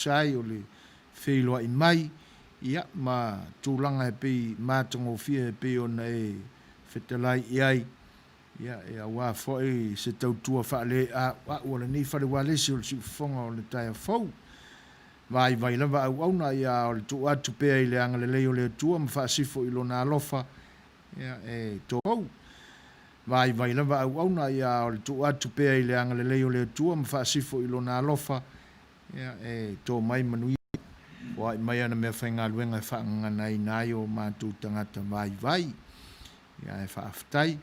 tusa ai o le feiloai mai, ia, ma tulaga e pei matagofie e pei ona e fetalai i ai, ia, e aua foi se tautua faaleauau a lenei fale ualesi o le siufofoga o le taeao fou. Vaivai lava auauna, ia, a o le tuu atu pea i le agalelei o le Atua ma faasifo i Lona alofa, ia, e tofou. Vaivai lava auauna, ia, a o le tuu atu pea i le agalelei o le Atua ma faasifo i Lona alofa, ia, e to mai manuia, foai mai ana meafaigaluega e faagaganaina ai o matou tagata vaivai. Ia, ae faafetai,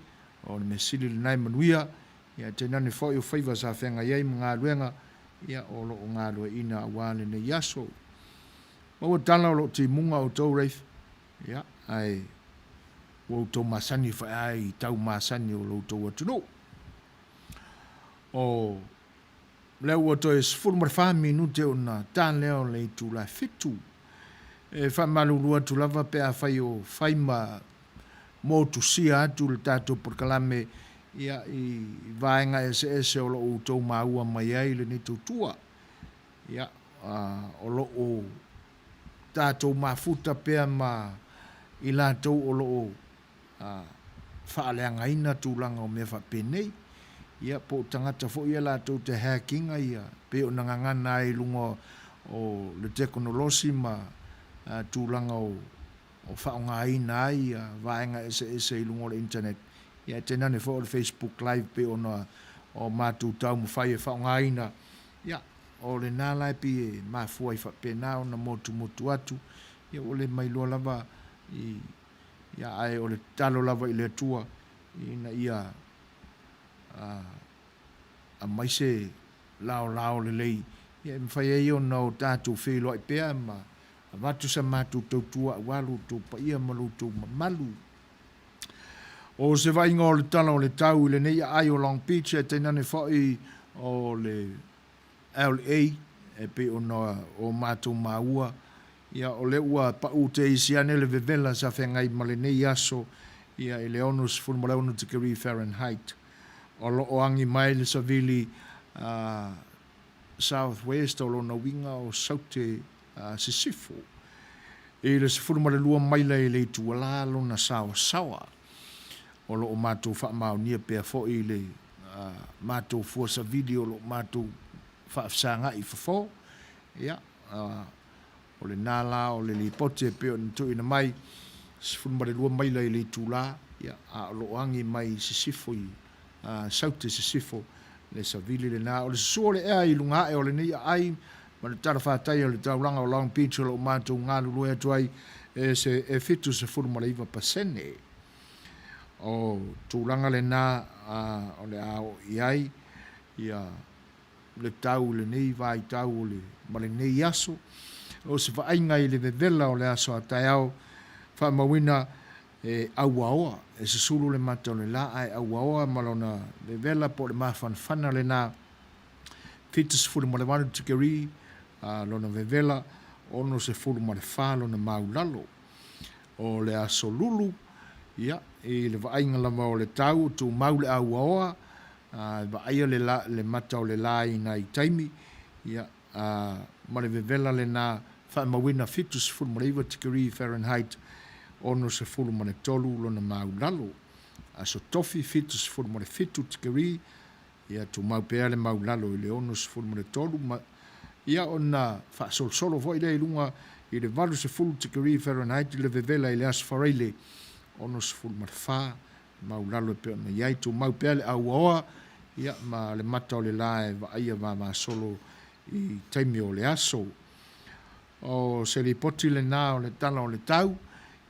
o le mea sili lena e manuia, ia, tainane foi o faiva sa feagai ai ma galuega, ia, o lo o galueaiina aua lenei aso. Maua tala o lo o timuga outou Rafe, ia, ae ua outou masani foi lava i tau masani o lo outou atunuu. O lea ua toe 14 minute ona ta lea o le itula e 7. E faamalulu atu lava pe afai o fai ma motusia atu le tatou polokalame ia i vaega eseese o lo o outou maua mai ai lenei tautua. Ia, o lo o tatou mafuta pea ma i latou o lo o faaleagaina tulaga o mea faapenei, ia po o tagata foi ia latou te hack ina ia pei ona gagana ai i luga o le tekonolosi ma tulaga o faaaogaina ai ia vaega eseese i luga o le internet, ia tainane foi o le Facebook live pei ona o matou taumafai e faaaogaina, ia o lena la e pei e mafua ai faapena ona motumotu atu, ia ua le mailoa lava i Ia, ae o le tatalo lava i le Atua ina ia aumai se laolao lelei ia e mafai ai ona o tatou feiloai pea ma avatu sa matou tautua aua lo outou paia ma lo outou mamalu. O se vaaiga o le tala o le tau i lenei aai o Long Beach ae tainane foi o le LA, e pei ona o matou maua, ia o lea ua pau te isi ane le vevela sa feagai ma lenei aso, ia i le 66 tikeri Fahrenheit. O lo o agi mai le savili South West o lona uiga o Saute Sisifo. I le 12 maila i le ituala lona saoasaoa. O lo o matou faamaonia pea foi le matou fua savili o lo o matou faafesagai i fafo. Ia, o lena la o le lipoti e pei ona tuuina mai, 12 maila i le itula, ia, a o lo o agi mai i sisifo i Saute Sisifo le savili lena. O le susu o le ea i luga ae o lenei aai ma le talafatai o le taulaga o Long Beach o lo o matou galulue atu ai e se e 79%. O tulaga lena o le a oo i ai ia le tau i lenei vaitau o le, ma lenei aso. O se vaaiga i le vevela o le aso a taeao, faamauina e auaoa, e susulu le mata o le la ae auaoa ma lona vevela po o le mafanafana lena. 78 tikeri lona vevela, 64 lona maulalo. O le aso Lulu, ia, i le vaaiga lava o le tau, tumau le auaoa, e vaaia le, la, le mata o le la i nai taimi, ia, ma le vevela lena faamauina 79 tikeri Fahrenheit, 63 lona maulalo. Aso Tofi, 77 tikeri, Ia tumau pea le maulalo i le 63 ma ia ona faasolosolo foi lea i luga i le 80 tikeri Fahrenheit le vevela i le Aso Faraile 64 maulalo e pei ona i ai. Tumau pea le auaoa ia ma le mata o le la e vaaia vavasolo i taimi o le aso. O se lipoti lena o le tala o le tau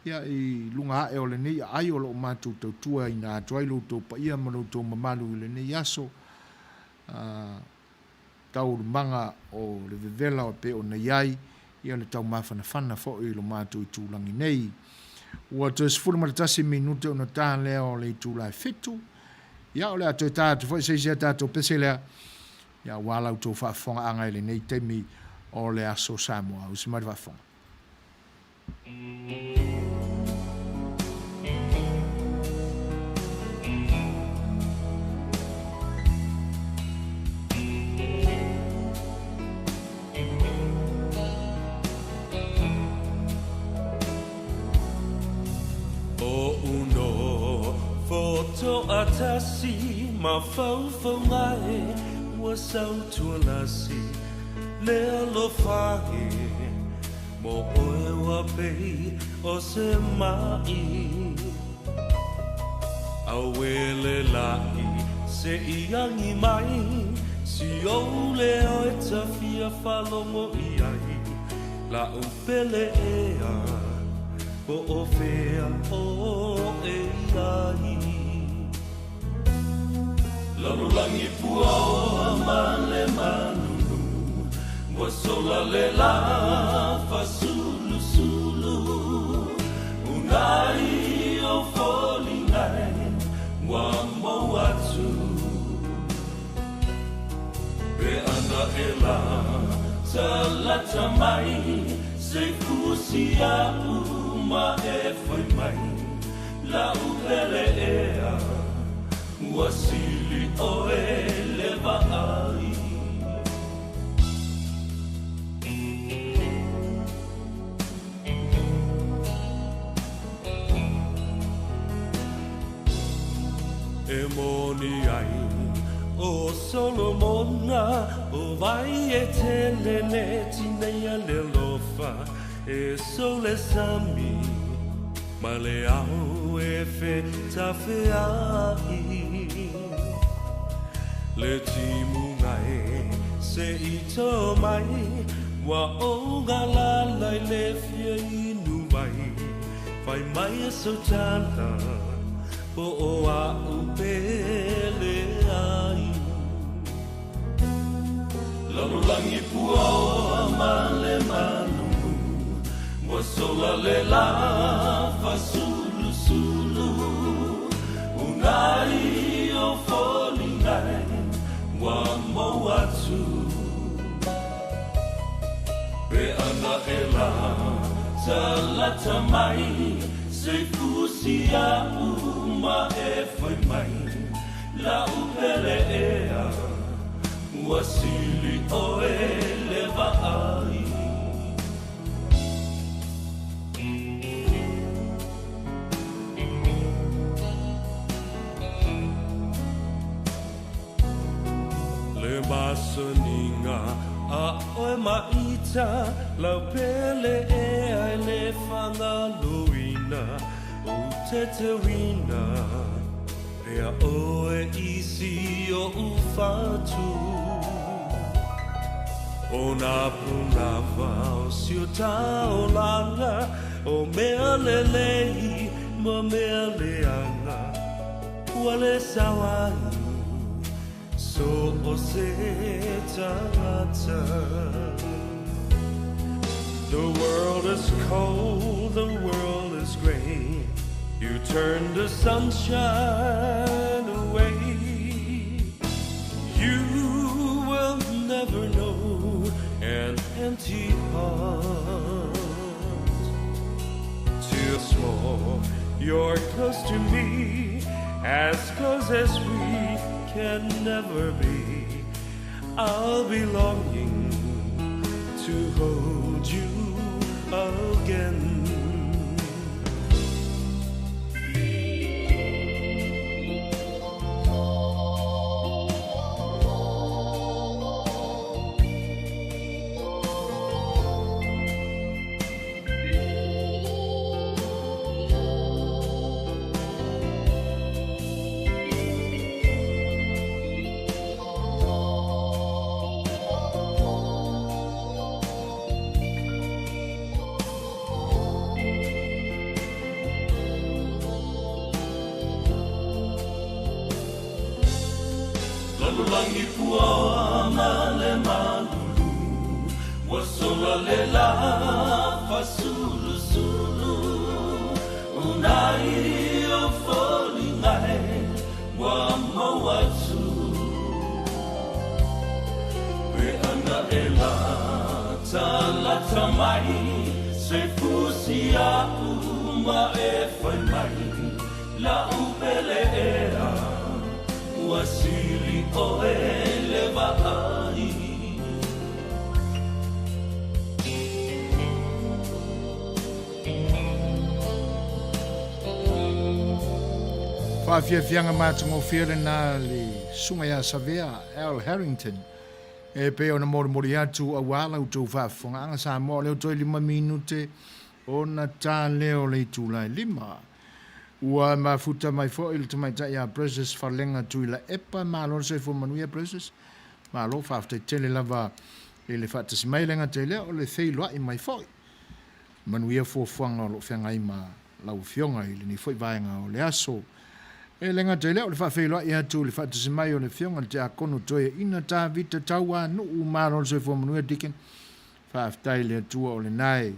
ia i luga ae o lenei aai o lo o matou tautuaina atu ai lo outou paia ma lo outou mamalu i lenei aso taualumaga o le vevela e pei ona i ai ia le taumafanafana foi i lo matou itulagi nei. Ua toe 11 minute ona ta lea o le itula e 7. Ia o le a toe ta atu foi se isi a tatou pese lea ia aua la outou faafofogaaga i lenei taimi o le aso Samoa. Usi mai le faafofoga. faatasi mafaufauga e ua sautualasi le alofa e mo oe ua pei o se ma'i Auē le la'i se i agi mai Si ou leo e ta fia faalogo i ai La'u pele ea po o fea oe i ai Lalolagi puaoa ma le malulu Ua sola le lā fasulusulu Unai o foliga e ua mou atu Pe ana e la talata mai Se fusi a'u ma e fai mai La'u pele ea ua sili oe le vaai. E moni ai ʻo Solomona ʻO wai e tele le tineia le alofa E sou le sami ma le ao e fetafeaʻi Le timuga e se i tō mai Ua ou galala i le fia inu wai Fai mai e sau tala po o a'u pele ai Lalolagi puaoa ma le malulu Ua sola le lā fasulusulu Unai o foliga e ua mou atu Pe ana e la talata mai Se fusi a'u ma e fai mai La'u pele ea ua sili oe le vaai. Le masaniga a oe ma ita lau pele ea e le fagaloina ou tetewina pea oe i si oʻu fatu O nā pūnawa o si o taolaga O mea lelei ma mea leaga Ua le sao ai so o se tagata The world is cold, the world is gray You turn the sunshine away You will never know an empty heart Till small you're close to me As close as we can never be I'll be longing to hold you again. Lalolagi puaoa ma le malulu Ua sola le lā fasulusulu Unai o foliga e ua mou atu Pe ana e latalata mai Se fusi a'u ma e fai mai La'u pele ea ua sili oe le vaai. Faafiafiaga matagofie lena le Susuga ia Savea Al Harrington e pei ona molimoli atu auā la outou faafofogaaga Samoa o lea ua toe 5 minute ona ta lea o le itula e 5. Ua mafuta mai foi le tamaitai ia Precious Falega Tuilaepa. Malo le soifua manuia Precious. Malo faafetai tele lava i le faatasi mai. E le gata i lea o le feiloai mai foi. Manuia fuafuaga o lo o feagai ma lau Afioga i lenei foi vaega o le aso. E le gata i lea, o le faafeiloai atu i le faatasi mai o le Afioga i le Tiakono Toeaina Tavita Tauanuu. Malo le soifua manuia Deacon. Faafetai i le Atua o lena e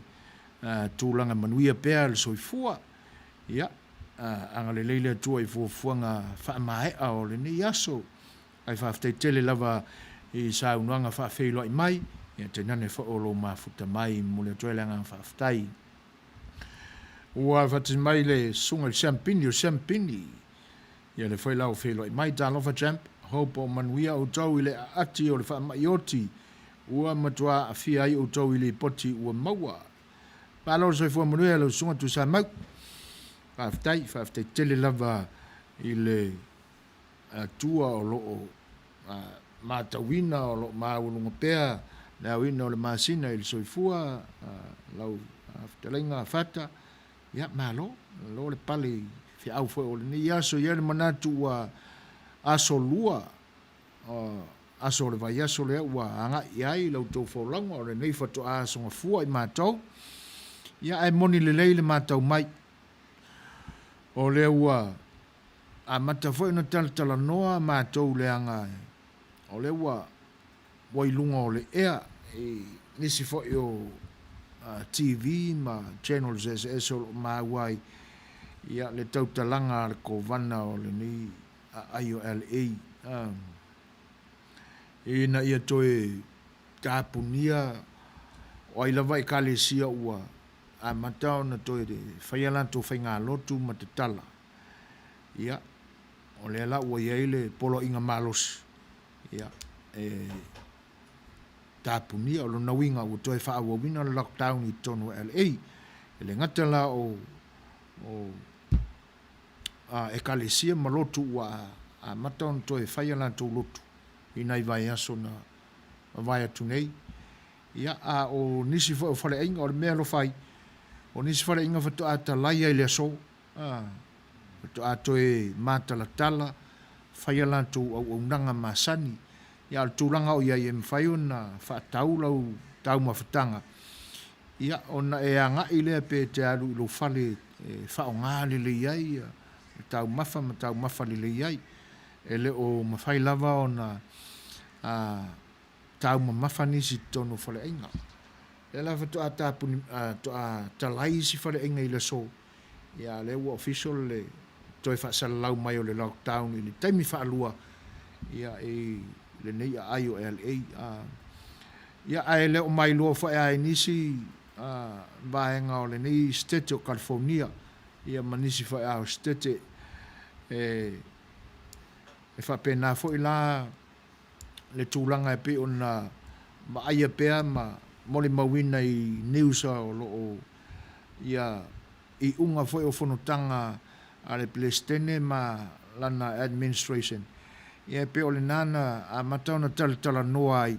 tulaga manuia pea le soifua. Ia, agalelei le Atua i fuafuaga faamaea o lenei aso. Ae faafetai tele lava i saunoaga faafeiloai mai, ia tainane foi o lou mafuta mai. E momoli atu ai le agaga faafetai. Ua faatasi mai le susuga i le Siampini o Siampini. Ia lea foi la ua feiloai mai. Talofa Champ, hope o manuia outou i le aati o le faamai oti ua matua aafia ai outou i lipoti ua maua. Malo le soifua manuia lau susuga Tuisamau. Faafetai, faafetai tele lava i le Atua o lo o matauina o lo o maualuga pea le aoina o le masina i le soifua, lau fetalaiga Fata, ia malo, malo le pale i feau foi o lenei aso. E i ai le manatu ua aso lua, aso o le vaiaso lea ua agai i ai la outou folauga, o lenei faatoa aso gafua i matou, ia ae moni lelei le matau mai, o lea ua amata foi ona talatalanoa matou leaga o lea ua ua i luga o le ea i nisi foi o TV ma channels eseese o lo o maua ai ia le tautalaga a le Kovana o lenei aai o LA ina ia toe tapunia o ai lava ekalesia ua amata ona toe faia latou faigalotu ma tatala. Ia, o lea la ua i ai le poloaiga malosi, ia, e tapunia. O lona uiga ua toe faaauauina le lockdown i totonu o LA. E le gata la o, o a, ekalesia ma lotu ua amata ona toe fai a latou lotu i nai vaiaso na mavae atu nei. Ia, a o nisi foi o faleaiga, o le mea alofa ai, o nisi faleaiga faatoa talai ai i le aso. A, faatoa toe matalatala, fai a latou auaunaga masani. Ia, a o le tulaga o i ai, e mafai ona faatau lau taumafataga, ia, ona e agai lea pe e te alu i lou fale e faaaoga lelei ai le taumafa ma taumafa lelei ai. E le o mafai lava ona taumamafa nisi i totonu o faleaiga. O lea la faatoa tapuni, faatoa talai isi faleaiga i le aso, ia a o lea ua official le toe faasalalau mai o le lockdown i le taimi faalua ia i lenei aai o LA. Ia ae le o mailoa foi lava i nisi vaega o lenei sitete o California ia ma nisi foi lava o sitete e faapena foi la le tulaga e pei ona vaaia pea ma molimauina i news o lo o ia iuga foi o fonotaga a le Peresetene ma lana administration, ia e pei o lena na amata ona talatalanoa ai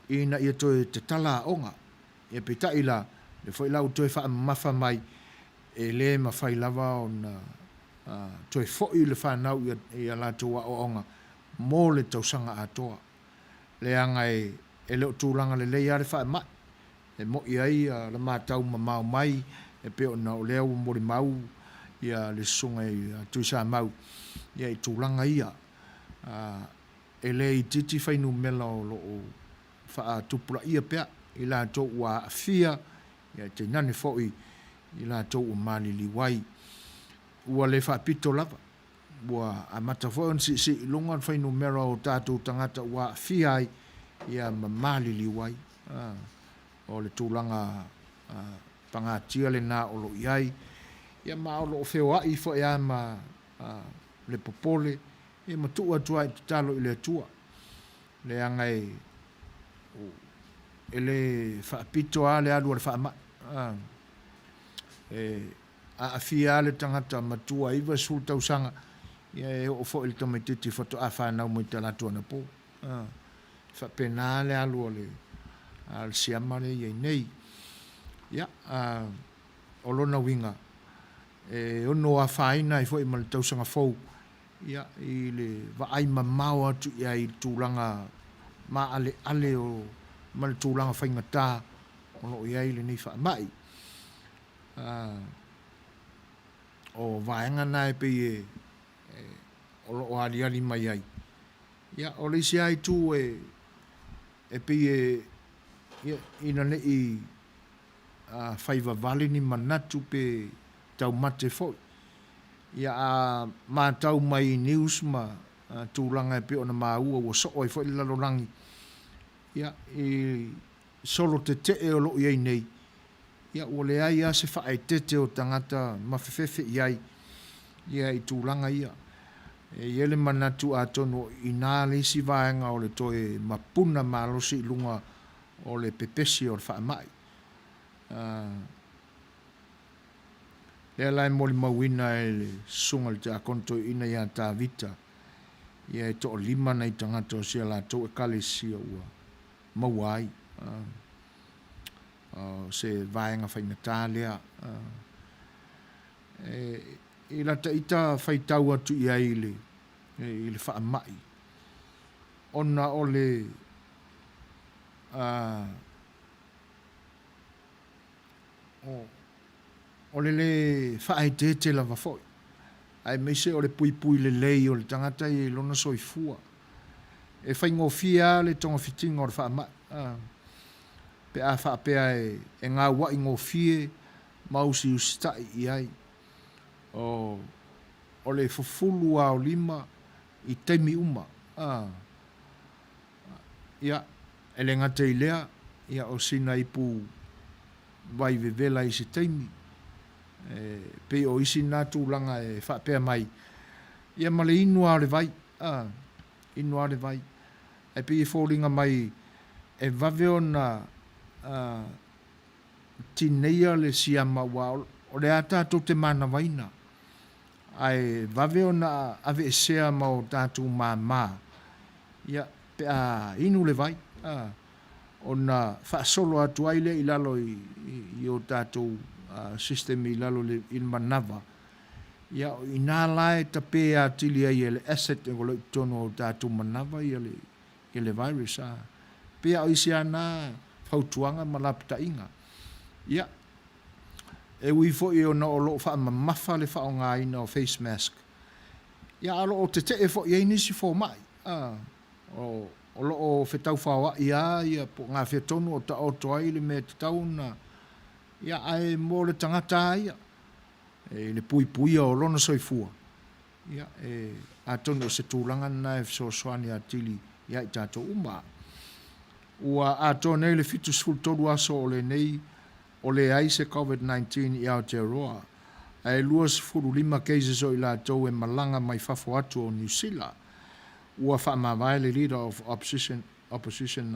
ina ia toe tatala aoga. Ia peitai la, lea foi la ua toe faamamafa mai, e le mafai lava ona toe foi le fanau i a latou aoaoga mo le tausaga atoa, leaga e le o tulaga lelei lava le faamai, e mo'i ai la matau mamao mai e pei ona o lea ua molimau le susuga ia Tuisamau i tulaga ia. E le itiiti fuainumera o lo o faatupulaia pea i latou ua aafia, tainane foi i latou ua maliliu ai. Ua le faapito lava Ua amata foi ona siisii i luga le fuainumera o tatou tagata ua aafia ai ma maliliu ai. O le tulaga pagatia lena o lo o i ai, ma o lo o feoai foi lava ma le popole ma tuu atu lava i tatalo i le Atua, leaga e le faapito lava le alu a le faamai. E aafia lava le tagata matua 90 tausaga, Ia e oo foi i le tamaitiiti faatoa fanau mai talaatu anapo. E faapena le alu a le siama lea e i ai nei. Ia, o lona uiga, e ono afaina ai foi ma le tausaga fou, ia, i le vaai mamao atu i ai i le tulaga maaleale o, ma le tulaga faigata o lo o i ai lenei faamai. O vaega na e pei e, o lo o aliali mai ai. Ia, o le isi lava itu e, e pei e, ia, ina ne i fai vavale ni manatu pe taumate foi. Ia, a matau mai i news ma tulaga e pei ona maua ua soo ai foi le lalolagi, ia, i solo tetee o lo o i ai nei, ia ua leai lava se faaeteete o tagata mafefefe i ai ia i tulaga ia. E i ai le manatu atonu o i ina le isi vaega o le toe mapuna malosi i luga o le pepesi o le faamai. Lea la e molimauina e le Susuga i le Tiakono Toeaina ia Tavita, ia e toalima nai tagata o si a latou Ekalesia ua maua ai. O se vaega faigata lea. I lata ita faitau atu i ai i le faamai, ona o le o le lē faaeteete lava foi, aemaise o le puipui lelei o le tagata ia i lona soifua. E faigofie lava le togafitiga o le faamai, pe a faapea e gaua'i gofie ma usiusita'i i ai. O le fufulu lava o lima i taimi uma. Ia, e le gata i lea, ia o sina ipu vai vevela i se taimi, e pei o isi na tulaga e faapea mai, ia ma le inu lava o le vai, a, inu lava o le vai. Ae pei e foliga mai e vave ona tineia le siama aua o lea lava tatou te manavaina, ae vave ona aveesea ma o tatou mama, ia, pe a inu le vai, a, ona faasolo atu ai lea i lalo i o tatou system i lalo i le manava, ia, o i ina la e tape atili ai e le acid o lo o i totonu o tatou manava ia le virus. A pei lava o isi lava na fautuaga ma lapataiga. Ia, e ui foi ona o lo o faamamafa le faaaogaina o face mask, ia, a o lo o tetee foi i ai nisi fomai, a. O lo o fetaufaoaʻi lava ia po o gafea tonu o taoto ai le mea e tatau ona, ia ae mo le tagata lava ia, i le puipuia o lona soifua, ia e, atonu o se tulaga lena e fesoasoani atili ia i tatou uma. Ua atoa nei le 73 aso o lenei o leai se Covid-19 i Aotearoa, ae 25 cases o i latou e malaga mai fafo atu o Niu Sila. Ua faamavae le Leader of Opposition Opposition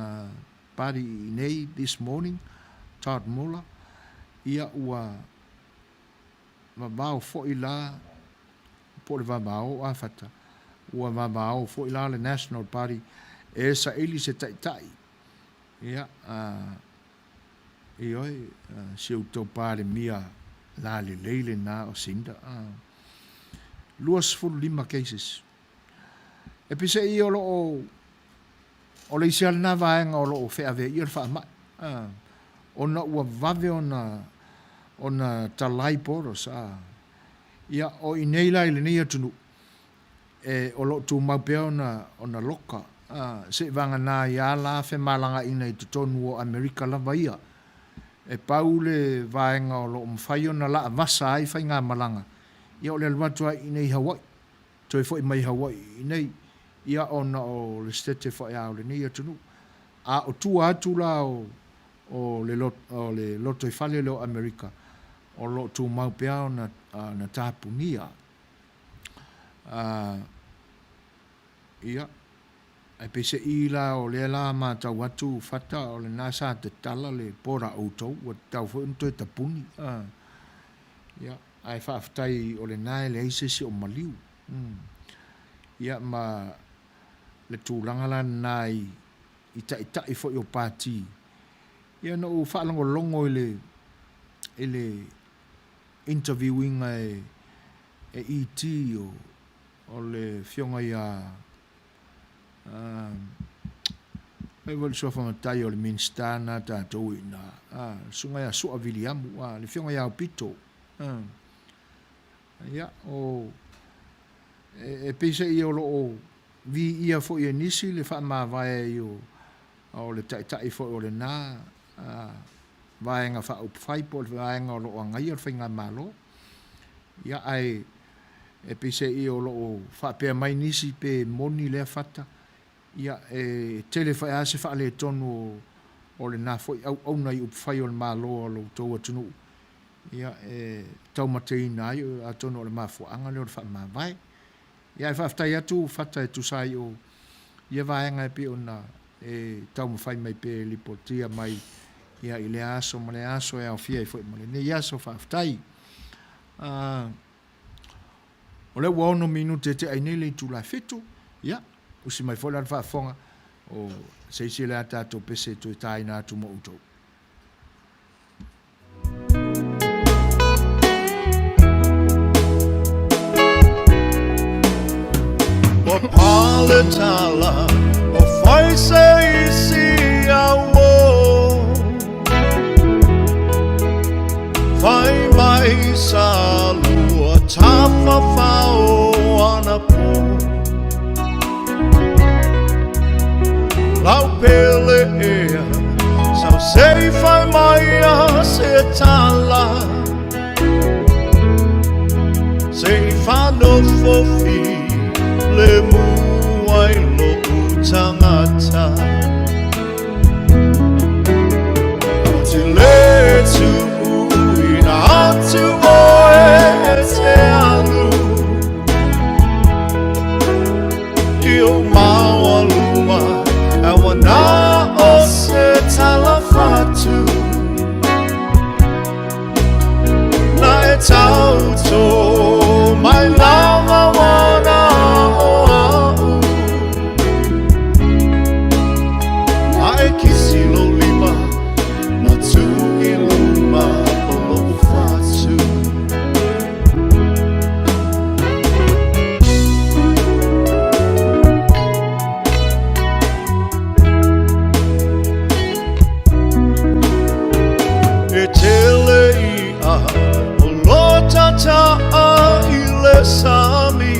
Party i inei this morning, Todd Muller, ia ua vavao foi la, po o le vavao a Fata, ua vavao foi la le National Party e saili se taitai, ia, ioe, si outou Palemia lalelei lena o Sinda. 25 cases. E peiseai o lo o, o le isi lava lena vaega o lo o feaveaia le faamai, ona ua vave ona, ona talai borders, a. Ia, o i inei la i lenei atunuu, e, o lo o tumau pea ona, ona loka, a, seivagana ai lava la femalagaina i totonu o Amerika lava ia. E pau le vaega o lo o mafai ona laavasa ai faigamalaga, ia o le alu atu lava i inei i Hawaii. Toe foi mai Hawaii i inei, ia ona o le setete foi-a o lenei atunuu. A o tua atu la o, o le, o le lotoifale lea o Amerika, o lo o tumau pea ona, ona tapunia. A, ia, ae peiseai la o lea la matau atu Fata o lena sa tatala le border a outou, ua tatau foi ona toe tapuni. A, ia. Ae faafetai o lena e leai se isi o maliu. Ia ma le tulaga la lena i i taitai foi o Pati. Ia na ou faalogologo i le i le interview ina e e ET o o le afioga ia fai foi le suafa matai o le Minisita na tatou i ina, le susuga ia Sua Viliamu, le afioga ia Aupito. Ia, o, e peiseai o lo o viia foi e nisi le faamavae ai o, o le taitai foi o lena Vaega Faaupufai po o le vaega o lo o agaia le Faigamalo. Ia, ae e peiseai o lo o faapea mai nisi pe moni lea fata, ia, e tele foi lava se faaletonu o, o lena foi auauna i upufai o le Malo a lo outou atunuu, ia, e taumateina ai, atonu o le mafuaaga lea o le faamavae. Ia, ae faafetai atu Fata e tusa ai o ia vaega e pei ona e taumafai mai pea e lipotia mai ia i lea aso ma lea aso e aofia ai foi ma lenei aso. Faafetai. O lea ua 6 minute e tea ai nei le itula e 7, ia, usi mai foi la le faafofoga o se isi o le a tatou pese e toe taina atu mo outou. Ua pale tala o fai se isi au Fai mai sa lua tafafao ana pō Lau pele ea Sau sei fai mai a se tala Sei whanofo fi le mua i lo'u tangata Ko te le tuuina atu oe e te alu I o maualuma e wana o se tala fatu Na e tauto mai lava wana o a'u A e kisi lou lima na tu i luma o lo'u fatu. E tele i'a o lo tata'a i le sami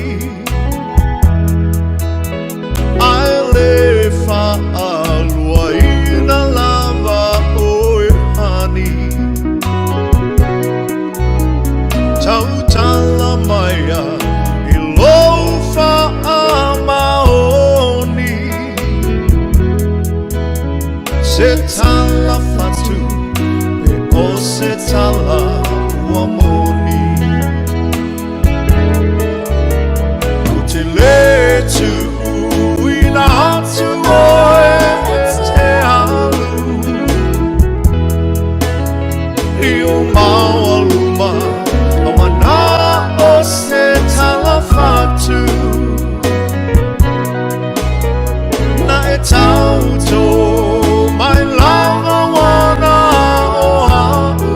Ae le faaluaina lava oe hani Tautala maia i lou faamaoni Se tala fatu e o se tala ua moni Ko te le tuuina atu oe e te alu I o maualuma a mana o se tala fatu Na e tauto mai lava wana o a'u.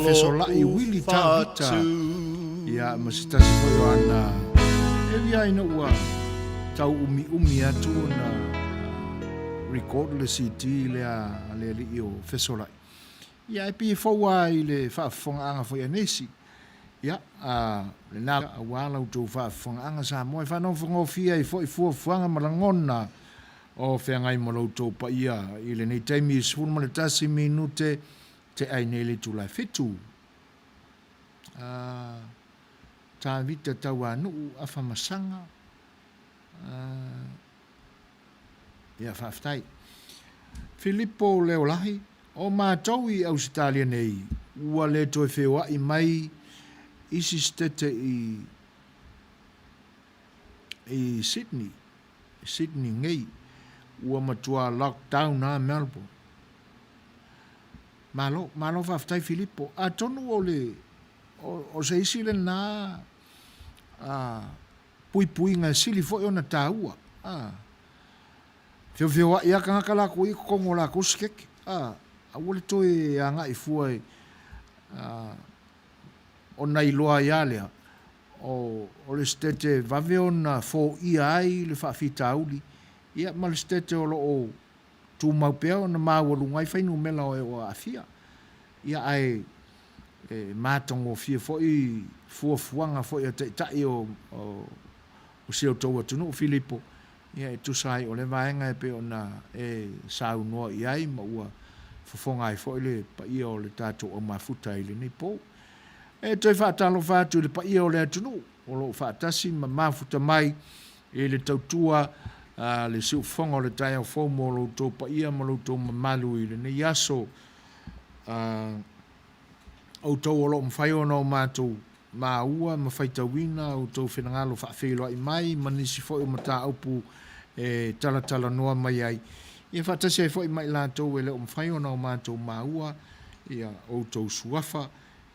Fesolai Willie Tavita, ia ma se tasi foi o ana e ui lava ina ua tau umiumi atu ona record le CD lea a le alii o Fesolai. Ia ae pei e fou lava i le faafofogaaga foi a nisi. Ia, a, lena aua la outou faafofogaaga Samoa e faanofogofie ai foi fuafuaga ma lagona o feagai ma lo outou paia i lenei taimi 11 minute te ai nei le itula e fitu. A, Tavita Tauanuu Afamasaga, a, Ia, faafetai. Filipo Leolahi, O matou i Ausetalia nei, ua le toe feoai mai isi setete i i Sydney, Sydney nei, ua matua lockdown a Melbourne. Malo, malo faafetai Filipo. Atonu o le, o, o se isi lena a, puipuiga e sili foi ona taua. A, feofeoai lava tagata latou ia i totonu o latou sikeke. A, aua le toe agai fua i, a, ona iloa ai lava lea, o, o le setete e vave ona foia ai le faafitauli, ia ma le setete o lo o tumau pea ona maualuga ai fuainumera o e ua aafia. Ia ae e matagofie foi fuafuaga foi a taitai o si outou atunuu Filipo, ia e tusa ai o lea vaega e pei ona e saunoa i ai ma ua fofoga ai foi le paia o le tatou aumafuta i lenei po. E toe faatalofa atu i le paia o le atunuu o lo o faatasi ma mafuta mai i le tautua a le siufofoga o le taeao fou mo lo outou paia ma lo outou mamalu i lenei aso. Outou o lo o mafai ona o matou maua ma faitauina outou finagalo faafeiloai mai ma nisi foi o mataupu e talatalanoa mai ai, ia faatasi ai foi ma i latou e le o mafai ona o matou maua ia outou suafa,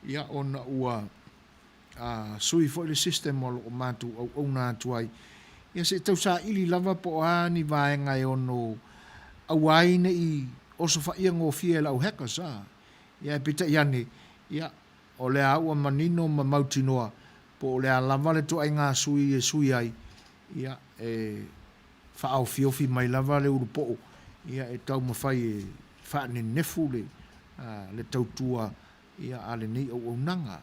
ia ona ua a sui foi le system o lo o matou auauna atu ai, ia se i tau saili lava po o a ni vaega e ono aua ai ne i osofaia gofie e lau hackers a. Ia ae peitai ane, ia, o lea ua manino ma mautinoa po o le a lava le ituaiga sui e sui ai, ia, e faaofiofi mai lava le ulupoo, ia, e taumafai e faanenefu le, le tautua ia, a lenei auaunaga.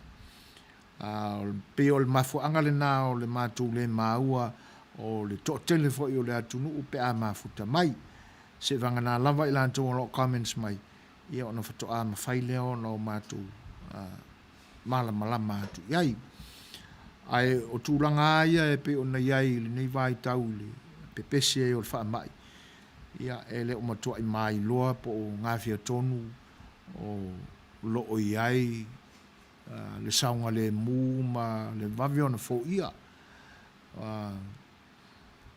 A, pei o le mafuaaga lena o le matou le maua o le toatele foi o le atunuu pe a mafuta mai. Seivagana lava i latou o lo o comments mai, ia ona faatoa mafai lea ona o matou malamalama atu i ai. Ae o tulaga lava ia e pei ona i ai i lenei vaitau i le pepesi ai o le faamai, ia e le o matuai mailoa po o gafea tonu o lo o i ai le saogalemu ma le vave ona foia.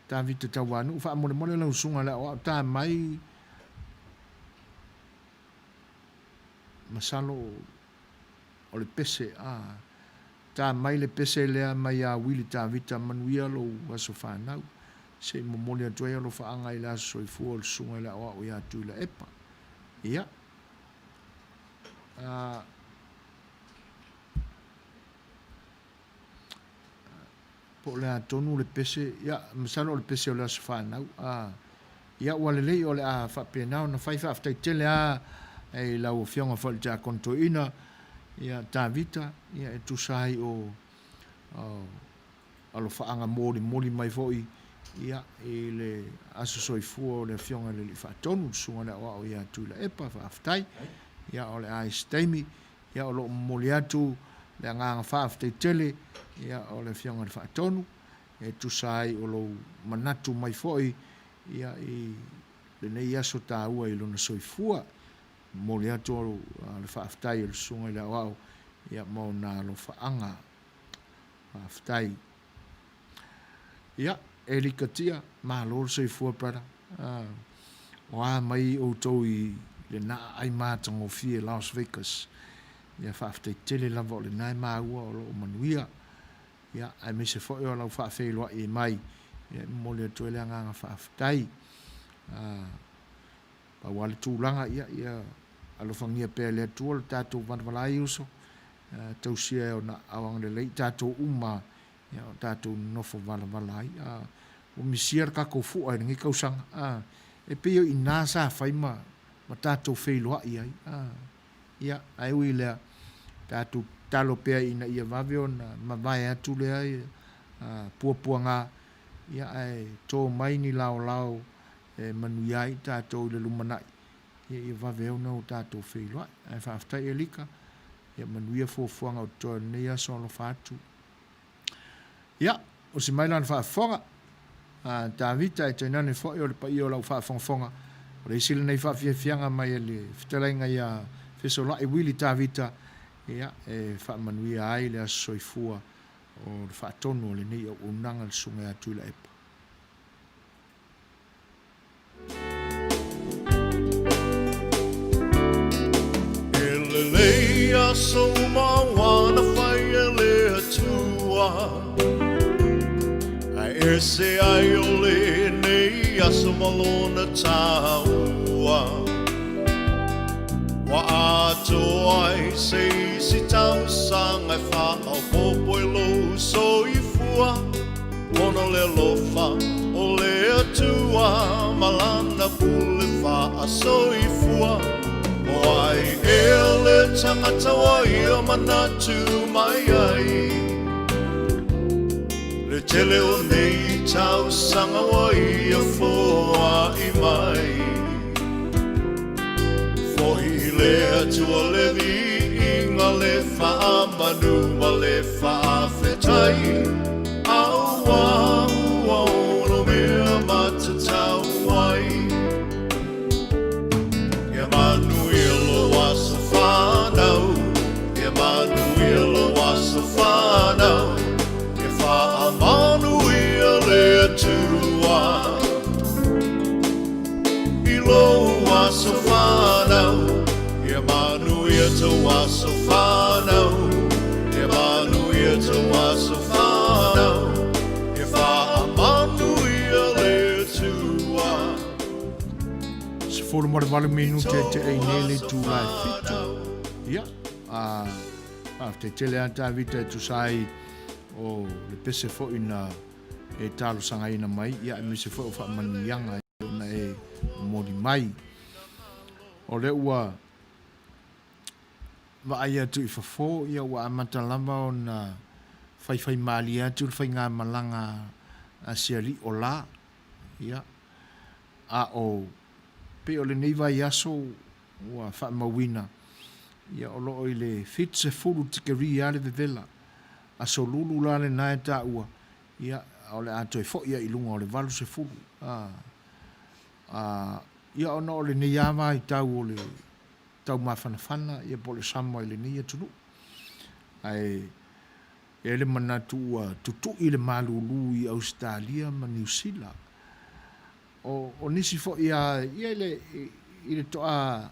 Tavita Tauanuu, faamolemole lau susuga i le aoao, ta mai masalo o le pese, a, ta mai le pese lea mai ia Wili Tavita, manuia lou aso fanau, se i momoli atu ai alofaaga i le aso soifua o le susuga i le aoao ia Tuilaepa. Ia, a, Po o le a tonu le pese, ia, masalo o le pese o le aso fanau. A, ia, ua lelei o le a faapena ona fai. Faafetai tele lava i lau Afioga foi i le Tiakono Toeaina, ia, Tavita, ia, e tusa ai o, o alofaaga molimoli mai foi, ia, i le aso soifua o le Afioga i le Alii Faatonu, le Susuga i le Aoao ia Tuilaepa. Faafetai. Ia, o le a i se taimi, Ia o lo o momoli atu le agaga faafetai tele ia o le Afioga i le Faatonu e tusa ai o lou manatu mai foi ia i lenei aso taua i lona soifua. Momoli atu le faafetai o le Susuga i le Aoao ia ma ona alofaaga. Faafetai. Ia, Elika Tia, malo le soifua brother. O a mai outou i lena aai matagofie Las Vegas. Ia faafetai tele lava o lena e maua o lo o manuia. Ia, aemaise foi o lau faafeiloai mai, ia e momoli atu ai le agaga faafetai. Pau lava le tulaga, ia, ia alofagia pea e le Atua lo tatou valavalai uso. Tausia e ona aao agalelei i tatou uma ia o tatou nonofo valavala ai. Ua misia le tatou fua i lenei tausaga. E pei o i ina sa fai ma tatou feiloai ai. Ia, ae ui i lea, tatou tatalo pea ina ia vave ona mavae atu lea puapuaga, ia ae to mai ni laolao e manuia ai tatou i le lumanai, ia ia vave ona o tatou feiloai. Ae faafetai Elika, ia manuia fuafuaga o totoe o lenei aso alofa atu. Ia, osi mai lana faafofoga a Tavita e tainane foi o le paia o lau faafogafoga. O le isi lenei faafiafiaga mai e le fetalaiga ia Fesolai Willie Tavita, ia, e faamanuia ai le aso soifua o le faatonu o lenei auaunaga le Susuga ia Tuilaepa. E lelei aso uma aua na fai e le Atua, Ae ese ai o lenei aso ma lona taua. Ua atoa ai se isi tausaga e faaopoopo i lou soifua. Ona le alofa o le Atua ma Lana pule faasoifua. O ai ea le tagata ua ia manatu mai ai? Le tele o nei tausaga ua ia foai mai. Foi i le Atua le viiga, le faamanu ma le faafetai, Aua ua ono mea matatau ai. Ia manuia lou aso fanau, Ia manuia lou aso fanau, Ia faamanuia le Atua. I lou aso fanau, ia manuia tou aso fanau, ia manuia tou aso fanau, ia faamanuia le Atua. 18 minute e te ei nei le itula e fitu. Ia, a, faafetai tele a Tavita e tusa ai o le pese foi na e talosagaina mai, ia aemaise foi o faamanuiaga e ona e momoli mai. O lea ua vaai atu i fafo, ia ua amata lava ona faifaimalie atu le faigamalaga a si alii o la, ia, a o pei o lenei vaiaso ua faamauina, ia o lo o i le 70 tikeri lava le vevela. Aso Lulu la lena e taua, ia, o le a toe foi ai i luga o le 80. A, a, ia ona o lenei lava vaitau o le taumafanafana, ia po o le summer i lenei atunuu. Ae i ai le manatu ua tutui le malulu i Ausetalia ma Niu Sila. O, o nisi foi lava, ia i le, i le toa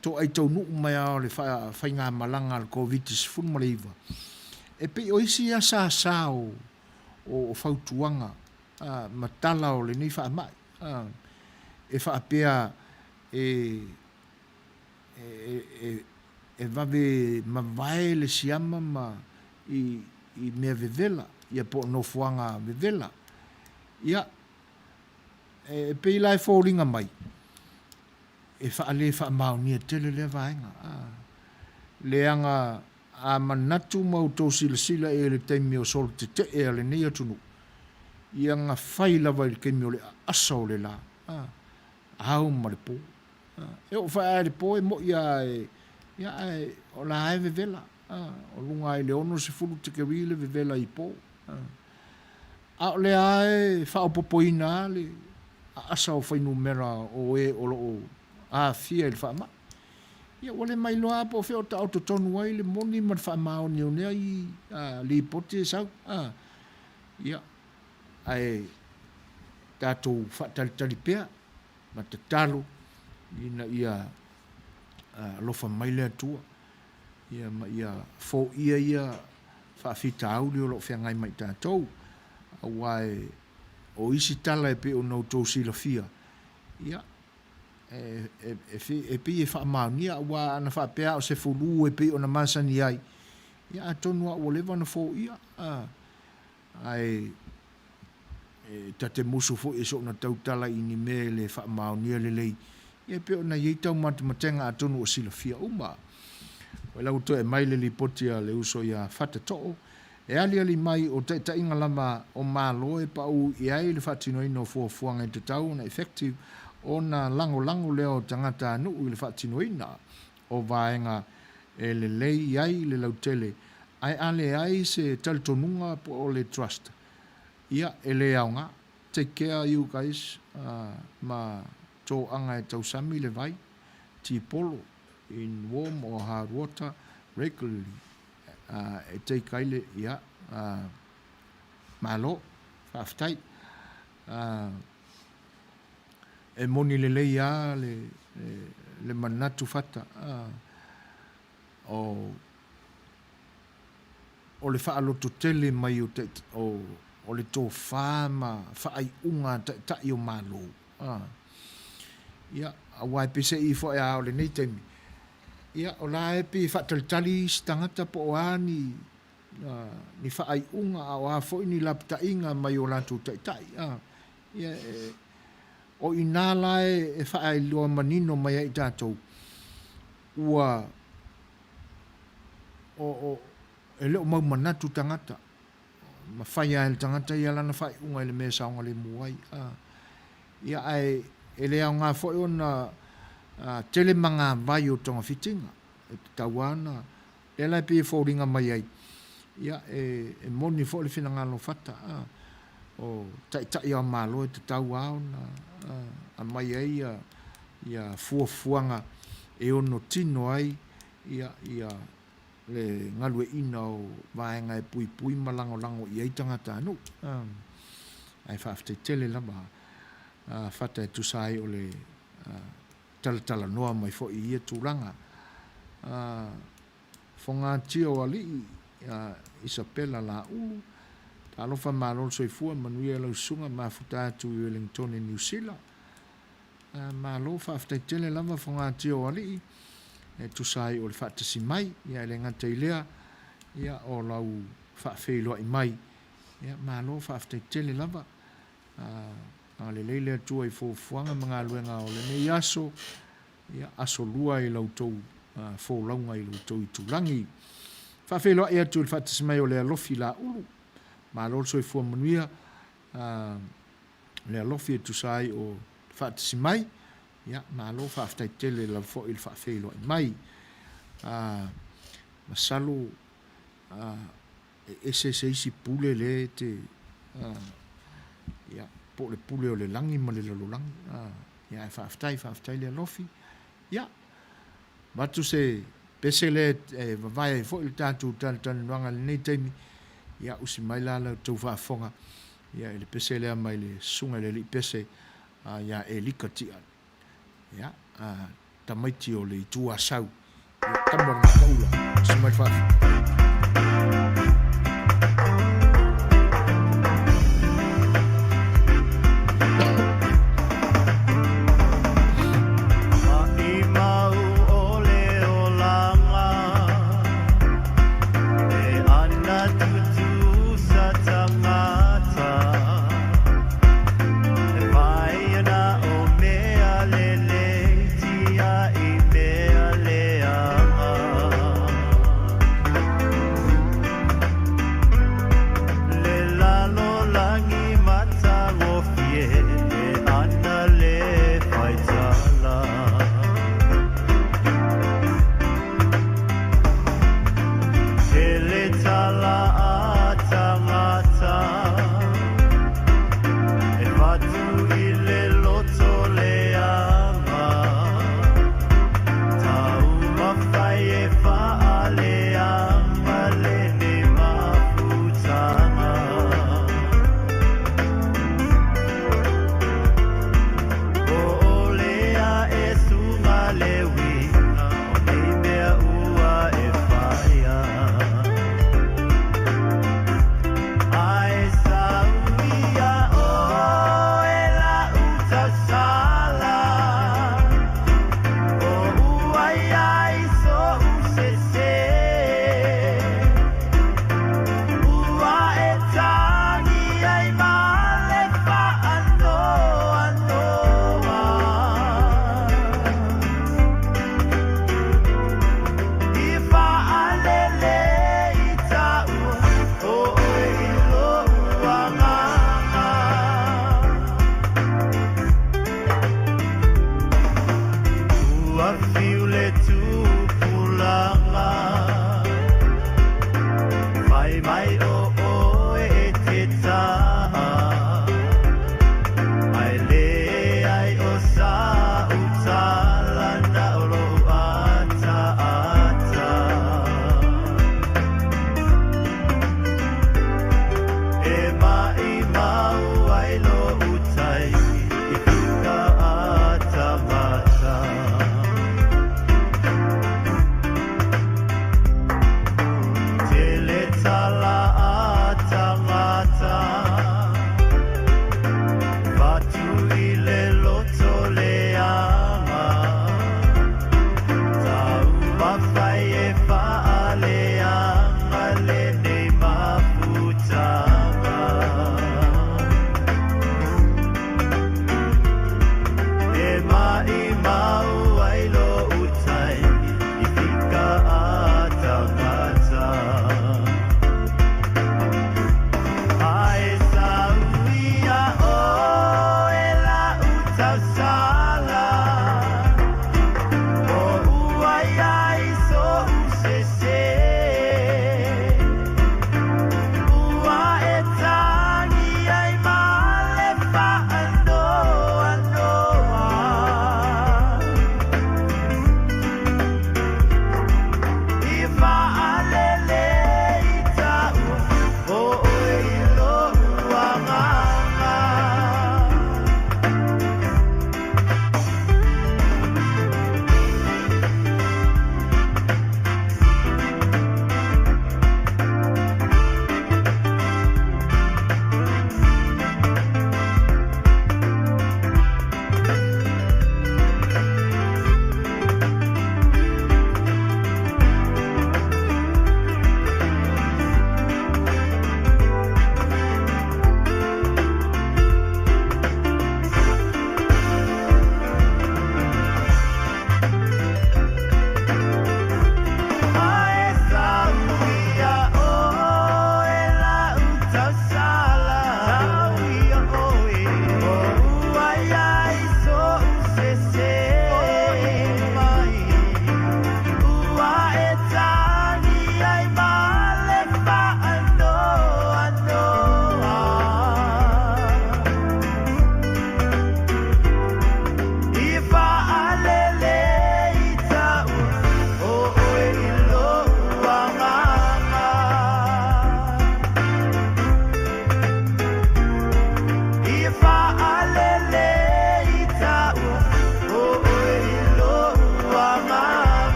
toai taunuu mai lava o le faigamalaga a le Koviti-19, e pei o isi ia sasa o fautuaga ma tala o lenei faamai, e faapea e vave mavae le siama ma i mea vevela, ia po o nofoaga vevela. Ia, e pei la e foliga mai, e faale faamaonia tele lea vaega. Leaga a manatu ma outou silasila i ai i le taimi o solo tetee a lenei atunuu, ia na fai lava i le taimi o le aasa o le la, ao ma le po. E oo foi lava i le po e moi lava e, ia ae o la e vevela, o luga lava i le 60 tikeri le vevela i po. A o lea lava e faaopoopoina lava le aasa o fuainumera o e o lo o aafia i le faamai. Ia ua le mailoa lava po o fea o taoto tonu ai le moni ma le faamaoni o nea lipoti e sau. Ia, ae tatou faatalitali pea ma tatalo ina ia alofa mai le Atua ia ma ia foia ia faafitauli o lo o feagai ma i tatou, aua o isi tala e pei ona outou silafia, ia, e, e pei e faamaonia, aua ana faapea o se fulu e pei ona masani ai, ia atonu lava ua leva ona foia, a, ae e ta te musu foi e soona tautala i ni mea e le faamaonia lelei, ia e pei ona i ai taumatematega atonu ua silafia uma. O la ua toe aumai le lipoti a le uso ia Fata Too, e aliali mai o taitaiga lava o Malo e pau i ai le faatinoina o fuafuaga e tatau ona effective ona lagolago lea o tagatanuu i le faatinoina o vaega e lelei ai le lautele ae a leai se talitonuga po o le trust ia e le aoga. Take care you guys ma toaga e tausami le vai, tipolo in warm or hard water regularly e take ai le ia malo faafetai. E moni lelei lava le manatu fata o o le faalototele mai o o le tofa ma faaiuga a Taitai o Malo. Ia, aua e peiseai foi lava o lenei taimi, ia, o la e pei e faatalitali isi tagata po o a ni ni faaiuga a o a foi ni lapataiga mai o latou taitai. Ia, e, o i inā la e faailoa manino mai ai i tatou, ua o, o, e le o mau manatu tagata, mafai lava e le tagata ia lana faaiuga i le mea e saogalemu ai. Ia, ae e le aoga foi ona tele magavai o togafitiga, e tatau lava ona Lea la e pei e foliga mai ai, ia, e, e moni foi le finagalo o Fata, a, o taitai o Malo e tatau lava ona aumai ai ia, ia fuafuaga e ono tino ai ia, ia le galueaiina o vaega e puipui ma lagolago i ai tagatanuu. Ae faafetai tele lava a Fata e tusa ai o le talatalanoa mai foi i ia tulaga. Fogatia o Alii, Isapela Laulu, Talofa malo le soifua, manuia lau susuga, mafuta atu i Wellingtone Niu Sila. Malo faafetai tele lava Fogatia o Alii, e tusa ai o le faatasi mai, ia e le gata i lea, ia o lau faafeiloai mai, ia malo faafetai tele lava. Agalelei le Atua i fuafuaga ma galuega o lenei aso, ia, aso lua i la outou folauga i lo outou itulagi. Faafeiloai atu i le faatasi mai o le alofi Laulu. Malo le soifua manuia le alofi e tusa ai o le faatasi mai. Ia, malo faafetai tele lava foi i le faafeiloai mai. Masalo e ese se isi pule lea e te, ia, po o le pule o le lagi ma le lalolagi. Ia, ae faafetai, faafetai le alofi. Ia, avatu se pese lea e vavae ai foi le tatou talatalanoaga i lenei taimi. Ia, usi mai la la outou faafofoga, ia, i le pese lea mai le susuga i le alii pese ia Elika Ti'a. Ia, tamaiti o le Itu Asau, ia tama o le Gataula, usi mai le faafofoga. Maʻimau o le olaga e ana tutusa tagata. E whai ana o mea lelei tia i mea leaga.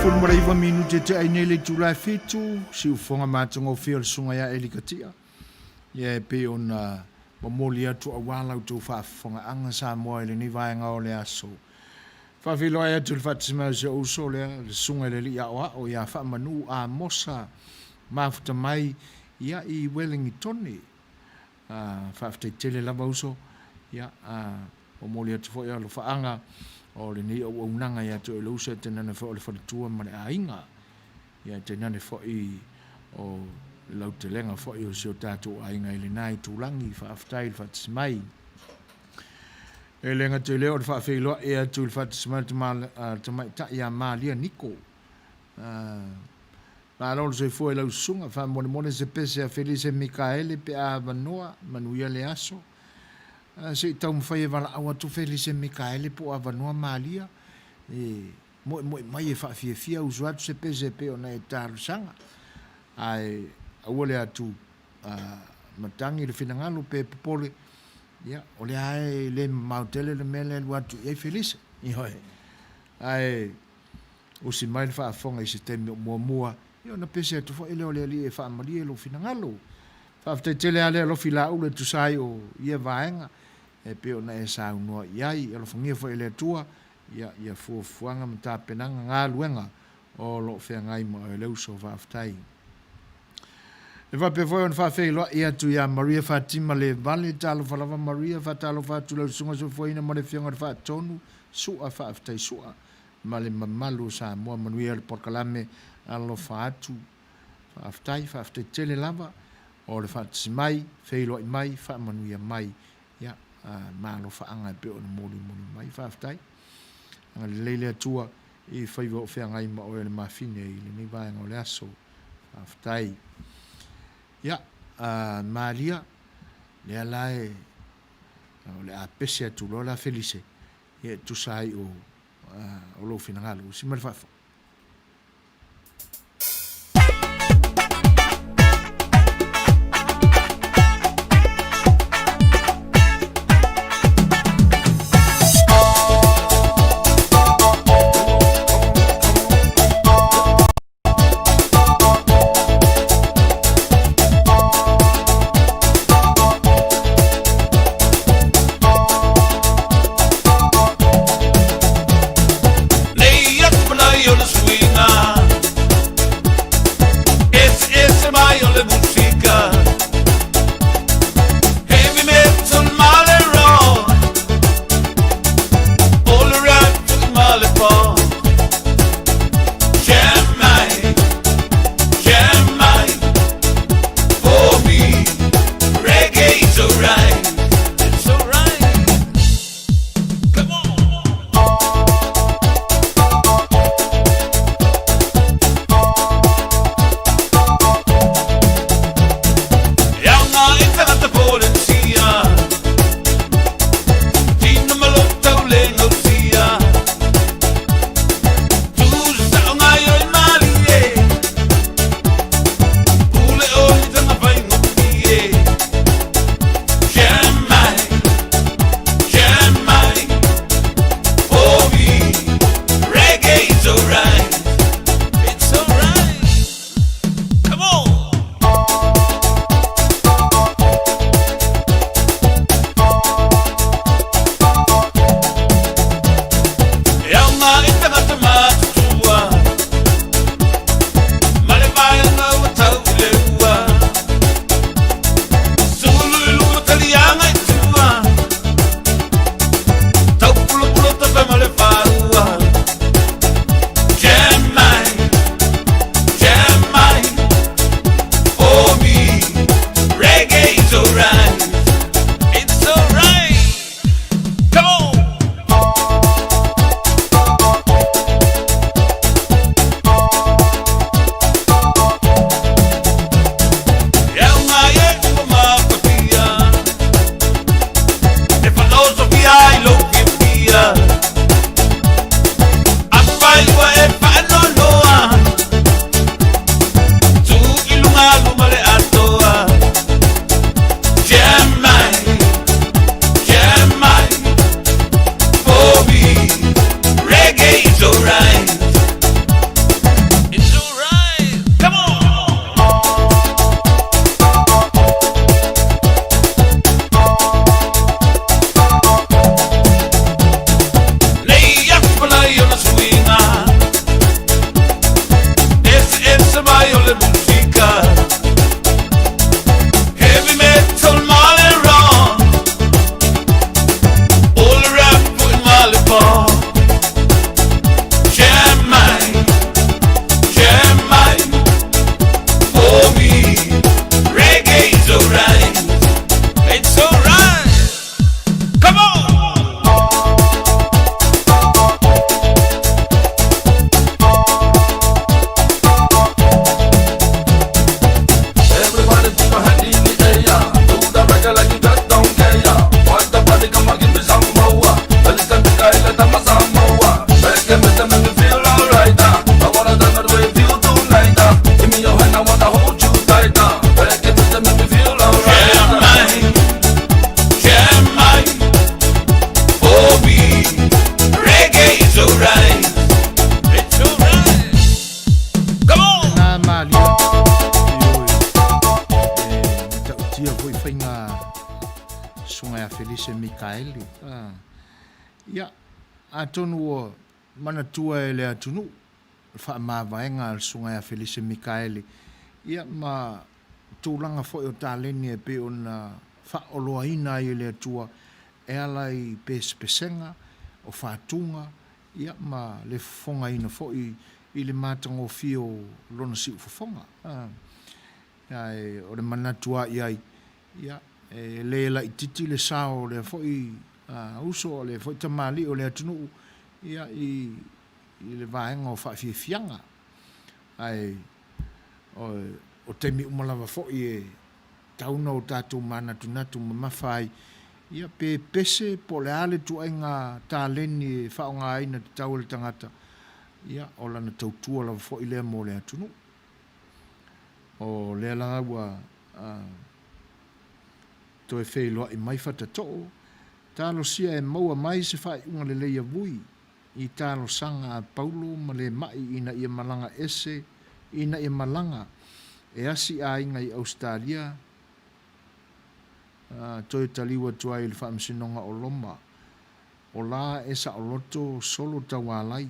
19 minute tea ai nei le itula e fitu, siufofoga matagofie o le Susuga ia Eli Katia. Ia e pei ona momoli atu aua la outou faafofogaaga Samoa i lenei vaega o le aso. Faafeiloai atu i le faatasi mai o si ou uso lea, le Susuga i le Alii Aoao ia Faamanu Amosa mafuta mai ia i Welingitone. Faafetai tele lava uso, ia momoli atu foi alofaaga o lenei auaunaga ia te oe le uso e tainane foi o le faletua ma le aiga. Ia tainane foi o le lautelega foi o si o tatou aiga i lena itulagi. Faafetai i le faatasi mai. E le gata i lea o le faafeiloai atu i le faatasi mai o le tamaitai ia Malia Niko. Malo le soifua i lau susuga. Faamolemole se pese a Felise Mikaele pe a avanoa. Manuia le aso. Se i taumafai e valaau atu Felise Mikaele po o avanoa Malia. E moemoe mai e faafiafia usu atu se pese e pei ona e talosaga. Ae aua le atu matagi le finagalo pe popole, ia, o lea lava e le mamao tele le mea lea e alu atu i ai Felise. Ioe. Ae usi mai le faafofoga i se taimi o muamua, ia ona pese atu foi lea o le Alii e faamalie lou finagalo. Faafetai tele lava le alofi laulu e tusa ai o ia vaega e pei ona e saunoa i ai. Alofagia foi e le Atua ia, ia fuafuaga ma tapenaga galuega o lo o feagai ma oe le uso. Faafetai. E faapea foi ona faafeiloai atu ia Maria Fatima Levale, talofa lava Maria, faatalofa atu i lau Susuga Soifuaina ma le Afioga i le Faatonu, Sua, faafetai Sua, ma le mamalu o Samoa, manuia le polokalame, alofa atu, faafetai, faafetai tele lava o le faatasi mai, feiloai mai, faamanuia mai, ia, ma alofaaga e pei ona molimoli mai, faafetai. Agalelei le Atua i faiva o feagai ma oe le mafine i lenei vaega o le aso. Faafetai. Ia, Malia, lea la e, o le a pese atu loa la Felise, ia e tusa ai o, o lou finagalo. Usi mai le faafofoga. Nei atu Susuga ia Felise Mikaele. Ia, atonu ua manatua e le atunuu le faamavaega a le Susuga ia Felise Mikaele, ia ma tulaga foi o taleni e pei ona faaoloaina ai e le Atua e ala i pesepesega, o fatuga, ia ma le fofogaina foi i le matagofie o lona siufofoga. Ae o le manatu lava i ai, ia, e le laitiiti le sao o lea foi uso, o lea foi tamalii o le atunuu, ia, i le vaega o faafiafiaga. Ae o taimi uma lava foi e tatau ona o tatou manatunatu mamafa ai, ia, pe pese po o le a le ituaiga taleni e faaaogaina tatau e le tagata, ia, o lana tautua lava foi lea mo le atunuu. O lea la ua toe feiloai mai Fatatoo, talosia e maua mai se faaiuga lelei a Vui i talosaga a Paulo ma Lemai ina ia malaga ese ina ia malaga e asi aiga i Ausetalia toe taliu atu ai i le Faamasinoga o Loma. O la e saoloto solo taualai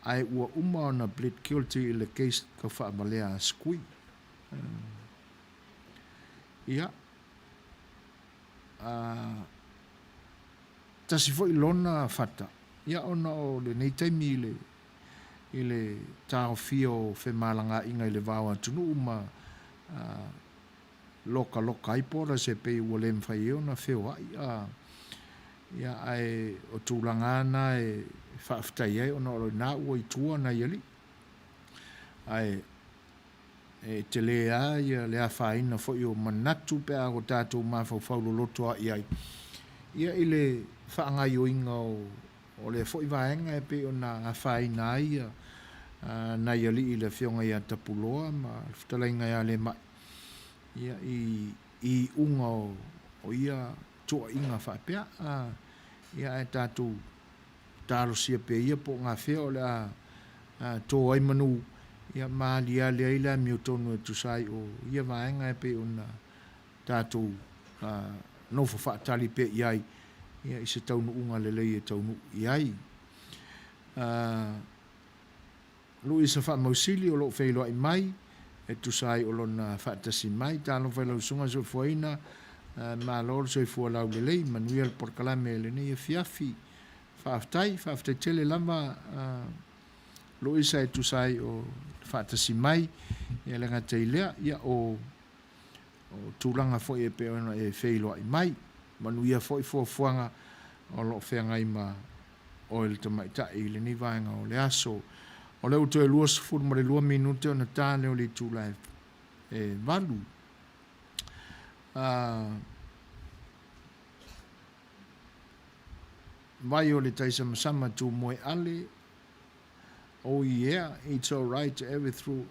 ae ua uma ona plead guilty i le case tau faavalea a Squee. Ia, tasi foi lona fata, ia ona o lenei taimi i le i le taofia o femalagaaiga i le va o atunuu ma lokaloka ai borders e pei ua le mafai ai ona feoai a ia ae o tulaga lava na e faafetai ai ona o lena ua i tua nai alii ae e tele lava ia le afaina foi o manatu pe a ua tatou mafaufau loloto lava i ai ia i le faagaoioiga o lea foi vaega e pei ona afaina ai ia nai alii i le afioga ia Tapuloa ma le fetalaiga ia Lemai ia i iuga o ia tuuaiga faapea. Ia ae tatou talosia pea ia po o gafea o le a to ai manu ia ma aliali ai le amiotonu e tusa ai o ia vaega e pei ona tatou nofo faatali pea i ai ia i se taunuuga lelei e taunuu i ai. Luisa Faamausili o lo o feiloai mai e tusa ai o lona faatasi mai. Talofa i lau Susuga Soifuaina, malo le soifua laulelei, manuia le polokalame i lenei afiafi. Faafetai, faafetai tele lava Luisa e tusa ai o le faatasi mai. Ia le gata i lea, ia o o tulaga foi e pei ona e feiloai mai. Manuia foi fuafuaga o lo o feagai ma oe le tamaitai i lenei vaega o le aso. O lea ua toe 22 minute ona ta lea o le itula e 8. Vai o le taisamasama tu moe ale, Oh yeah, it's alright every through,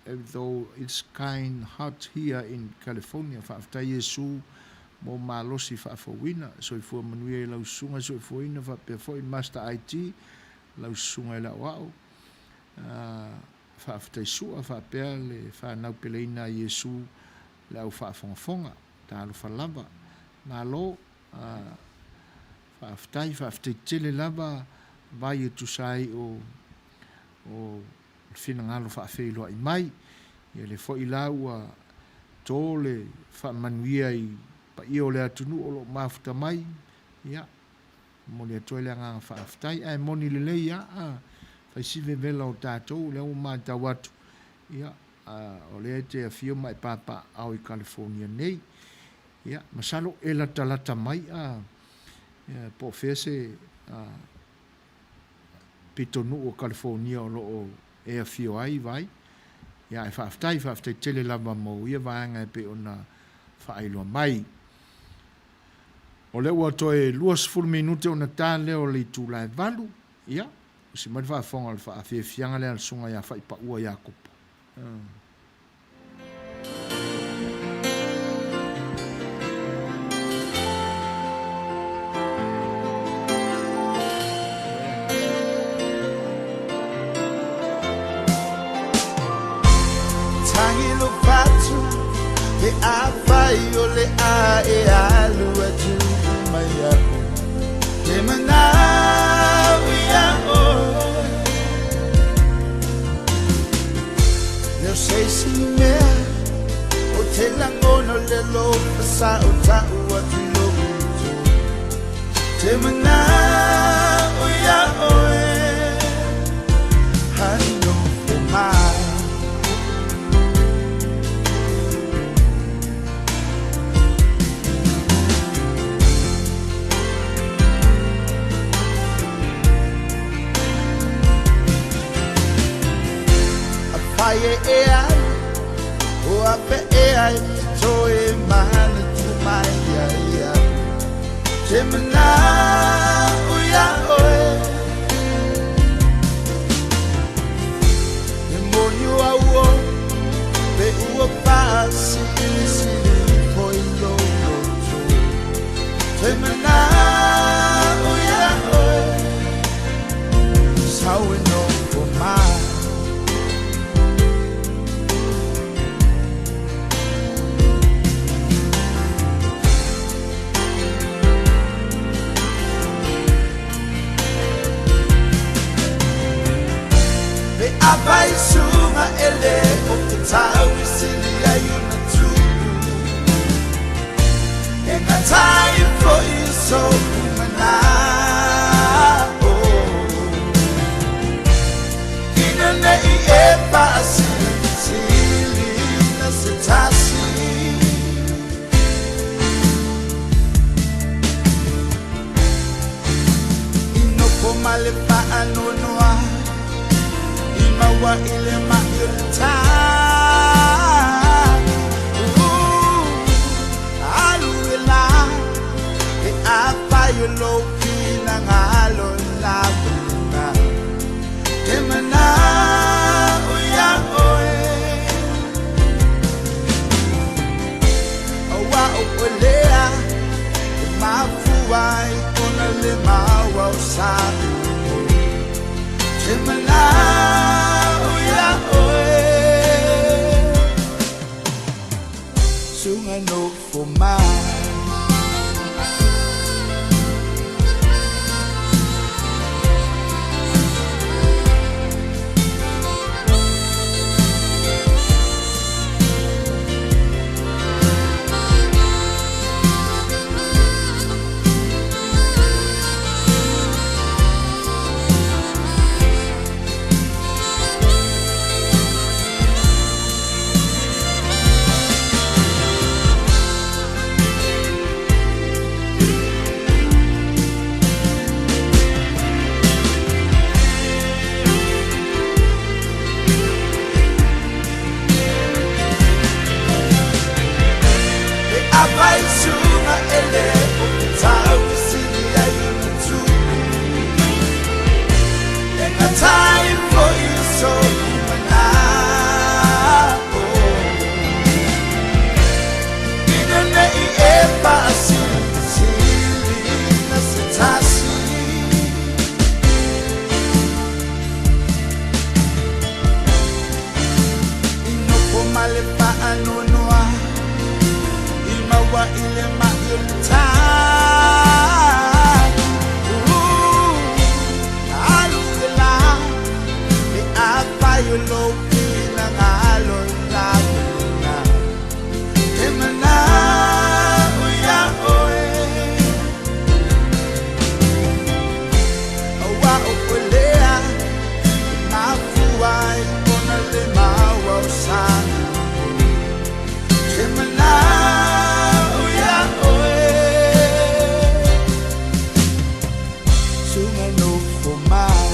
every though it's kind hot here in California. Faafetai Iesu mo malosi faafouina. Soifua manuia i lau susuga soifuaina faapea foi Master IT, lau susuga i le aoao. Faafetai sua faapea le fanau peleina a Iesu le au faafogafoga. Talofa lava. Malo. Faafetai, faafetai tele lava vai e tusa ai o o le finagalo faafeiloai mai. Ia lea foi la ua to le faamanuia i paia o le atunuu o lo o mafuta mai, ia, momoli atu ai le agaga faafetai. Ae moni lelei lava, a fai si vevela o tatou, lea ua matau atu, ia, o lea e te afio ma e papaaao i California nei. Ia, masalo e latalata mai a, po o fea se pitonuu o California o lo o e afio ai, Vai. Ia, ae faafetai, faafetai tele lava mo ia vaega e pei ona faailoa mai. O lea ua toe 20 minute ona ta lea o le itula e 8, ia, usi mai le faafofoga o le faafiafiaga lea a le Susuga ia Faipaua Iakopo. Tagi lo fatu, pe afai o le a e alu atu. Te manao iā ʻoe Honey nofo mai. Afai e ea ai, o ape ea e te toe manatu mai ia iaʻu. Te manao iā ʻoe. E moni ua ua pe ua faasilisili ifo i lou loto. Te manao iā ʻoe. Sau e nofo mai. Pe afai suga e le o ke tau i sili ai ona tupu E gata ifo i so'u mana'o Ina ne'i e faasilisili na se tasi. I nofo ma le faanoanoa I maua i le ma'i o le tā Alu e la Pe afai o lou finagalo lava lena Te manao iā oe Aua o oe lea e mafua ai ona le maua o sa Te manao iā oe Suga nofo mai. Pe afai suga e le o ke tau i sili ai ona tupu E gata ifo i so'u mana'o Ina ne'i e faasilisili na se tasi. I nofo ma le faanoanoa I maua i le ma'i o le tā Alu e la Pe afai o lou finagalo lava lena Te manao iā oe Aua o oe lea e mafua ai ona le maua o sa Te manao iā oe Suga nofo mai.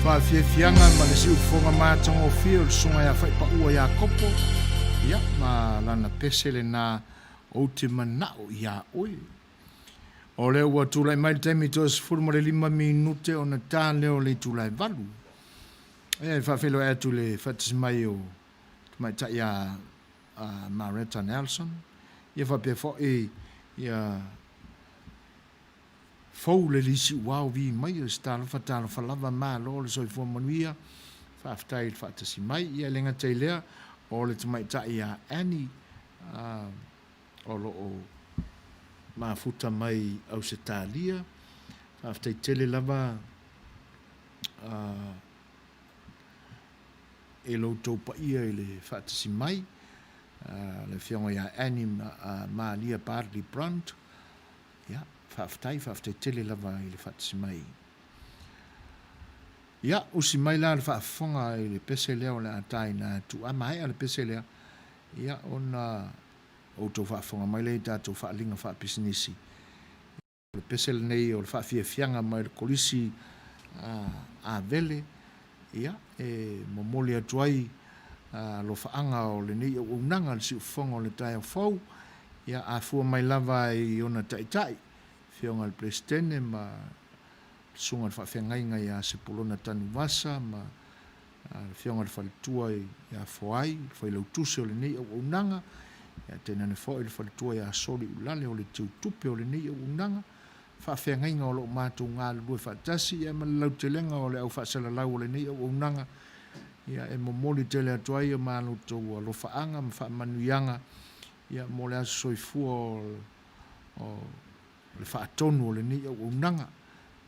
Faafiafiaga ma le siufofoga matagofie o le Susuga ia Faipaua Iakopo, ia, ma lana pese lena ou te manao iā oe. O lea ua tulai mai le taimi toe 15 minute ona ta lea o le itula e valu. Ia, e faafeiloai atu i le faatasi mai o Tamaitai a Maretta Nelson, ia faapea foi ia Fou le lisi uao vi mai o se talofa talofa lava malo le soifua manuia faafetai i le faatasi mai ia e le gata i lea o le tamaitai a Annie o lo o mafuta mai Ausetalia faafetai tele lava. i lo outou paia i le faatasi mai, le Afioga ia Annie Malia Bartley Brunt, ia, faafetai, faafetai tele lava i le faatasi mai. Ia, usi mai la le faafofoga i le pese lea o le a taina atu. A maea le pese lea, ia, ona outou faafofoga mai lea i tatou faaaliga faapisinisi. O le pese lenei o le faafiafiaga mai le Kolisi Avele, ia, e momoli atu ai alofaaga o lenei auaunaga i le siufofoga o le taeao fou, ia, a fua mai lava i ona taitai, Afioga i le Peresetene ma le Susuga i le Faafeagaiga ia Sepulona Tanuvasa ma le Afioga i le Faletua ia Foai, le Failautusi o lenei auaunaga, ia tainane foi le Faletua ia Soli Ulale o le Teutupe o lenei auaunaga, faafeagaiga o lo o matou galulue faatasi, ia ma le lautelega o le au faasalalau o lenei auaunaga, ia e momoli tele atu ai o matou alofaaga ma faamanuiaga, ia mo le aso soifua o le faatonu o lenei auaunaga,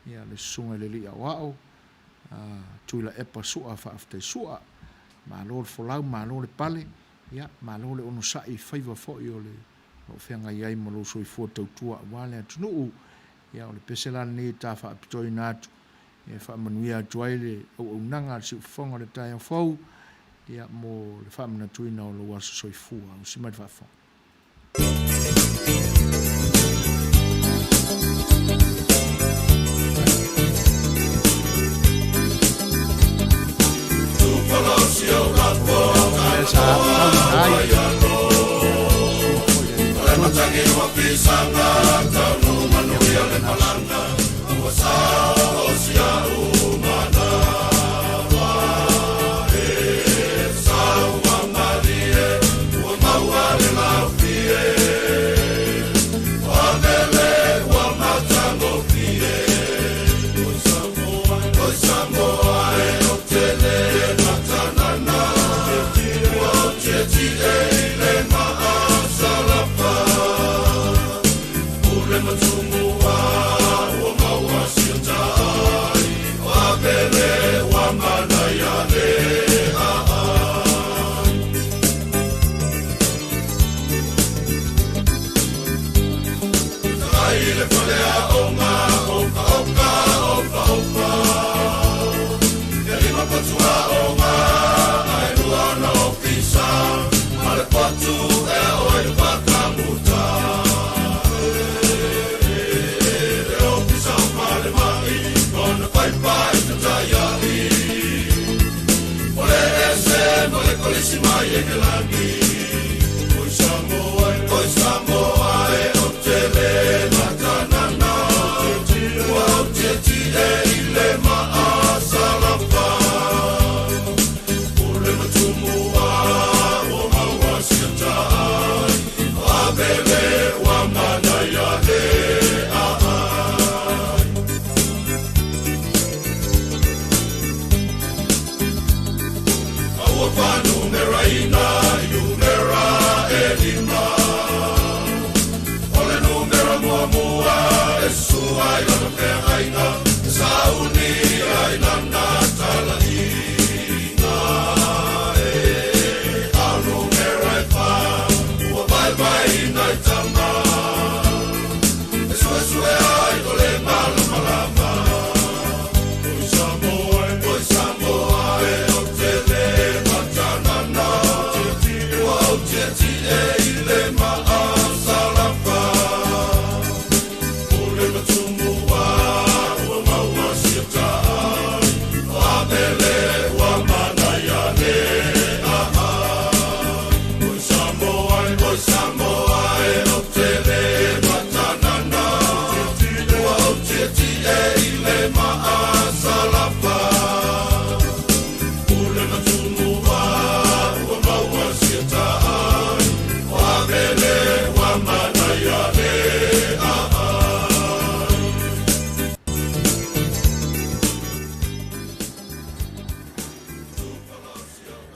ia le Susuga i le Alii Aoao, Tuilaepa Sua faafetai Sua, malo le folau, malo le pale, ia malo le onosai i faiva foi o le o feagai ai ma lou soifua tautua aua le atunuu. Ia o le pese la lenei e ta faapitoina atu e faamanuia atu ai le auaunaga a le Siufofoga o le taeao fou, ia mo le faamanatuina o lou aso soifua. Usi mai le faafofoga.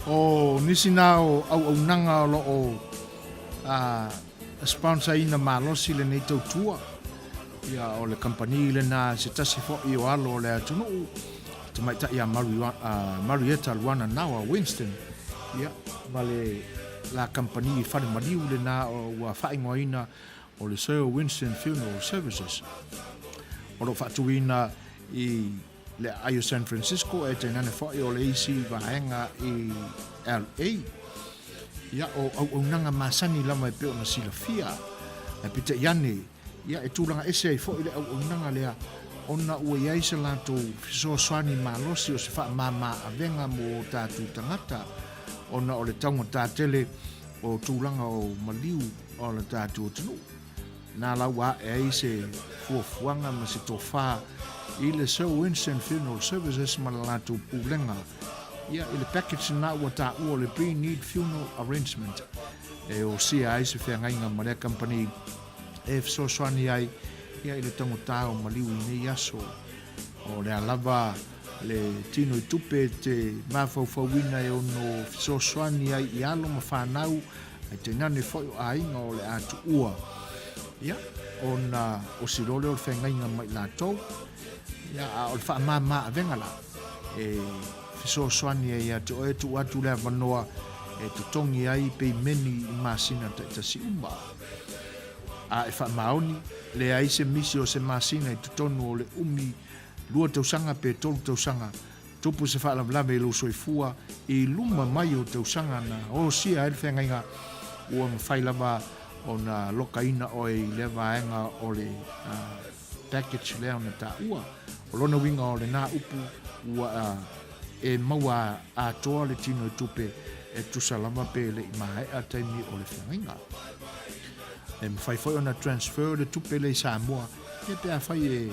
O nisi na o auaunaga o lo o sponsor-ina malosi lenei tautua, ia o le kamupani lena se tasi foi o alo o le atunuu. Tamaitai ia Marietta Luana Nawa Winston, ia, ma le la kamupani i fale maliu lena ua faaigoaina o le Sir Winston Funeral Services. O lo o faatuina i le aai o San Francisco e tainane foi o le isi vaega i LA. Ia, o auaunaga masani lava e pei ona silafia, ae peitai ane, Ia, e tulaga ese ai foi le auaunaga lea, ona ua i ai se latou fesoasoani malosi o se faamama-avega mo o tatou tagata, ona o le taugata tele o tulaga o maliu o le tatou atunuu. Na la ua ae ai se fuafuaga ma se tofa i le Sir Winston Funeral Services ma le latou pulega, ia, i le package lena ua taua o le Pre-Need Funeral Arrangement, e osia ai se feagaiga ma lea kamupani e fesoasoani ai ia i le taugata o maliu i nei aso. O le a lava le tino i tupe te mafaufauina e ono fesoasoani ai i alo ma fanau ae tainane foi o aiga o le a tuua. Ia, ona osi loa lea o le feagaiga ma i latou, ia, a o le faamama avega la e fesoasoani ai ia te oe e tuu atu le avanoa e totogi ai peimeni i masina taitasi uma. A e faamaoni, leai se misi o se masina i totonu o le umi lua tausaga pe tolu tausaga, tupu se faalavelave i lou soifua i luma mai o tausaga na osia ai le feagaiga, ua mafai lava ona lokaina oe i lea vaega o le package lea ona taua. O lona uiga o lena upu ua e maua atoa le tino i tupe e tusa lava pe le i maea taimi o le feagaiga. E mafai foi ona transfer le tupe lea i Samoa ia pe afai e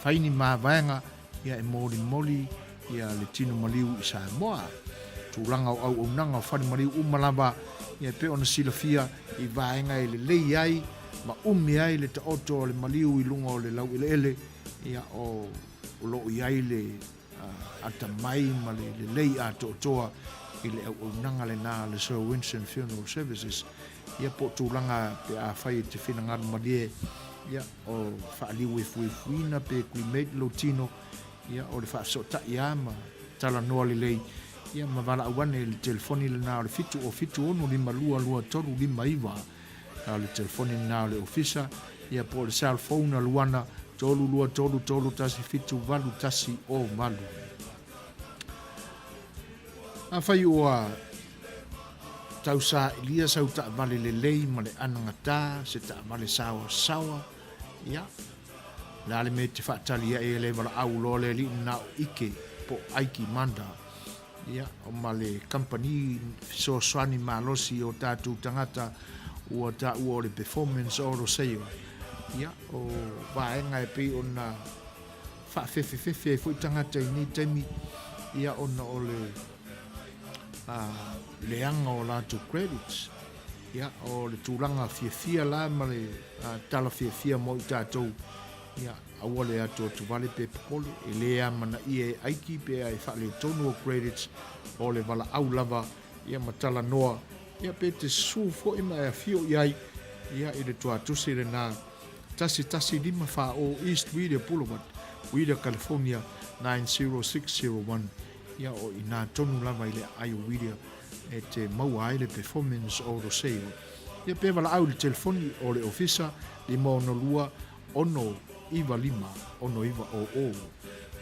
fai ni mavaega ia e molimoli ia le tino maliu i Samoa. Tulaga o auaunaga o fale maliu uma lava ia e pei ona silafia i vaega e lelei ai ma umi ai le taoto o le maliu i luga o le laueleele ia o lo o i ai le atamai ma le lelei atoatoa i le auaunaga lena a le Sir Winston Funeral Services, ia po o tulaga pe afai e te finagalo malie, ia, o faaliu efuefuina pe cremate lou tino, ia, o le faafesootai lava ma talanoa lelei, ia, ma valaau ane i le telefoni lena o le 707 652 2359, o le telefoni lena o le ofisa, ia, po o le cell phone a Luana, 323 317 8108. Afai ua tausailia sau taavale lelei ma le anagata, se taavale saoasaoa, ia, o le a le mea e te faatali ai e le valaau loa le alii na o Ike po o Aiki Manda, ia, ma le kamupani fesoasoani malosi o tatou tagata ua taua o le Performance Auto Sale, ia, o vaega e pei ona faafefefefe ai foi tagata i nei taimi, ia, ona o le leaga o latou credits. Ia, o le tulaga fiafia la ma le tala fiafia mo i tatou, ia, aua le atuatuvale pe popole, e le amanaia e Aiki pe a e faaletonu o credits o le valaau lava, ia, ma talanoa, ia, pe te susu foi ma e afio i ai, ia, i le tuatusi lena 1154 East Whittier Boulevard, Whittier, California 90601, ia, o i nā tonu lava i le aai o Whittier e te maua ai le performance o Roseio. Ia pe valaau i le telefoni o le ofisa 562 695 6900.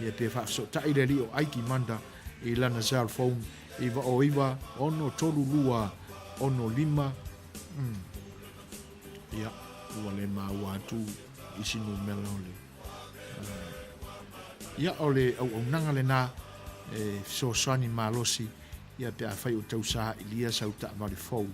Ia pe faafesootai le alii o Aiki Manda i lana cell phone 909 632 65 mm. Ia, ua le maua atu isi numera o le Ia, o le auaunaga lena e fesoasoani malosi ia pe afai o tau sailia sau taavale fou.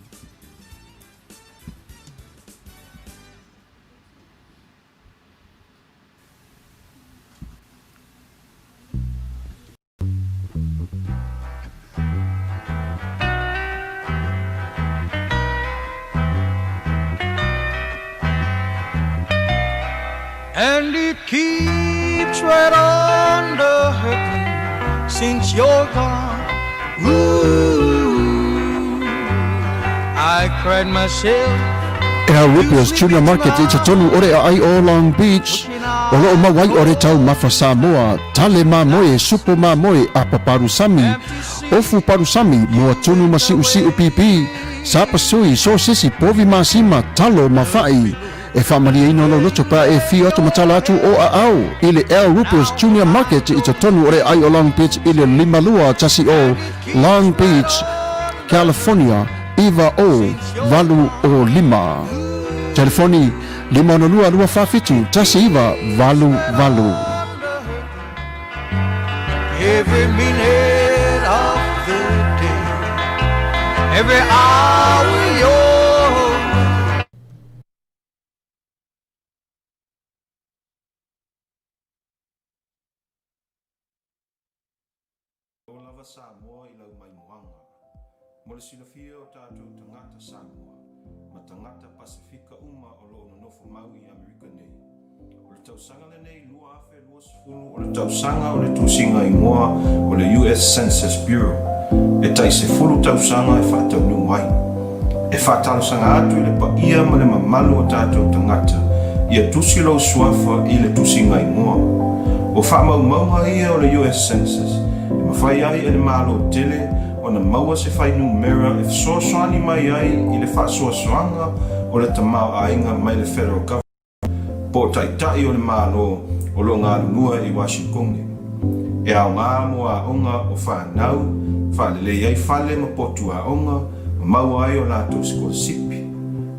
And it keeps right on the hurting since you're gone. Ooh, I cried myself. Al Ripper's Tuna Market i te tonu o te aai o Long Beach. O lo o maua ai o le taumafa Samoa, tale mamoe, supo mamoe, apa palusami, ofu palusami, moa tunu ma siusiu pipī, sapasui, sosesi, povi masima, talo ma fa'i. E faamalieina lou loto pe a e fio atu ma tala atu o aao i le Al Rupert's Junior Market i totonu o le ai o Long Beach i le 5210 Long Beach, California 90805. Telefoni, 562 247 1988. Every minute of the day, every hour you're O lava Samoa i lau maimoaga. Mo le silafia o tatou tagata Samoa ma tagata Pasefika uma o lo o nonofo mau i Amerika nei. O le tausaga lenei 2020 o le tausaga o le tusiga igoa o le US Census Bureau e tai sefulu tausaga e faataunuu ai. E faatalosaga atu i le paia ma le mamalu o tatou tagata ia tusi lou suafa i le tusiga igoa. O faamaumauga ia o le US Census e mafai ai e le Malo tele ona maua se fuainumera e fesoasoani mai ai i le faasoasoaga o le tamaoaiga mai le Federal Government po o Taitai o le Malo o lo o galulue i Washingtone. E aoga mo aoga o fanau, faalelei ai fale ma potu aoga ma maua ai o latou sikolasipi.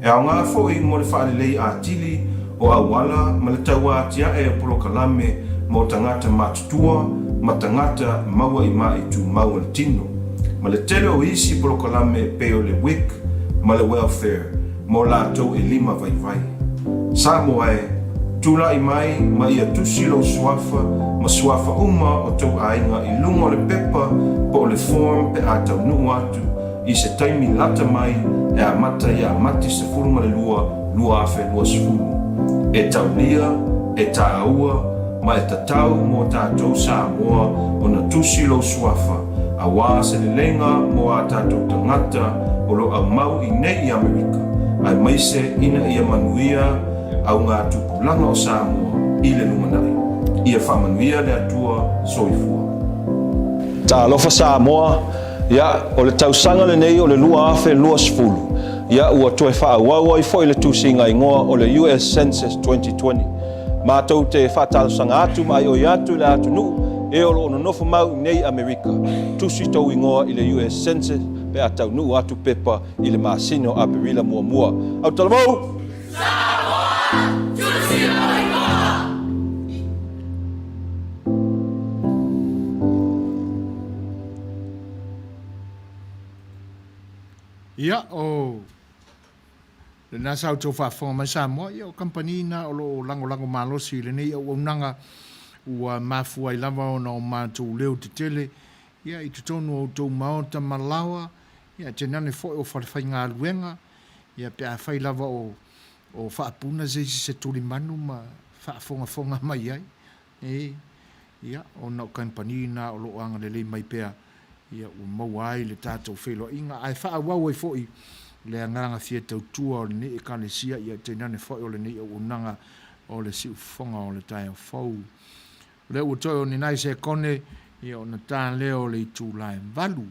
E aoga foi mo le faalelei atili o auala ma le tauatiae o polokalame mo tagata matutua ma tagata maua i maʻi tumau o le tino, ma le tele o isi polokalame e pei o le WIC ma le Welfare mo latou e lima vaivai. Samoa e, tulai mai ma ia tusi lou suafa ma suafa uma o tou aiga i luga o le pepa po o le form pe a taunuu atu i se taimi lata mai e amata ia Mati 12, 2020. E taulia, e tāua, ma e tatau mō tātou Samoa ona tusi lou suafa auā se leleiga mō ā tātou tagata o lo aumau i nei i Amerika, aemaise ina ia manuia au ngā tupulaga o Samoa i le lumanai. Ia faamanuia le Atua soifua. Talofa Samoa, ia, o le tausaga lenei o le 2020, ia, ua toe faaauau ai foi le tusiga igoa o le US Census 2020. Matou te faatalosaga atu ma aioi atu i le atunuu e o lo o nonofo mau i nei Amerika, tusi tou igoa i le US Census pe a taunuu atu pepa i le masina o Aperila muamua. Autalavou! Samoa! Tusi lou igoa! Ia, o lena sa outou faafofoga mai Samoa, ia o kamupani na o lo o lagolago malosi i lenei auaunaga ua mafua ai lava ona o matou leo tetele ia i totonu o outou maota ma laoa, ia tainane foi o falefaigaluega, ia pe afai lava o o faapuna se isi se tulimanu ma faafogafoga mai ai, e, ia, ona o kamupani na o lo o agalelei mai pea, ia, ua maua ai le tatou feiloaiga, ae faaauau ai foi le agaga fia tautua o lenei Ekalesia, ia, tainane foi o lenei auaunaga o le siufofoga o le taeao fou. O lea ua toe o ni nai sekone, ia, ona ta lea o le itula e 8.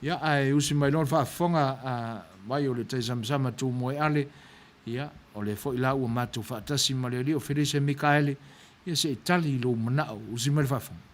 Ia, ae usi mai loa le faafofoga a mai o le taisamasama Tūmoeale, ia, o lea foi la ua matou faatasi ma le alii o Felise Mikaele, ia se i tali i lou manao. Usi mai le faafofoga.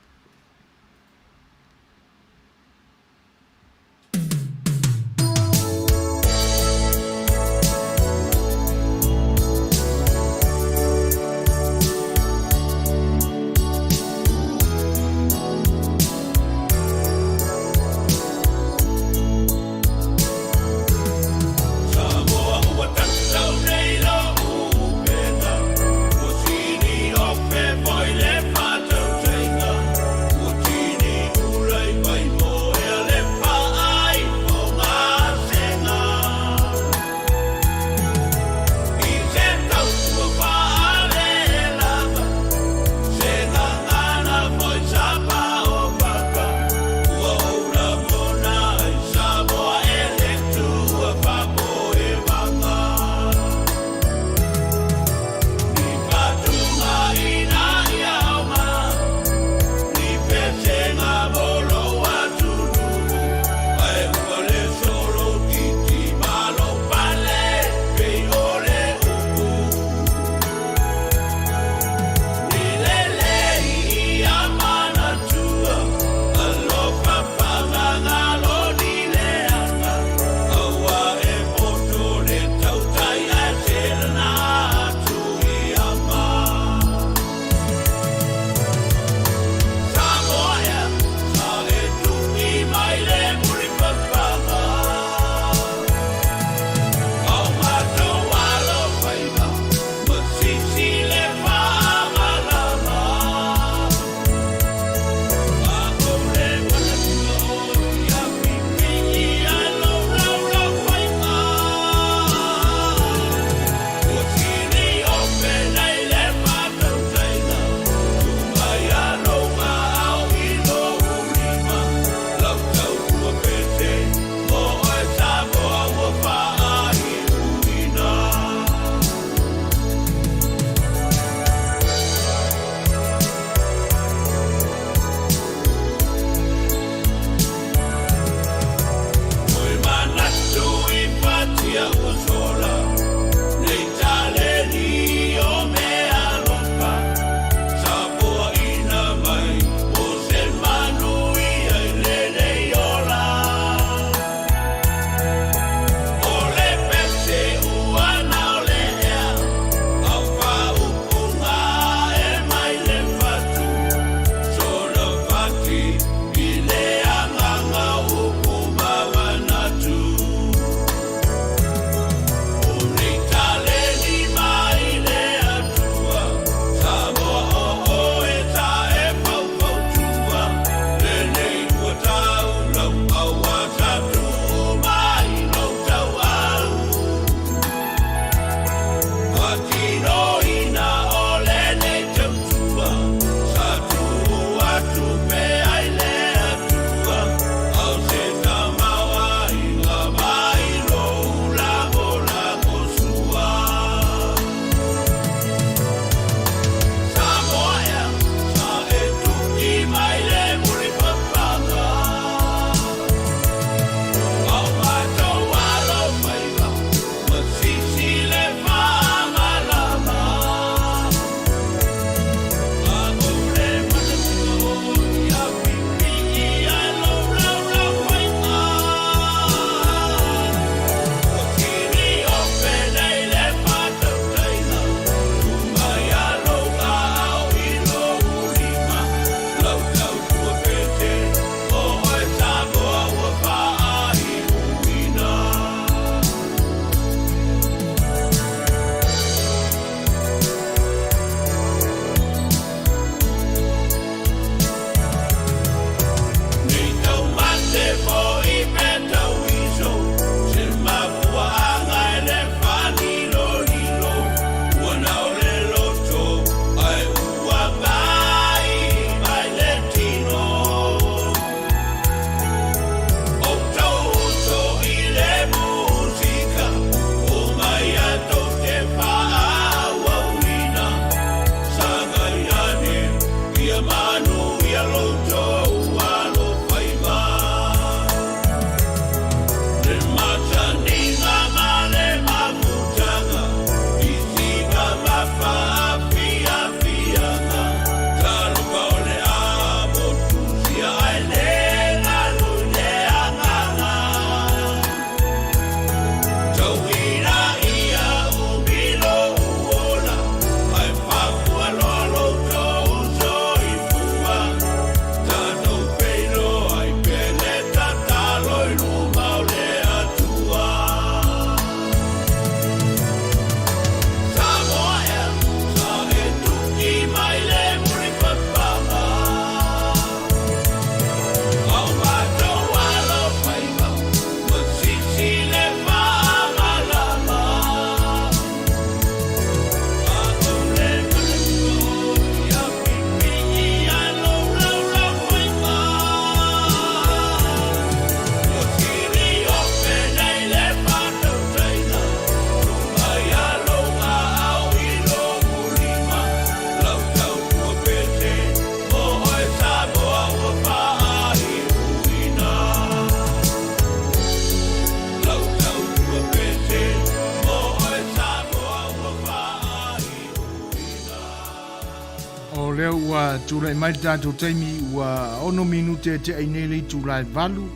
ua tulai mai le tatou taimi ua 6 minute e tea i nei le itula e 8.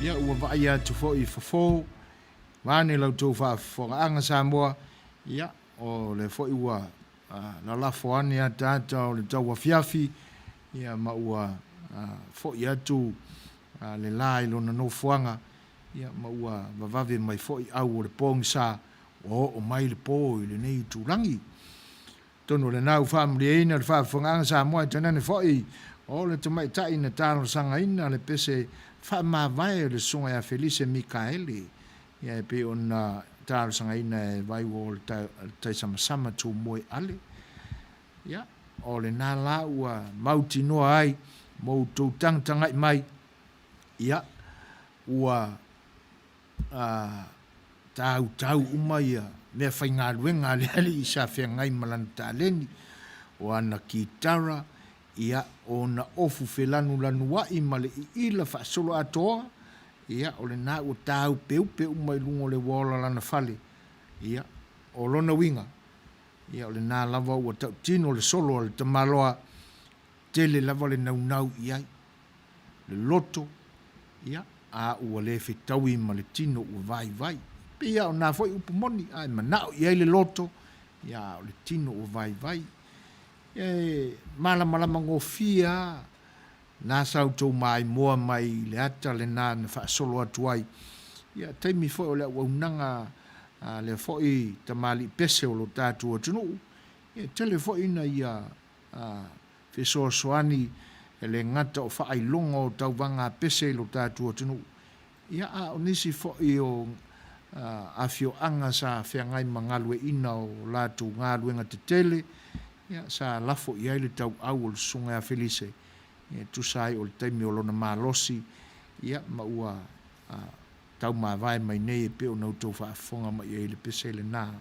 Ia, ua vaaia atu foi i fofo, vaeane la outou faafofogaaga Samoa, ia, o lea foi ua lalafo ane ataata o le tauafiafi, ia, ma ua foi atu le la i lona nofoaga, ia, ma ua vavave mai foi au o le pogisa, ua oo mai le po i lenei itulagi. Atonu o lena ua faamalieina le faafofogaaga Samoa e tainane foi o le tamaitai na talosagaina le pese faamavae o le Susuga ia Felise Mikaele, ia e pei ona talosagaina e Vaiuo o le Taisamasama Tumoe Ale. Ia, o lena la ua mautinoa ai ma outou tagatagai mai, ia, ua a tautau uma ia meafaigaluega a le alii sa feagai ma lana taleni, o ana kitara, ia, ona ofu felanulanuai ma le iila faasoloatoa, ia, o lena ua taupeupe uma i luga o le uaola lana fale, ia, o lona uiga, ia, o lena lava ua tautino le solo a le tamaloa, tele lava le naunau i ai. le loto, ia, a ua le fetaui ma le tino ua vaivai. E pei lava o na foi upu moni, a e manao i ai le loto, ia, a o le tino ua vaivai. Ia, e malamalama gofie lava na sa outou maimoa mai i le ata lena na faasolo atu ai. Ia, taimi foi o le auaunaga a lea foi tamalii pese o lo tatou atunuu, ia, e tele foi ina ia fesoasoani e le gata o faailoga o tauvaga a pese i lo tatou atunuu, ia a o nisi foi o afioaga sa feagai ma galueaiina o latou galuega tetele, ia sa lafo i ai le tauau o le Susuga ia Felise, ia e tusa ai o le taimi o lona malosi, ia ma ua taumavae mai nei e pei ona outou faafofoga mai ai i le pese lena.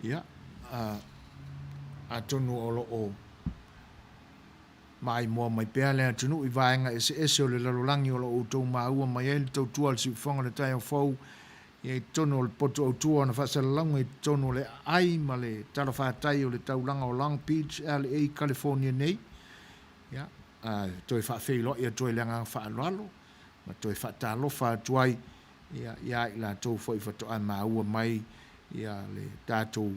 Ia, atonu o lo o maimoa mai pea le atunuu i vaega eseese o le lalolagi o lo o outou maua mai ai le tautua a le siufofoga o le taeao fou, ia i totonu o le potu autu o ana faasalalauga i totonu o le aai ma le talafatai o le taulaga o Long Beach, LA, California nei. Ia, toe faafeiloai atu ai i le agaga faaaloalo ma toe faatalofa atu ai ia ia i latou foi faatoa maua mai ia le tatou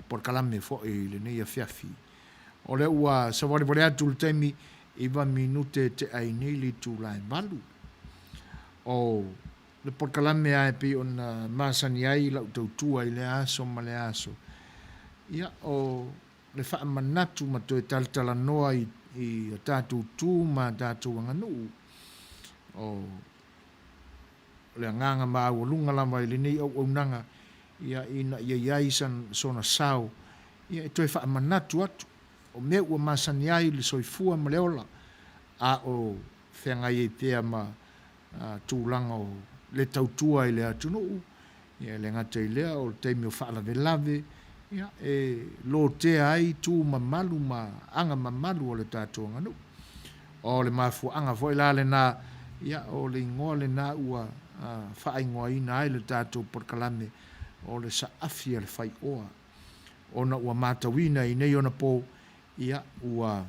polokalame foi i lenei afiafi. O lea ua savalivali atu le taimi, iva minute e tea ai nei le itula e 8. O le polokalame lava e pei ona masani ai lau tautua i lea aso ma lea aso, ia o le faamanatu ma toe talatalanoa i a tatou tu ma a tatou aganuu, o le agaga maualuga lava i lenei auaunaga, ia, ina ia i ai sona sao, ia, e toe faamanatu atu, o mea ua masani ai le soifua ma le ola, a o feagai ai pea ma tulaga o le tautua i le atunuu, ia, e le gata i lea, o le taimi o faalavelave, ia, e lotea ai tu mamalu ma aga mamalu o le tatou aganuu. O le mafuaaga foi la lena, ia, o le igoa lena ua faaigoaina ai le tatou polokalame o le Saafi a le Faioa, ona ua matauina i nei ona po, ia, ua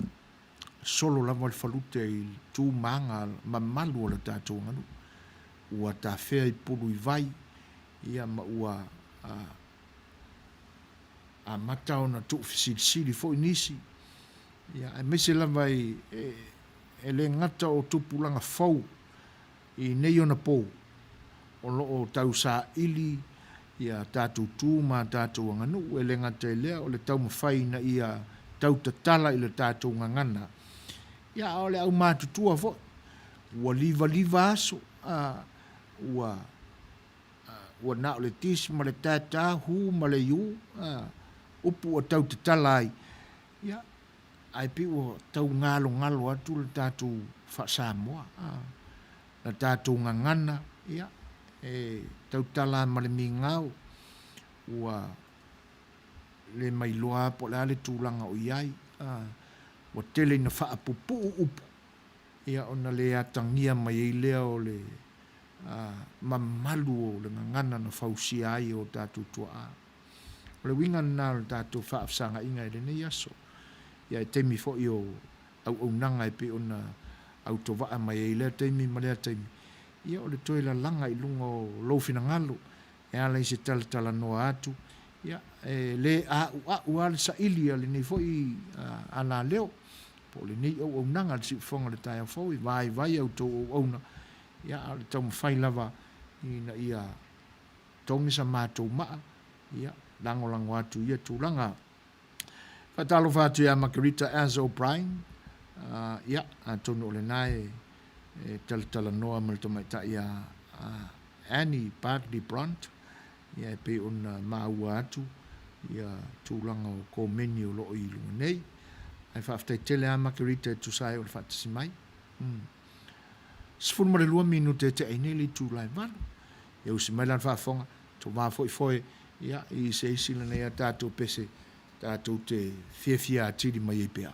solo lava le falute i le tu ma aga mamalu o le tatou aganuu. Ua tafea i pulu i vai, ia, ma ua amata ona tuufesilisili foi nisi, ia, aemaise lava i, e le gata o tupulaga fou i nei ona pou, o lo o tausaili ia tatou tu ma tatou aganuu, e le gata i lea o le taumafai ina ia tautatala i le tatou gagana, ia, a o le aumatutua foi, ua livaliva aso, a, ua Ua na o le tis ma le ta ta, hu ma le yu, upu ua tau tatala ai, ia, ae pei ua tau galogalo atu le tatou faa-Samoa, la tatou gagana, ia, e tautala lava ma le migao, ua le mailoa lava po o le a le tulaga o i ai, ua tele ina faapupuu upu, ia, ona le atagia mai ai lea o le mamalu o le gagana na fausia ai e o tatou tuaa. O le uiga lena o le tatou faafesagaiga i lenei aso. Ia e taimi foi o auaunaga e pei ona autovaa mai ai i lea taimi ma lea taimi, ia o le toe lalaga i luga o lou finagalo e ala i se talatalanoa atu, ia, e le a'ua'u lava le saili a lenei foi alaleo, po o lenei auaunaga a le Siufofoga o le Taeao Fou e vaivai a outou auauna, ia, a o le taumafai lava ina ia togi sa matou maa, ia, lagolago atu i ia tulaga. Faatalofa atu ia Makerita As O'Brien, ia, atonu o lena e talatalanoa ma le tamaitai ia Annie Bartley Brunt, ia e pei ona maua atu ia tulaga o komeni o lo o i luga nei. Ae faafetai tele lava Makerita e tusa ai o le faatasi mai. 12 minute e tea ai nei le itula e 8. Ia usi mai la le faafofoga, tovā foi foe ia i se isi lenei a tatou pese tatou te fiafia atili mai ai pea.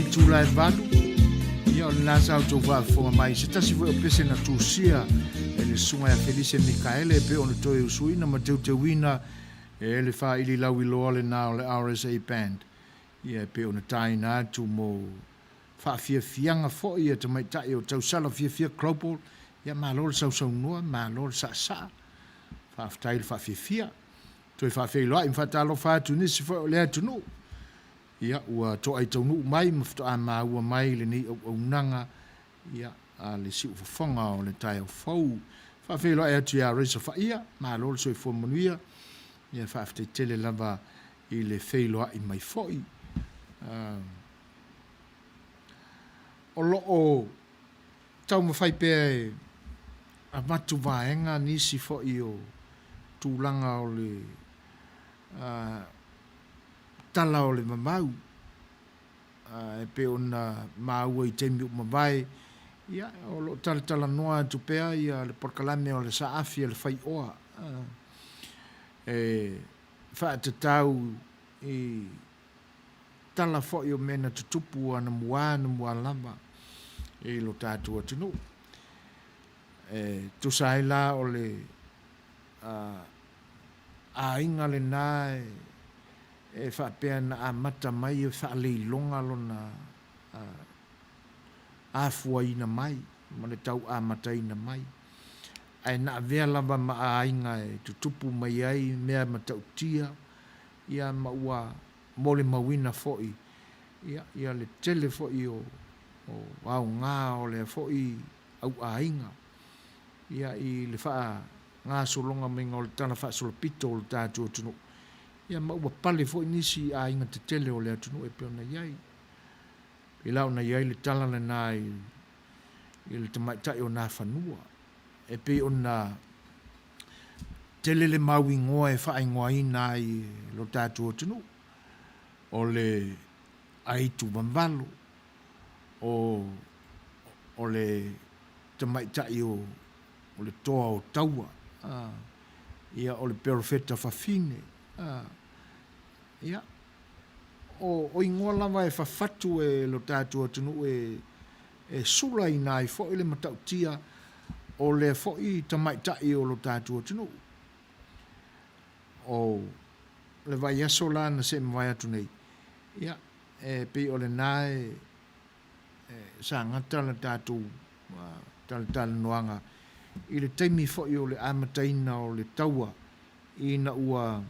itula e 8, ia o lena sa outou faafofoga mai i se tasi foi o pese na tusia e le Susuga ia Felise Mikaele e pei ona toe usuina ma teuteuina e le faaili lauiloa lena o le RSA Band, ia e pei ona taina atu mo faafiafiaga foi a tamaitai o Tausala Fiafia Global, ia malo le sausaunoa, malo le saasaa, faafetai le faafiafia. Toe faafeiloai ma faatalofa atu i nisi foi o le atunuu, ia ua toai taunuu mai ma faatoa maua mai lenei auaunaga, ia, a le siufofoga o le taeao fou. Faafeiloai atu ia Reza Faia, malo le soifua manuia, ia faafetai tele lava i le feiloai mai foi. O lo o taumafai pea e avatu vaega nisi foi o tulaga o le tala o le vavau e pei ona maua i taimi ua mavae, ia, o lo o talatalanoa atu pea le polokalame o le Saafi a le Faioa e faatatau i tala foi o mea na tutupu anamua anamua lava i lo tatou atunuu. E tusa ai la o le aiga lena e faapea na amata mai e faaleiloga lona afuaina mai ma le tau amataina mai, ae na avea lava ma aiga e tutupu mai ai mea matautia ia ma ua molimauina foi ia ia le tele foi o aoga o lea foi auaiga ia i le faagasologa maiga o le tala faasolopito o le tatou atunuu ia ma ua pale foi nisi aiga tetele o le atunuu e pei ona i ai. Pei la ona i ai le tala lena i le tamaitai o Nafanua e pei ona tele le mau igoa e faaigoaina ai e lo tatou atunuu, o le aitu vavalo, o, o le tamaitai o, o le toa o taua, a, ia, o le perofeta fafine, a, ia, o, o igoa lava e fafatu e lo tatou atunuu e, e sulaina ai foi le matautia o lea foi tamaitai o lo tatou atunuu. O le vaiaso la na seʻi mavae atu nei, ia, e pei o lena e, e sa gata le tatou talatalanoaga i le taimi foi o le amataina o le taua ina ua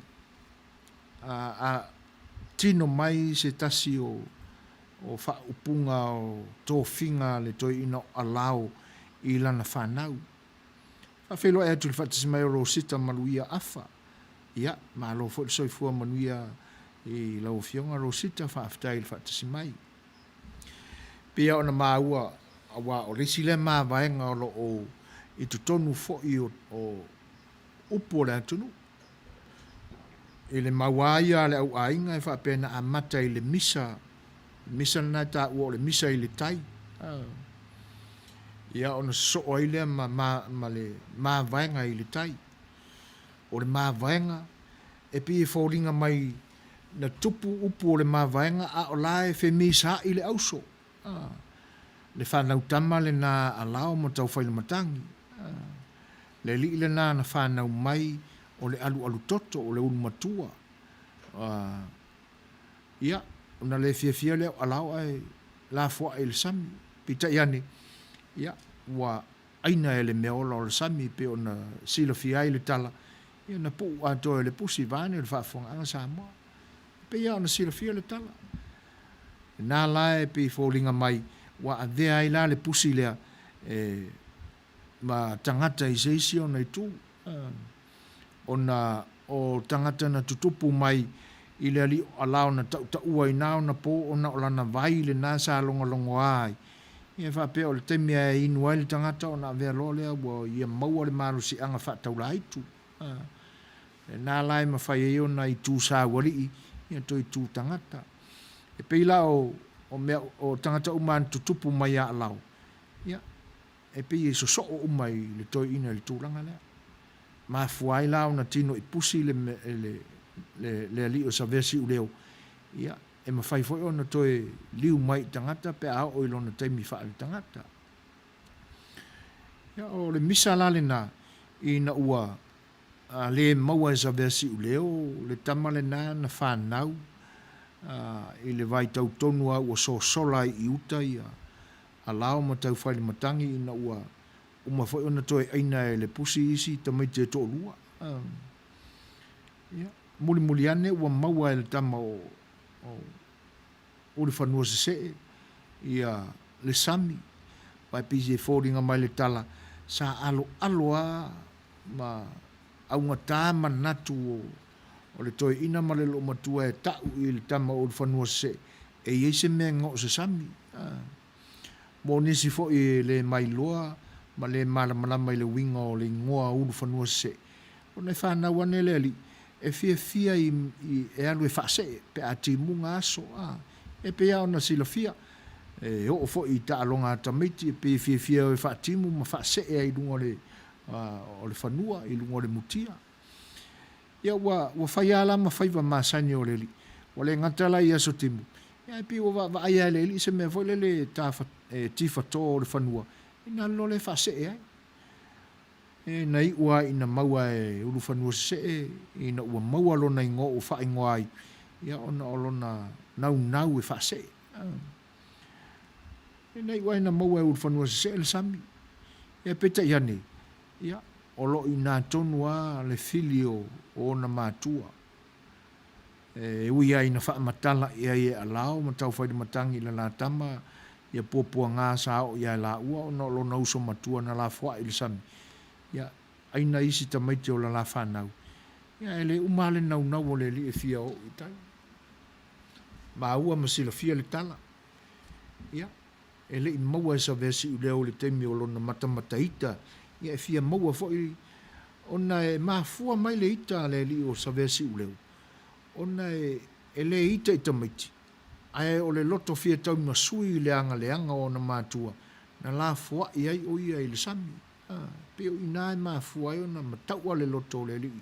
a, a tino mai se tasi o o faaupuga o tofiga a le toeaina o Alao i lana fanau. Faafeiloai atu i le faatasi mai o Rosita Maluia Afa. Ia, malo foi le soifua manuia i lau Afioga Rosita, faafetai i le faatasi mai. Pei ona maua, aua o le isi lea mavaega o lo o i totonu foi o upu o le atunuu. I le mau lava ia a le au aiga e faapea na amata i le misa, le misa lena e taua o le misa i le tai. Ia ona sosoo ai lea ma, ma, ma le mavaega i le tai. O le mavaega e pei e foliga mai na tupu upu o le mavaega a o la e femisaai le auso. Le fanau tama lena a Lao ma Taufailamatagi. Le alii lena na fanau mai o le alualu toto o le ulu matua. Ia, ona le fiafia lea o Alao ae lafoai i le sami. Peitai ane, ia, ua aina e le meaola o le sami pei ona silafia ai le tala, ia na puu atoa e le pusi vaeane le faafofogaaga Samoa. E pei lava ona silafia le tala. Lena la e pei e foliga mai ua avea ai la le pusi lea e ma tagata i se isi ona itu, ona o tagata na tutupu mai i le alii o Alao na tautaua i na ona po ona o lana vai lena sa logologoa ai. Ia faapea o le taimi lava e inu ai le tagata ona avea loa lea ua ia maua le malosiaga faataulaitu. Lena la e mafai ai ona itu saualii ia toe itu tagata. E pei la o, o mea, o tagata uma na tutupu mai ia Alao, ia, e pei e sosoo uma i le toeaina i le tulaga lea. Mafua ai la ona tino i pusi le, le, le, le alii o Savea Siuleo, ia, e mafai foi ona toe liu mai i tagata pe a oo i lona taimi faale-tagata. Ia, o le misa la lena, ina ua le maua e Saveasiuleo le tama lena na fanau i le vaitau tonu lava ua sosola ai i uta ia Alao ma Taufailematagi ina ua uma foi ona toe aina e le pusi isi tamaiti e toalua. Ia, mulimuli ane ua maua e le tama o Ulufanua Sesee ia le sami, aua e pei e foliga mai le tala, sa aloalo lava ma augata manatu o le toeaina ma le loomatua e ta'u i le tama o Ulufanua Sesee e i ai se mea e goo se sami. Mo nisi foi e le mailoa ma le malamalama i le uiga o le igoa Ulufanua Sesee, ona e fanau ane le alii, e fiafia i, e alu e faasee pe a timuga aso, a. E pei lava ona silafia, e oo foi i taaloga a tamaiti, e pei e fiafia e o e faatimu ma faasee ai i luga o le, o le fanua, i luga o le mutia. Ia ua, ua fai lava la ma faiva masani o le alii. Ua le gata la i aso timu, ia ae pei ua vaavaai lava e le alii se mea foi lele e tafa, e tifatō o le fanua, ina alu loa lea e faasee ai. E na iu lava ina maua e Ulufanua Sesee ina ua maua lona igoa ua faaigoa ai, ia ona o lona naunau e faasee. E na iu lava ina maua e Ulufanua Sesee le sami. Ia peitai ane, ia, o lo o i ina tonu lava le fili o ona matua. E ui lava ina faamatala i ai e Alao ma Taufailematagi i le la tama ia puapuaga sa oo ia laua ona o lona uso matua na lafoai i le sami, ia, aina isi tamaiti o la la fanau, ia, e le uma lava le naunau o le alii e fia oo i tai. Maua ma silafia le tala, ia, e le i maua e Saveasiuleo i le taimi o lona matamata ita, ia e fia maua foi ona e mafua mai le ita a le alii o Saveasiuleo, ona e le ita i tamaiti, ae o le loto fia tauimasui i le agaleaga o ona matua, na lafoai ai o ia i le sami. A, pei o i ina e mafua ai ona mataua le loto o le alii,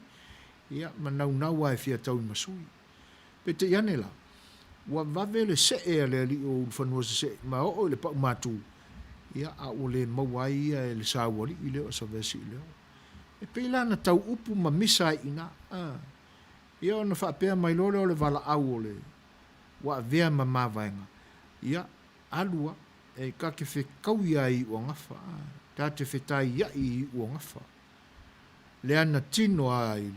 ia, ma naunau lava e fia tauimasui. Peitai ane la, ua vave le see a le alii o Ulufanua Sesee ma oo i le paumatu, ia, a ua le maua ai ia e le saualii lea o Saveasiuleo. E pei la na tau upu ma misa ai i ina, a. Ia ona faapea mai loa lea o le valaau o le ua avea ma mavaega, ia, alu a, e ta te fetaui a i Iuagafa, a, ta te fetaiai i Iuagafa. Lea na tino a i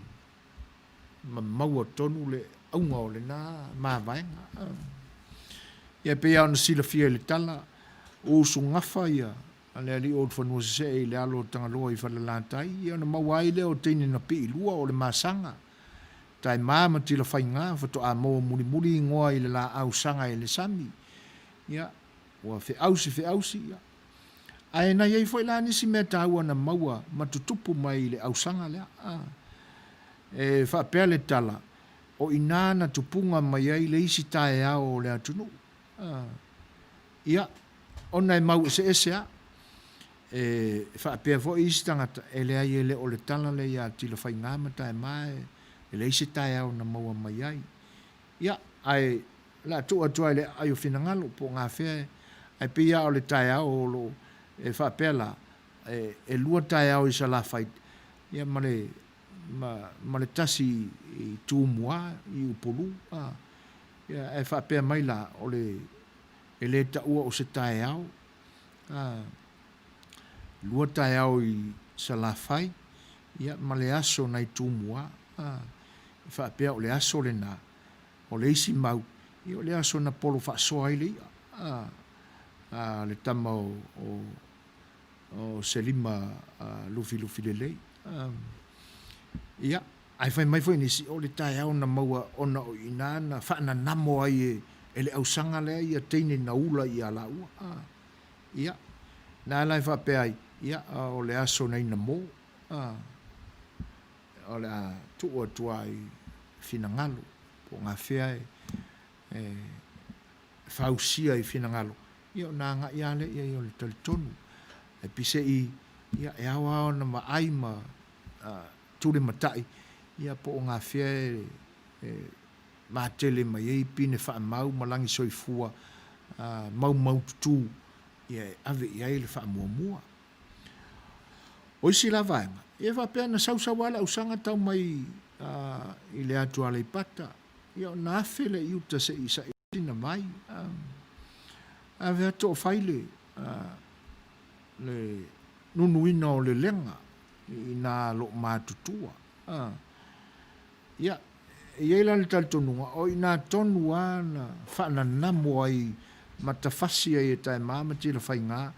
ma maua tonu le auga o lena mavaega. Ia e pei lava ona silafia i le tala, o usugafa ia a le alii o Ulufanua Sesee i le alo o Tagaloa i Falelatai, ia ona maua ai lea o teine na piilua o le masaga, Taema ma Tilafaiga faatoa maua mulimuli igoa i le laau saga e le sami. Ia, ua feausi feausi, ia. Ae na i ai foi la nisi mea taua na maua ma tutupu mai i le ausaga lea. E faapea le tala, o i ina na tupuga mai ai le isi taeao o le atunuu. Ia, ona e mau eseese lava. E faapea foi isi tagata, e leai e le o le tala lea ia Tilafaiga ma Taema e leai se taeao na maua mai ai. Ia, ae o le a tuu atu lava i le aai o finagalo po o gafea, ae pei lava o le taeao o lo o, e faapea la, e lua taeao i Salafai, ia ma le, ma, ma le tasi i Tumua, i Upolu, a. Ia, ae faapea mai la, o le, e le taua o se taeao, a, lua taeao i Salafai, ia, ma le aso nai Tumua, a, e faapea o le aso lena, o le isi mau, ia o le aso na polo faasoa ai le i'a, a, a le tama o, o, o Selima Lufilufi Lelei. Ia, ae fai mai foi nisi, o le taeao na maua ona o i ina na faananamo ai e, e le ausaga lea ia teine na ula ia laua. Ia, na ala e faapea ai, ia, o le aso na ina mō. O le a tuu atu ai finagalo, po o gafea e, e fausia i finagalo, ia ona agai lava lea i ai o le talitonu. Ae peiseai, ia, e ao lava ona vaai ma tule matai, ia po o gafea e matele mai ai pine faamau ma lagi soifua maumaututu ia e ave i ai le faamuamua. O isi la vaega, ia e faapea na sausau lava le ausaga tau mai i le atu Aleipata, ia ona afe lea i uta se i saili sina vai. Ave atu o fai le, le nunuina o le lega i nā loomatutua. Ia, e i ai la le talitonuga, o i ina tonu lava na faananamo ai ma tafasi ai e Taema ma Tilafaiga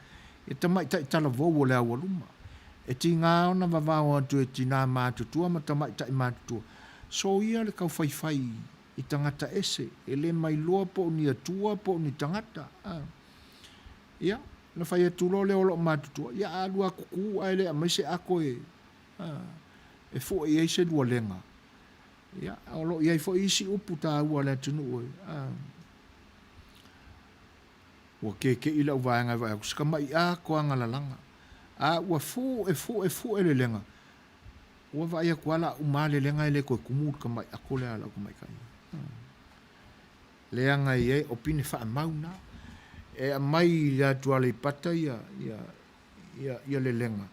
ia tamaitai talavou o le aualuma. E tiga ona vavao atu e tinā matutua ma tamaitai matutua, soia le kaufaifai i tagata ese, e le mailoa po o ni atua po o ni tagata. Ia, ona fai atu loa lea o loo matutua, ia a alu a kuku ae le aumai se ako e e fue i ai se lualega. Ia, o lo o i ai foi isi upu taua a le atunuu e, ua kekeʻi lau vaega e vaai atu, se kamaʻiʻa koaga lalaga, a ua fue, fue, fue le lega, ua vaai atu lava la uma le lega e le toe tumu le kamaʻiʻato lea a lau tamaitai. Leaga e i ai o pine faamau na. E aumai i le atu Aleipata ia, ia, ia, ia lelega,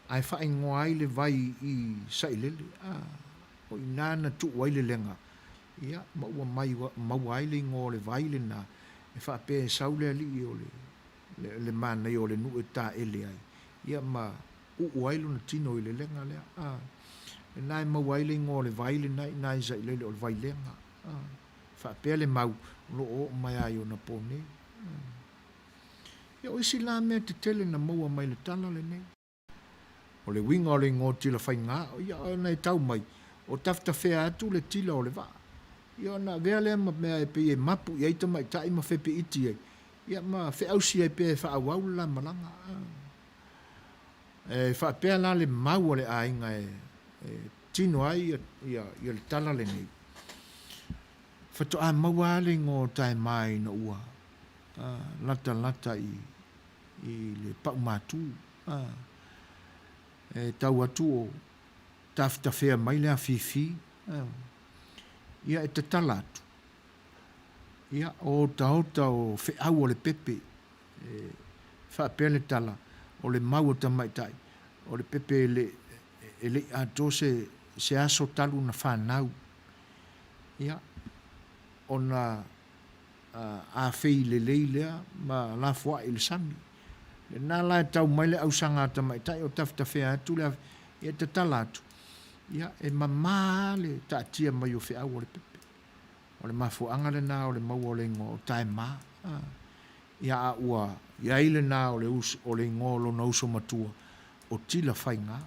ae faaigoa ai le vai i Sailele, a, o i ina na tuu ai le lega, ia, ma ua mai, maua ai le igoa o le vai lena, e faapea e sau le alii o le, le, le manaia o le nuu e taele ai, ia, ma uu ai lona tino i le lega lea, a. Lena e maua ai le igoa o le vai lena i ina i Sailele, o le Vailega, a. Faapea le mau o lo o oo mai lava i ona po nei. Ia, o isi la mea tetele na maua mai le tala lenei. O le uiga o le igoa tila faiga, ia ona e tau mai, o tafetafea atu le tila o le vaa. Ia ona avea lea ma mea e pei e mapu i ai tamaitai ma fepiiti ai, ia ma feausi ai pea e faaauau le la malaga. E faapea la le mau a le aiga e tino ai ia le tala lenei. Faatoa maua lava le igoa o Taema ina ua latalata i le paumatu. E tau atu o tafetafea mai le afifi, ia e tatala atu, ia o otaota o feau o le pepe, e faapea le tala, o le mau a tamaitai, o le pepe e le i atoa se aso talu ona fanau. Ia, ona afei lelei lea ma lafoai i le sami. Lena la e tau mai le ausaga a tamaitai o tafetafea atu le ia tatala atu, ia e mama lava le taatia mai o feau o le pepe. O le mafuaaga lena o le maua o le igoa o Taema. Ia a ua i ai lena o le o le igoa o lona uso matua o Tilafaiga,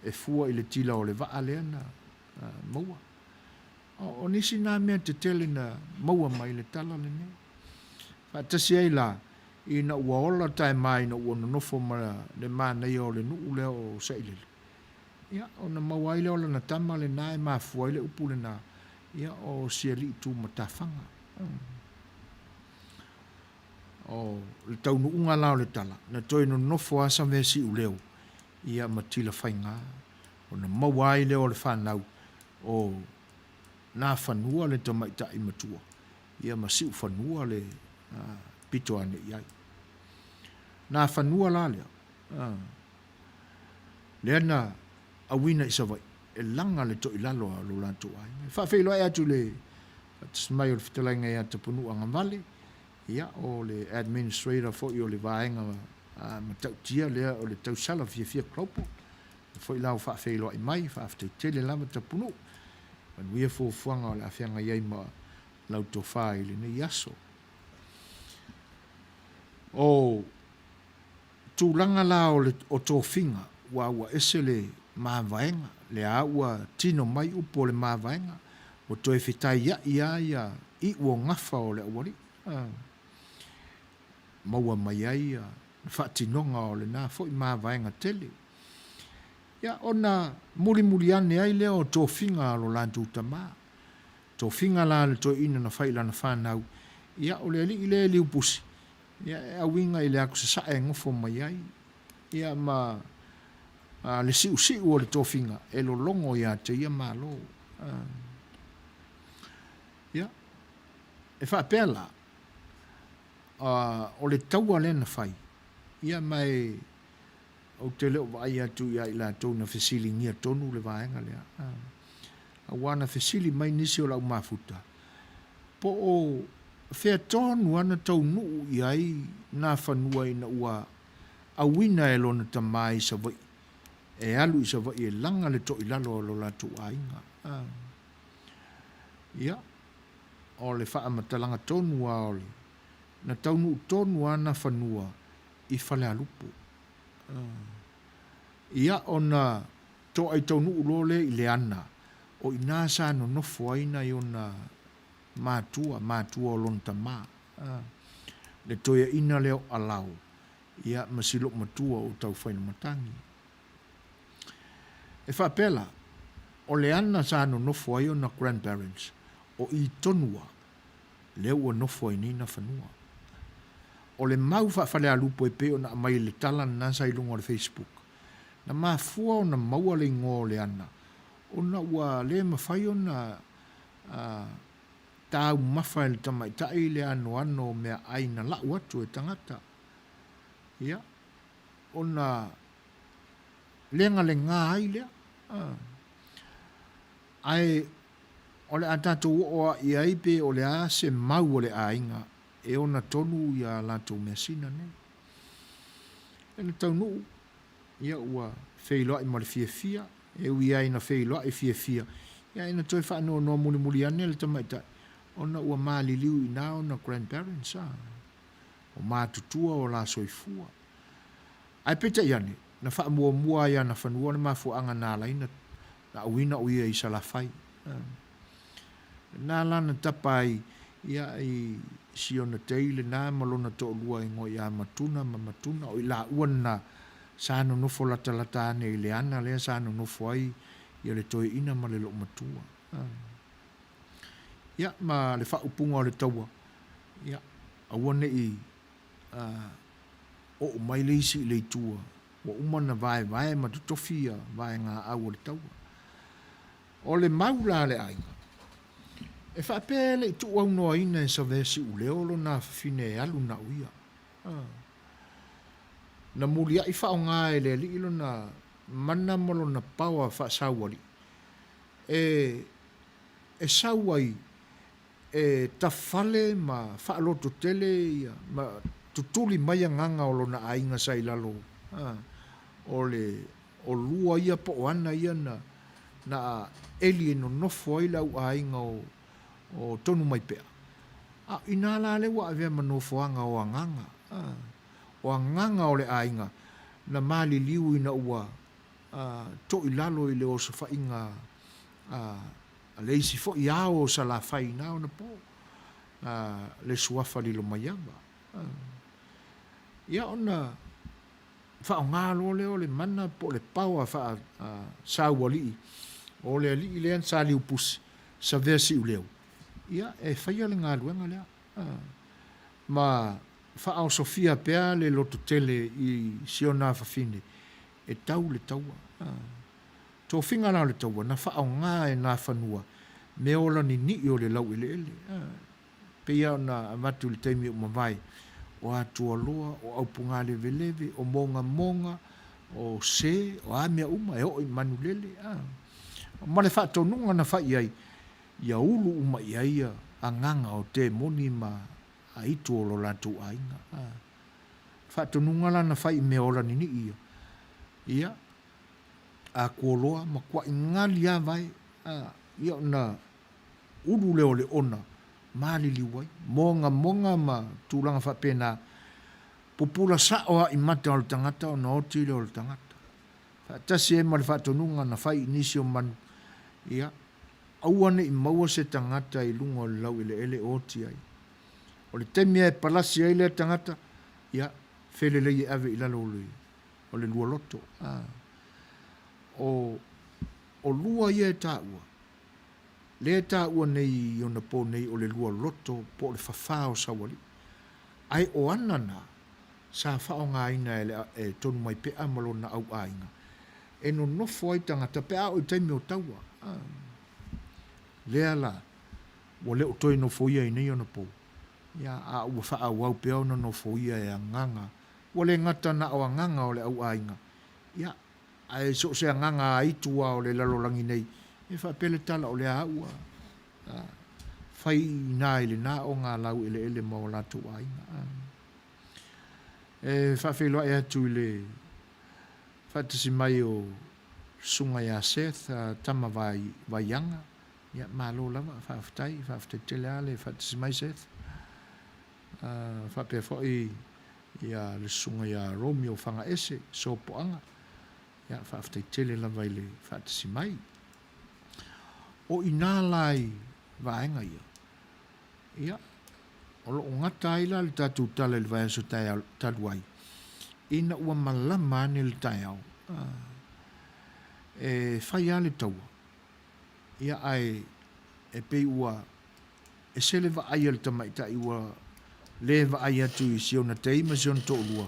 e fua i le tila o le vaa lea na maua. O nisi na mea tetele na maua mai le tala lenei. Faatasi ai la, ina ua ola Taema ina ua nonofo ma le manaia o le nuu lea o Sailele, ia, ona maua ai lea o lana tama lena e mafua ai le upu lena, ia, o si alii Tumatafaga. O le taunuuga la o le tala, na toe nonofo lava Saveasiuleo, ia, ma Tilafaiga, ona maua ai lea o le fanau o Nafanua le tamaitai matua, ia ma Siufanua le pito ane i ai. Nafanua la lea, lea na auina i Savaii e laga le toilalo a lo latou aiga. E faafeiloai atu i le faatasi mai o le fetalaiga ia Tapunuu Agavale, ia o le administrator foi o le vaega matautia lea o le Tausala Fiafia Global. Lea foi la ua faafeiloai mai, faafetai tele lava Tapunuu. Manuia fuafuaga o le a feagai ai ma lau tofa i lenei aso. O tulaga la o, le, o tofiga, ua ua ese le mavaega, lea ua tino mai upu o le mavaega, ua toe fetaia'i lava ia iu o gafa o le aualii. Maua mai ai le faatinoga o lena foi mavaega tele. Ia, ona mulimuli ane ai lea o tofiga a lo latou tama. Tofiga la a le toeaina na fai i lana fanau, ia, o le alii lea e liupusi, ia, e auiga i le atu sasae e nofo mai ai, ia, ma le siusiu o le tofiga e lologo ia te ia Malo. Ia, e faapea la, o le taua lea na fai, ia ma e ou te le o vaai atu ia i latou na fesiligia tonu le vaega lea. Aua na fesili mai nisi o lau mafuta, po o fea tonu lava na taunuu i ai nā fanua ina ua auina e lona tama i Savaii, e alu i Savaii e laga le toilalo a lo latou aiga. Ia, o le faamatalaga tonu lava o le, na taunuu tonu lava nā fanua i Falealupo. Ia, ona toai taunuu loa lea i Leana, o i ina sa nonofo ai nai ona matua, matua o lona tama, le toeaina lea o Alao, ia, ma si loomatua o Taufailamatagi. E faapea la, o Leana sa nonofo ai ona grandparents, o i tonu lava lea ua nofo ai nei Nafanua. O le mau faa-Falealupo e pei ona aumai i le tala lena sa i luga o le Facebook, na mafua ona maua le igoa o Leana ona ua le mafai ona taumafa e le tamaitai le anoano o meaai na lau atu e tagata. Ia, ona legalega ai lea. Ae o le a tatou oo lava i ai pe o le a se mau o le aiga e ona tonu ia latou measina nei. E na taunuu, ia ua feiloai ma le fiafia, e ui ai ina feiloai fiafia, ia ina toe faanoanoa mulimuli ane le tamaitai, ona ua maliliu i ina ona grandparents, a, o matutua o la soifua. Ae peitai ane, na faamuamua ai ana fanua le mafuaaga na ala ai na auina o ia i Salafai. Na ala na tapa ai ia i si ona tei lena ma lona toalua e igoa ia Matuna ma Matuna, o i laua na sa nonofo latalata ane i le ana lea sa nonofo ai ia le toeaina ma le loomatua. Ia, ma le faaupuga o le taua, ia, aua ne i oo mai le isi i le itu ua uma ona vaevae ma totofi ia vaegaau o le taua. O le mau la a le aiga, e faapea e le i tuuaunoaina e Savea Siuleo lona afafine e alu na o ia. Na muliai faaaoga e le alii lona mana ma lona paoa faasaualii e e sau ai e tafale ma faalototele ia ma tutuli mai agaga o lona aiga sa i lalo o le o lua ia po o ana ia na na eli e nonofo ai le au aiga o o Tonumaipea. A inā la lea ua avea ma nofoaga o agaga, o agaga o le aiga na maliliu ina ua toilalo i le osofaiga a A le isi foi ao o Salafai inā ona po, a le suafa Lilomaiava. Ia ona faaaoga loa lea o le mana po o le paoa faa-saualii o le alii lea na saliupusi, Savea Siuleu, ia e faia le galuega lea. Ma faaosofia pea le lototele i si ona afafine e tau le taua. Tofiga la o le taua, na faaaoga e Nafanua meaola ninii o le laueleele. E pei lava ona avatu i le taimi ua mavae, o Atualoa, o Aupugalewelewe, o Mogamoga, o Se, o a mea uma e oo i Manulele. Ma le faatonuga na fai i ai, ia ulu uma i ai agaga o temoni ma aitu o lo latou aiga. Faatonuga la na fai i meaola ninii ia, ia, a Kuoloa ma kuaʻigali lava vae, a, ia ona ulu lea o le ona maliliu ai, mogamoga ma tulaga faapena, pupula sao lava i mata o le tagata ona oti lea o le tagata. Faatasi ai ma le faatonuga na fai i nisi o manu, ia, aua ne i maua se tagata i luga o le laueleele e oti ai. O le taimi lava e palasi ai lea tagata, ia, felelei e ave i lalo o le o le lualoto. A. O, o lua ia e taua, lea e taua nei i ona pō nei o le lualoto po o le fafā o Saualii. Ae o ana na, sa faaaogaina e le, e Tonumaipea ma lona au aiga, e nonofo ai tagata pe a oo i taimi o taua. A. Lea la. Ua le o toe nofoia i nei ona pou, ia, a ua faaauau pea ona nofoia e agaga, ua le gata na o agaga o le au aiga, ia, ae so o se agaga aitu lava o le lalolagi nei, e faapea le tala o lea ua fai i ina i lena ogalau eleele ma o latou aiga. E faafeiloai atu i le faatasi mai o Susuga ia Seth Tama Vaiaga, ia malo lava, faafetai, faafetai tele lava le faatasi mai Seth. Faapea foi ia le Susuga ia Romeo Fagaese Sopoaga, ia faafetai tele lava i le faatasi mai. O ina la i vaega ia, ia, o lo o gata ai la le tatou tala i le vaiaso taeao talu ai, ina ua malama ane le taeao, e fai lava le taua, ia ae e pei ua ese le vaai a le tamaitai ua le vaai atu i si ona tei ma si ona toalua,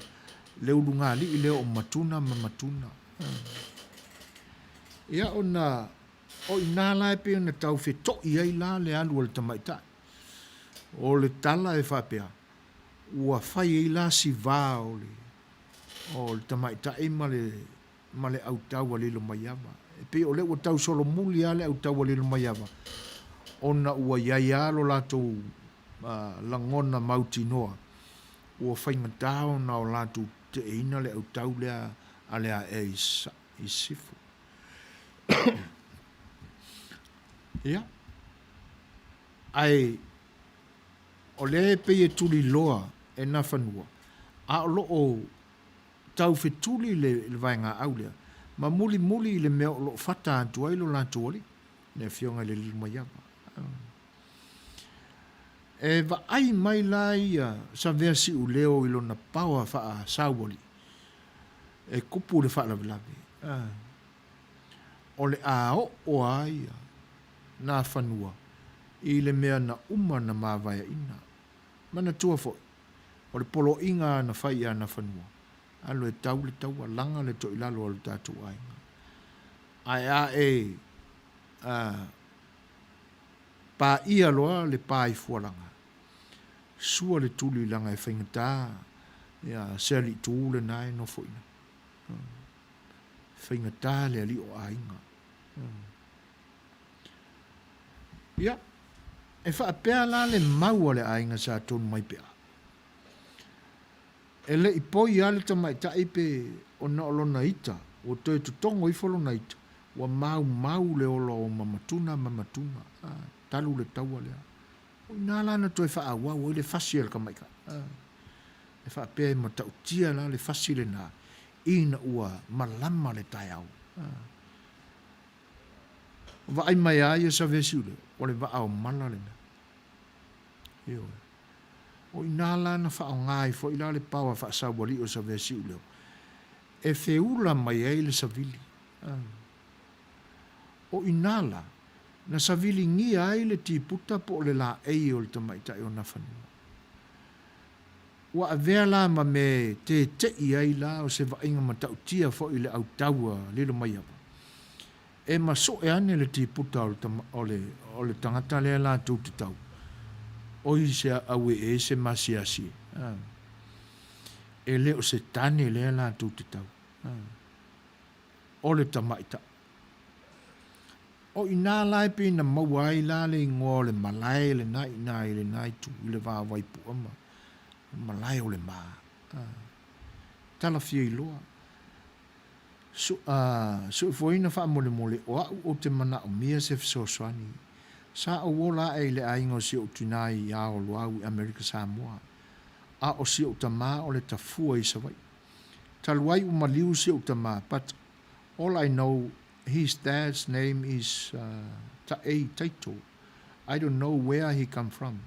le ulugalii lea o Matuna ma Matuna. Ia ona o i ina la e pei ona tau feto'i ai la le alu a le tamaitai. O le tala e faapea, ua fai ai la si va o le o le tamaitai ma le ma le autau a Lilomaiava. E pei o lea ua tau solomuli lava le autau a Lilomaiava ona ua i ai lava lo latou lagona mautinoa ua faigata ona o latou teteeina le autau lea a le aea i sisifo. Ia, ae o lea e pei e tuliloa e Nafanua, a o lo o taufetuli le vaegaau lea, ma mulimuli i le mea o lo o fata atu ai lo latou alii, le Afioga i le Lilomaiava. E vaai mai la ia Savea Siuleo i lona paoa faa-saualii, e kupu le faalavelave. O le a oo a ia Nafanua i le mea na uma na mavaeaina. Manatua foi, o le poloaiga na fai ia Nafanua, alu e tau le taua, laga le toilalo a lo tatou aiga. Ae a e paia loa le pa i Fualaga, sua le tuli leaga e faigata ia se alii tu lena e nofo i ina. Faigata le alii o aiga. Ia, e faapea la le mau a le aiga Sa Tonumaipea. E le i poi lava le tamaitai pe ona o lona ita, ua toe totogo ifo lona ita, ua maumau le ola o Mamatuna ma Matuna, talu le taua lea. O i ina la na toe faaauau ai le fasi a le tamaitai. E faapea e matautia la le fasi lena ina ua malama le taeao. Vaai mai a ia Savesiuleo, o le vaa o mala lena. Ioe. O i ina la na faaaoga ai foi la le paoa faasaualii o Savesiuleo e feula mai ai le savili. O i ina la na saviligia ai le tiputa po o le laei o le tamaitai o Nafanua. Ua avea la ma mea e tete'i ai la o se vaaiga matautia foi i le autau a Lilomaiava, e masoe ane le tiputa o le, o le, o le tagata lea latou te tau, oi se auee se masiasi e. E le o se tane lea latou te tau, o le tamaitai. O i ina la e pei na maua ai la le igoa o le malae lena i ina i lena itu i le va o Vaipua ma Malae o le Ma. Tala fia iloa. Su, a, suifoina faamolemole o a'u ou te manaomia se fesoasoani. Sa ou ola aʻe i le aiga o si ou tinā i Aoloau i Amerika Samoa, a o si ou tamā o le tafua i Savaii. Talu ai ua maliu si ou tamā, but all I know his dad's name is Taʻei Taito, I don't know where he come from.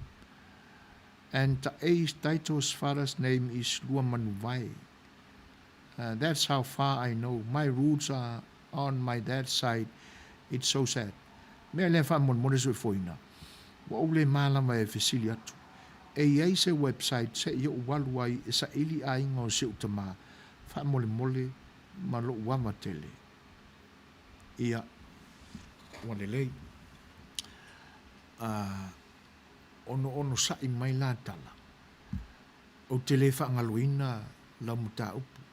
And Taʻei Taito's father's name is Luamanuvae. That's how far I know. My roots are on my dad's side. It's so sad. Mea lea faamolemole soifuaina, ua ou le mālama e fesili atu. E i ai se website seʻi ou alu ai e saili aiga o si ou tamā, faamolemole ma loʻu ava tele. Ia, ua lelei. Uh. Ona onosai mai la tala, Ou te le faagaloina lau mataupu,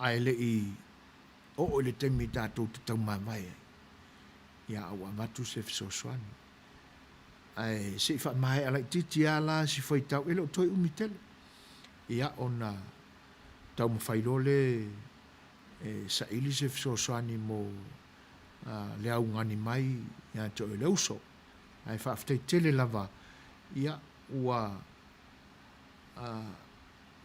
ae le i oo i le taimi tatou te taumavae ai, ia a ua avatu se fesoasoani. Ae se i faamaea laitiiti lava la si faitau, e le o toe umi tele. Ia ona taumafai loa lea e saili se fesoasoani mo le augani mai ia te oe le uso. Ae faafetai tele lava, ia ua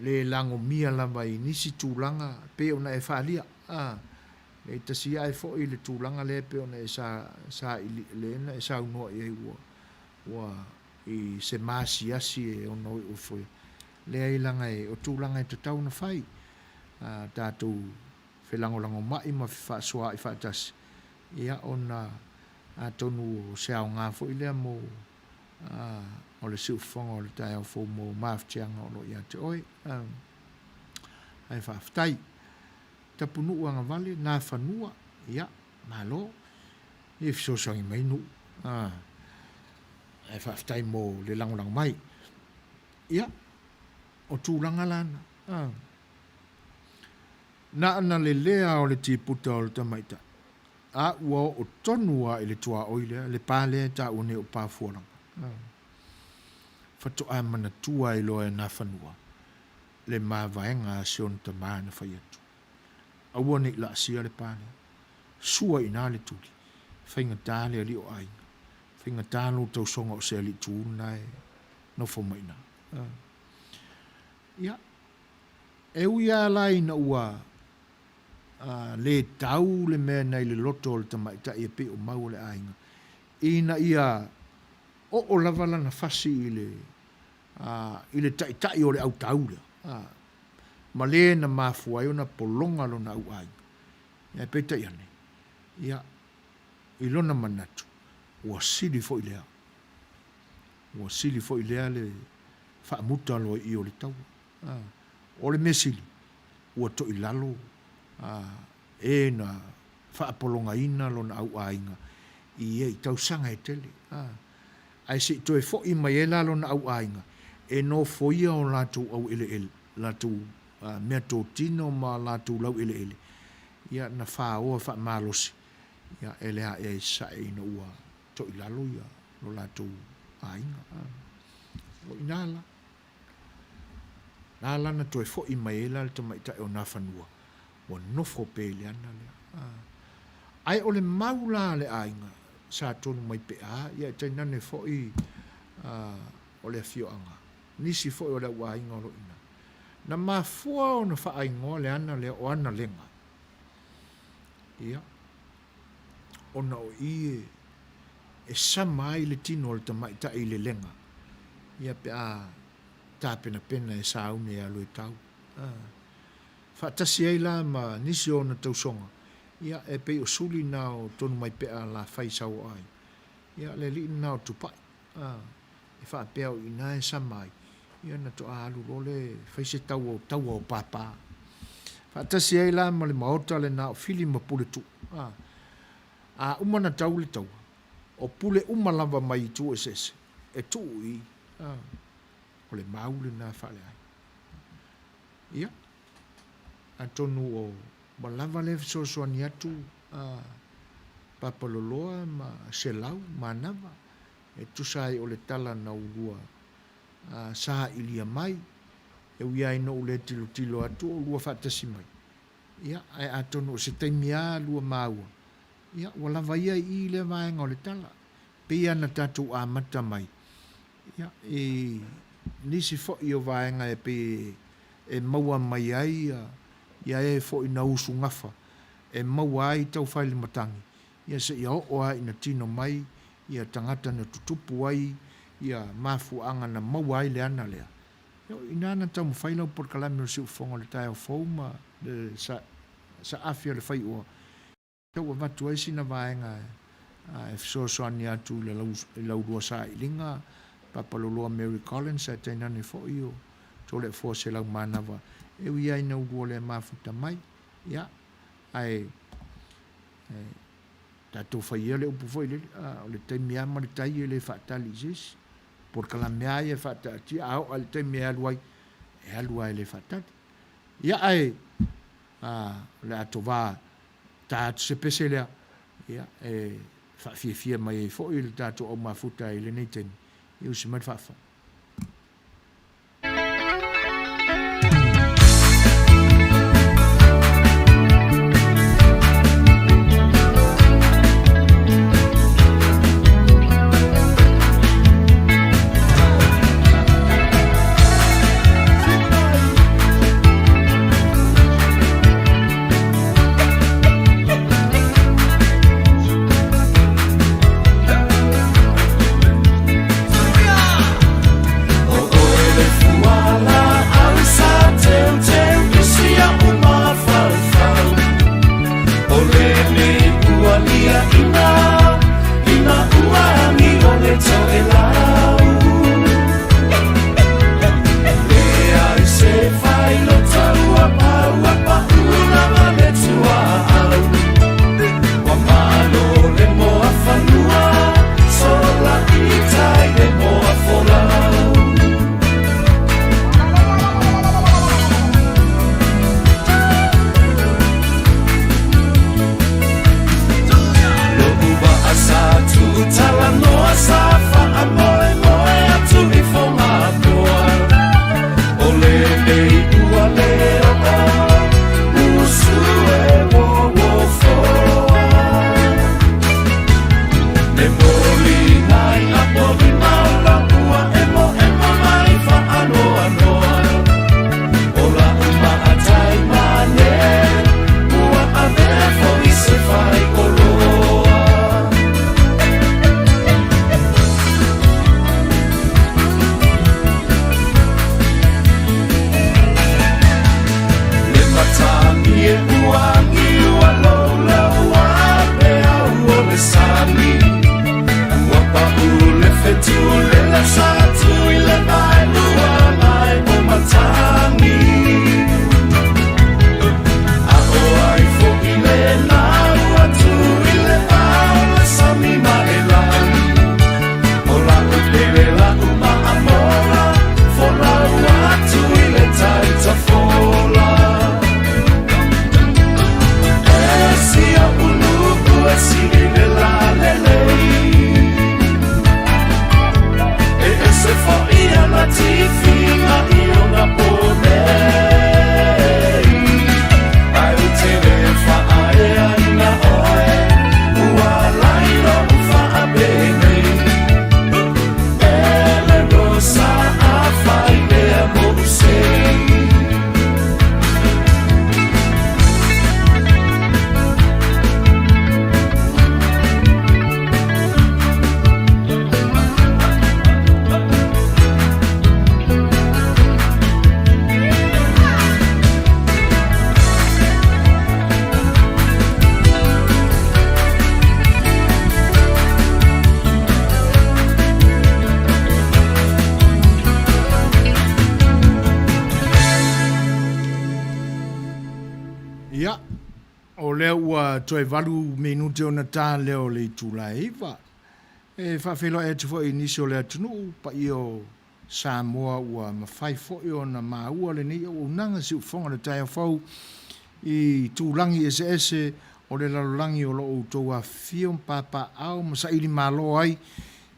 le lagomia lava i nisi tulaga pei ona e faaalia. E tasi ae foi le tulaga lea pei ona e sa, saili, lea na e saunoa i ai ua, ua i se maasiasi e ono ifo i. Leai leaga e, o tulaga e tatau ona fai. A tatou felagolagomai ma fefaasoaai faatasi, ia ona atonu o se aoga foi lea mo o le siufofoga o le taeao fou mo mafatiaga o lo o ia te oe. Ae faafetai. Tapunuu agavale, Nafanua, ia, malo. Ia fesoasoani mai nuu. Ae faafetai mo le lagolago mai. Ia, o tulaga la na. Na ana lelea o le tiputa o le tamaitai. A ua oo tonu lava i le tuaoi lea, le pa lea e taua nei o Pafualaga. Faatoa manatua ai loa e Nafanua le mavaega a si ona tama na fai atu. Aua ne i laasia le pa lea. Sua i ina le tuli, faigata le alii o aiga, faigata lou tausoga o se alii tu lena e nofo mai i ina. Ia, e ui lava la ina ua le tau le mea na i le loto o le tamaitai e pei o mau o le aiga, ina ia oo lava lana fasi i le, i le taitai o le autau lea, ma le na mafua ai ona pologa lona au aiga. Ae peitai ane, ia, i lona manatu, ua sili foi lea, ua sili foi lea le faamuta loa i i o le taua. O le mea sili, ua toilalo e na faapologaina lona auaiga i ia i tausaga e tele. Ae se i toe foi mai ai la lona auaiga, e nofoia o latou aueleele, latou meatotino ma latou laueleele, ia na faoa faamalosi ia e le ae ai sae ina ua toilalo ia lo latou aiga. O i ina la. Na la na toe foi mai ai la le tamaitai o Nafanua, ua nofo pea i le ana lea. Ae o le mau la a le aiga, sa tonu mai pe a, ia e tainane foi o le afioaga, nisi foi o le au aiga o lo o i ina. Na mafua ona faaigoa le ana lea o Analega, ia, ona o i e sama ai le tino o le tamaitai i le lega, ia pe a tapenapena e sauni e alu e tau. Faatasi ai la ma nisi o ona tausoga, ia e pei o suli na o Tonumaipea la fai sauoa ai, ia le alii lena o Tupai, e faapea o i ina e sama ai, ia ona toa alu loa lea e fai se taua o taua o Pāpā. Faatasi ai la ma le maota lena o Fili ma Puletuu. A uma na tau le taua, o pule uma lava mai itu eseese e tuu i i, o le mau lena faaleaiga. Ia, atonu o ua lava lea fesoasoani atu a Papaloloa ma Selau Manava e tusa ai o le tala na ulua sailia mai, e ui lava ina ou le tilotilo atu o lua faatasi mai, Ia, ae atonu o se taimi lava lua maua, ia, ua lava ia i i lea vaega o le tala. Pei lava na tatou amata mai, ia, i nisi foi o vaega e pei e maua mai ai ia e foi na usugafa e maua ai taufailematagi, ia seia oo lava ina tino mai ia tagata na tutupu ai ia mafuaaga na maua ai le ana lea. Ia, inā na taumafai lau polokalame o le siufofoga o le taeao fou ma le saafi a le faioa, ia ua avatu ai sina vaega e fesoasoani atu i lau lua sailiga, Papaloloa Mary Collins ae tainane foi o Toleafoa Selau Manava, e ui ai ina ulua lea mafuta mai, ia, ae tatou fai ia le upu foi lele, o le taimi lava ma le tai e le faatali i se isi. Polokalame lava ia e faataatia, a oo lava i le taimi e alu ai, e alu lava e le faatali. Ia ae o le atova ta atu se pese lea, ia, e faafiafia mai ai foi le tatou aumafuta i lenei taimi, ia usi mai le faafofoga. Ia, o lea ua toe 8 minute ona ta lea o le itula e 9. E faafeiloai atu foi i nisi o le atunuu, paia o Samoa ua mafai foi ona maua lenei auaunaga siufofoga i le taeao fou i tulagi eseese o le lalolagi o lo o outou afifio ma papaaao ma saili malo ai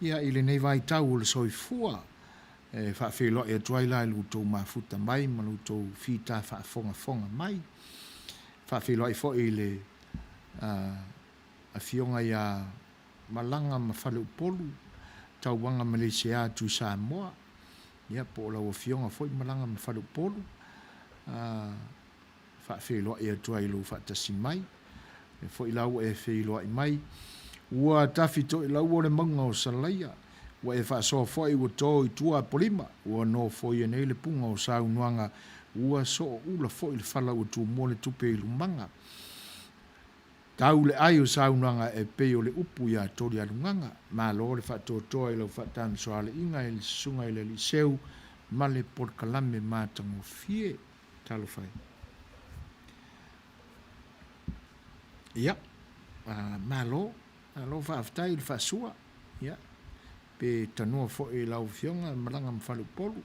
ia i lenei vaitau o le soifua. E faafeiloai atu ai la i lo outou mafuta mai ma lo outou fita faafogafoga mai. Faafeiloai foi i le Afioga ia Malaga ma Faleupolu, Tauaga Maleisea atu i Samoa, ia po o lau Afioga foi Malaga ma Faleupolu, faafeiloai atu ai i lou faatasi mai. O lea foi la ua e feiloai mai, ua tafi toilau o le mauga o Salaia, ua e faasoa foi ua to i tua Apolima, ua nofoia nei le puga o saunoaga, ua sooula foi le fala ua tumua le tupe i lumaga. Tau le ai o saunoaga e pei o le upu ia Tolialugaga. Malo le faatoatoa i lau faatamisoaleiga i le Susuga i le Alii Seu ma le polokalame matagofie. Talofa e. Ia, malo, malo faafetai i le faasua. Ia. pe tanoa foi i lau Afioga malaga ma faleupolu.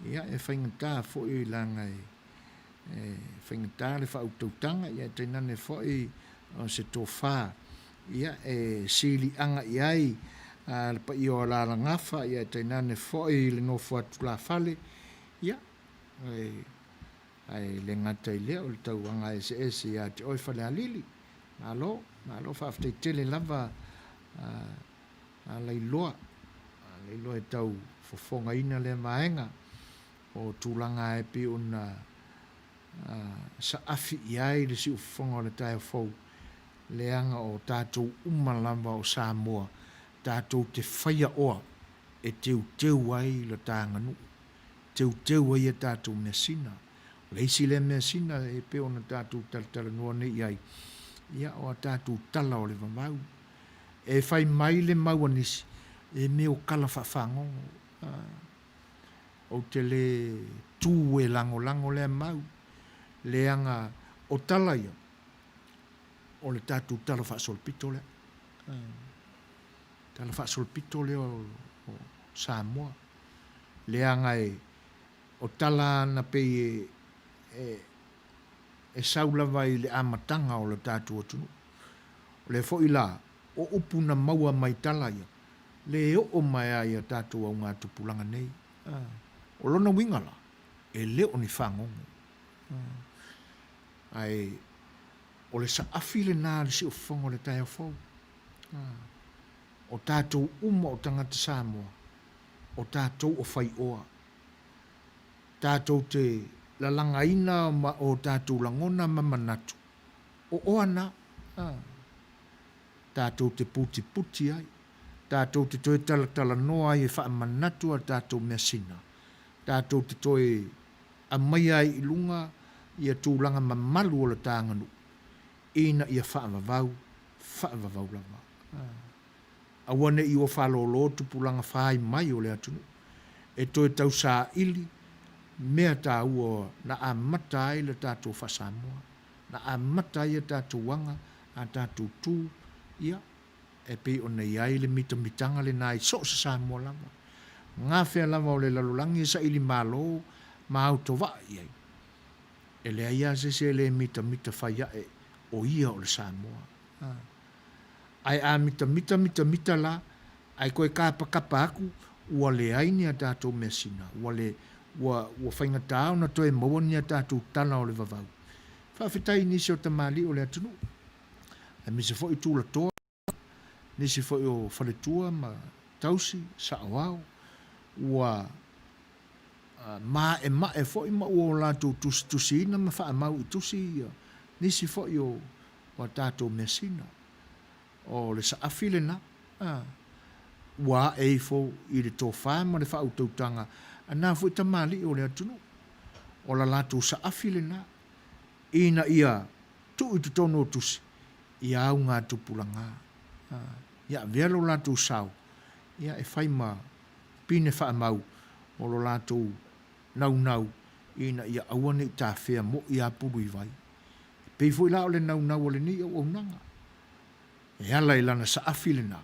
Ia, e faigata foi leaga e faigata le faautautaga, ia tainane foi o se tofa ia e siliaga i ai le paia o Alalagafa, ia tainane foi le nofo a tulafale, ia ae le gata i lea o le tauaga eseese ia te oe Falealili. Malo, malo faafetai tele lava a Lailoa, a Lailoa e tau fofogaina lea vaega o tulaga e pei ona saafi i ai le siufofoga o le taeao fou, leaga o tatou uma lava o Samoa tatou te faia oa e teuteu ai lo ta aganuu, teuteu ai a tatou measina. O le isi lea measina e pei ona tatou talatalanoa nei i ai, ia o a tatou tala o le vavau. E fai mai le mau a nisi, e mea o kala faafagogo. Ou te le tu e lagolago lea mau, leaga o tala ia, o le tatou tala faasolopito lea. Tala faasolopito lea o Samoa. Leaga e, o tala ana pei e, e sau lava i le amataga o le tatou atunuu. O lea foi la, o upu na maua mai tala ia, le oo mai a ia tatou augatupulaga nei. O lona uiga la, e le o ni fagogo. Ae o le saafi lena a le siufofoga o le taeao fou. O tatou uma o tagata Samoa, o tatou o faioa. Tatou te lalagaina ma o tatou lagona ma manatu, o oa na. Tatou te putiputi ai, tatou te toe talatalanoa ai e faamanatu a tatou measina, tatou te toe aumaia ai i luga ia tulaga mamalu o le ta aganuu, ina ia faavavau, faavavau lava. Aua ne i ua faalōlō tupulaga fai mai o le atunuu e toe tausaili mea taua na amata ai le tatou faa-Samoa, na amata ai a tatou aga, a tatou tu, ia, e pei ona i ai le mitamitaga lena i so o se Samoa lava. Gafea lava o le lalolagi e saili malo ma autovaa i ai. E leai lava se isi e le mitamita fai ae o ia o le Samoa. Ae a mitamita mitamita la, ae toe kapakapa atu, ua leai ni a tatou measina, ua le, ua, ua faigata ona toe maua ni a tatou tala o le vavau. Faafetai i nisi o tamalii o le atunuu, aemaise foi tulatoa, nisi foi o faletua ma tausi, saoao, ua maemae foi ma ua o latou tusitusiina ma faamau i tusi nisi foi o a tatou measina. O le saafi lena, ua ae ifo i le tofa ma le faautautaga a na foi tamalii o le atunuu. O la latou saafi lena, ina ia tuu i totonu o tusi ia augatupulaga, ia avea lo latou sao ia e fai ma pine faamau o lo latou naunau ina ia aua ne i tafea moi a pulu i vai. E pei foi la o le naunau a lenei auaunaga, e ala i lana saafi lena,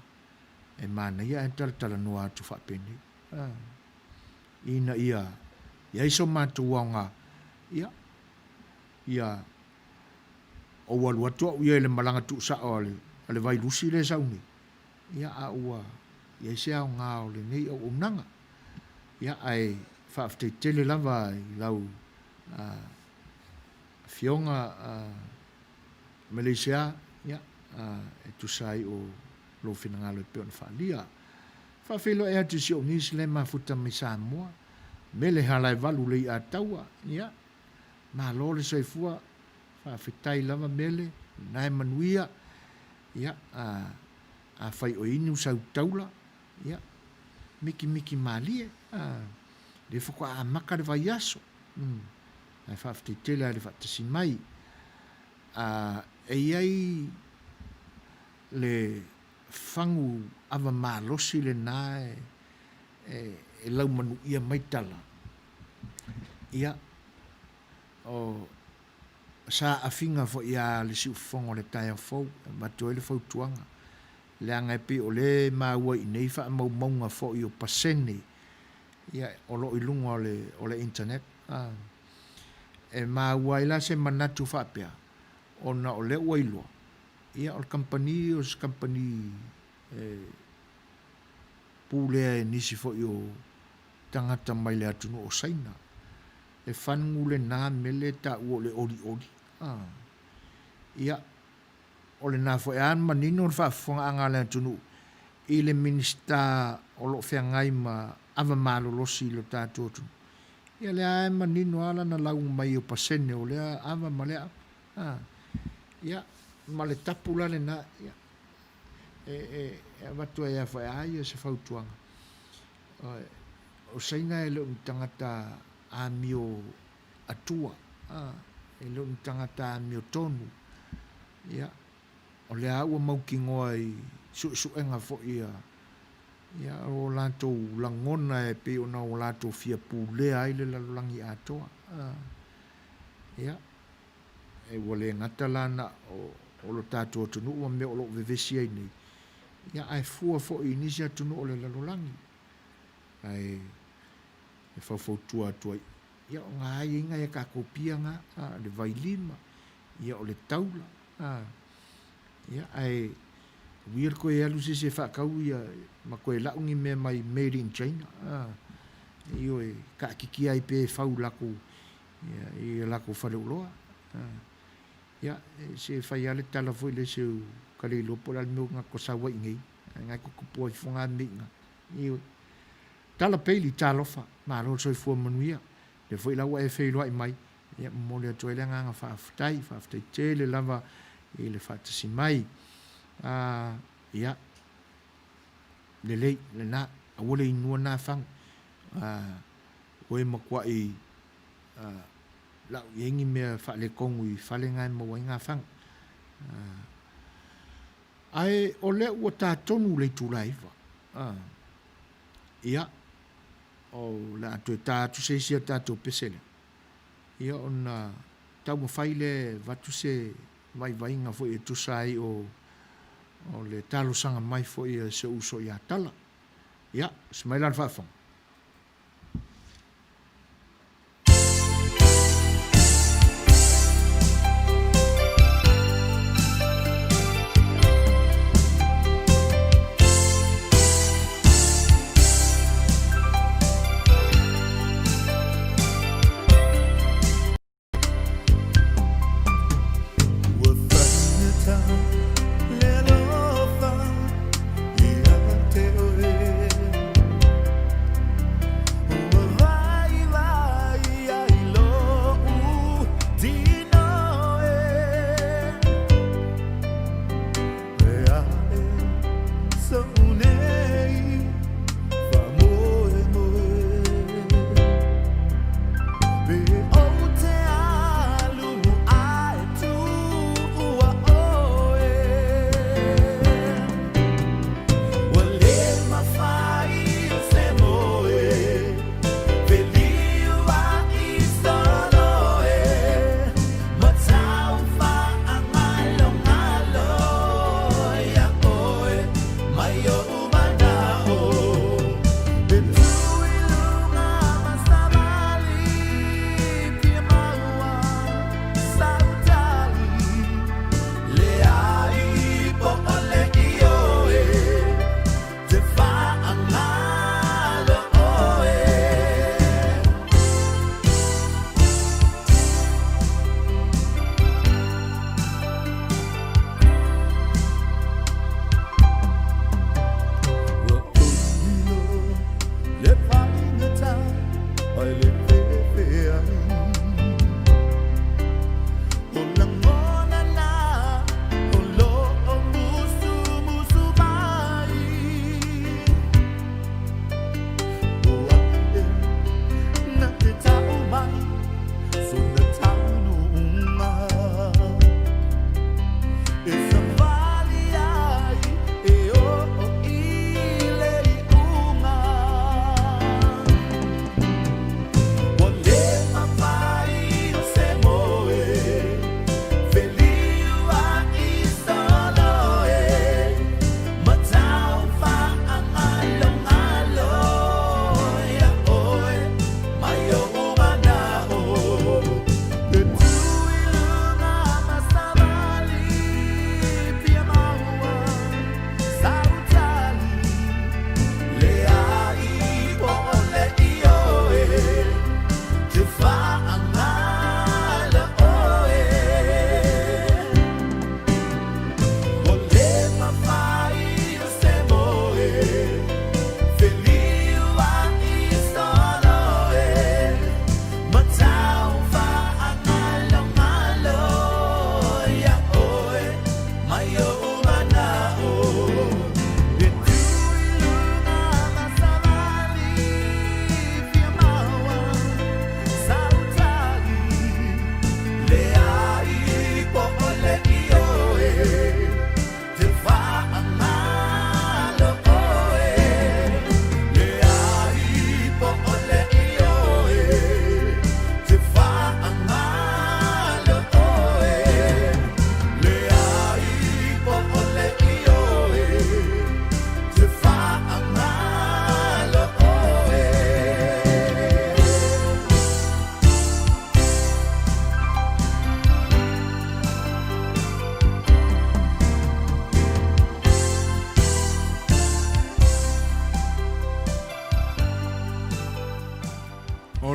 e manaia ae talatalanoa atu faapenei, ina ia i ai so matou aoga, ia, ia ou alu atu au ia i le malaga tuusao a le, a le vailusi lea e sau nei, ia, a ua i ai se aoga o lenei auaunaga. Ia, ae faafetai tele lava i lau Afioga Malaysia, ia, e tusa ai o lou finagalo e pei ona faaalia. Faafeiloai atu i si ou niece lea e mafuta mai Samoa, Mele Halaevalu Leiataua, ia, malo le soifua, faafetai lava Mele, lena e manuia, ia, afai o inu sau taula, ia, mikimiki malie, lea faatoa amata le vaiaso, Ae faafetai tele lava i le faatasi mai. E i ai le fagu ava malosi lena e laumanuia mai tala, ia, o saafiga foi a le siufofoga o le taeao fou e avatu ai le fautuaga. Leaga e pei o lea e maua i nei faamaumauga foi o pasene ia o lo o i luga o le o le internet a. E maua ai la se manatu faapea, ona o lea ua iloa, ia o le kamupani o se kamupani e pulea e nisi foi o tagata mai le atunuu o Saina. E fanugu lena mea lea e taua o le olioli a. Ia, O lena foi a manino le faafofogaaga a le atunuu i le Minisita o lo o feagai ma ava malolosi i lo tatou atunuu. Ia lea lava e manino lava lana lauga mai o pasene o lea ava ma lea ava. A, ia, ma le tapu la lena, ia, e, e, e avatu ai lava foi a ia se fautuaga. O Saina e le o ni tagata amio atua, a, e le o ni tagata amiotonu. Ia, o lea lava ua mautinoa i suesuega foi a, ia, o latou lagona e pei ona o latou fia pulea ai le lalolagi atoa. A, ia, e ua le gata la na o, o lo tatou atunuu ma mea o lo o vevesi ai nei, ia, ae fua foi i nisi atunuu o le lalolagi. Ae e faufautua atu ai, ia o ngā aiaiga ia tatou pia ngā, a, le vailima, ia o le taula, a, ia ae uia le toe alu se isi e faatau ia ma toe lau ni mea mai made in China, a, ioe, taatiti ai pea e fau latou, ia, i latou faleoloa, a. Ia, se fai lava le tala foi lea seu ka le iloa po o le a le mea o na sau ai i nei, ae na e tutupu ai fua ngā mea i ina. Ioe. Tala Bailey, talofa, malo le soifua manuia. Lea foi la ua e feiloai mai, ia momoli atu ai le agaga faafetai, faafetai tele lava i le faatasi mai. A, ia, lelei, lena, aua le inua na fagu. A, ua e matuai a, lau i ai ni mea faaletonu i fale na e maua ai ngā fagu. A, ae o lea ua ta tonu le itula e 9. A, ia, o le a toe ta atu se isi a tatou pese lea, ia ona taumafai lea e avatu se vaivaiga foi e tusa ai o, o le talosaga mai foi a si ou uso ia Tala. Ia, osi mai la le faafofoga. Ua faigata le alofa ia te oe.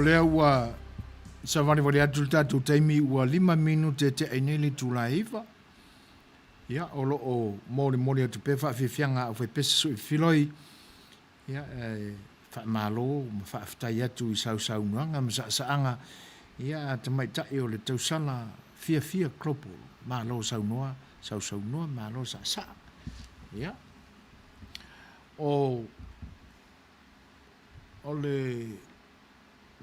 lea ua savalivali atu le tatou taimi ua 5 minute e tea ai nei le itula e 9. Ia, o lo o molimoli atu pea faafiafiaga a aufaipese sui filoi. Ia, e faamalo ma faafetai atu i sausaunoaga ma saasaaga ia a tamaitai o le tausala fiafia Global. Malo saunoa, sausaunoa, malo saasaa. Ia, o, o le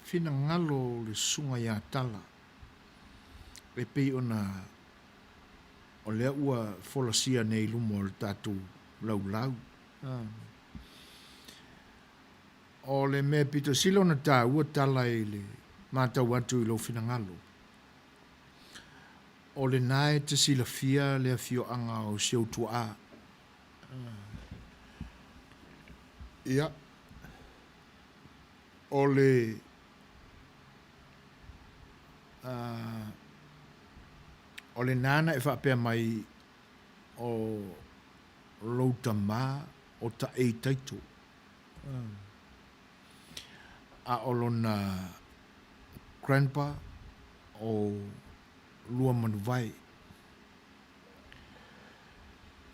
finagalo o le Susuga ia Tala, e pei ona o lea ua folasia nei i luma o le tatou laulau. O le mea pito sili ona taua tala i le matau atu i lou finagalo, o lena e te silafia le afioaga o si ou tuaa. Ia, o le o lena na e faapea mai o lou tama o Taei Taito, a o lona grandpa o Luamanuvae.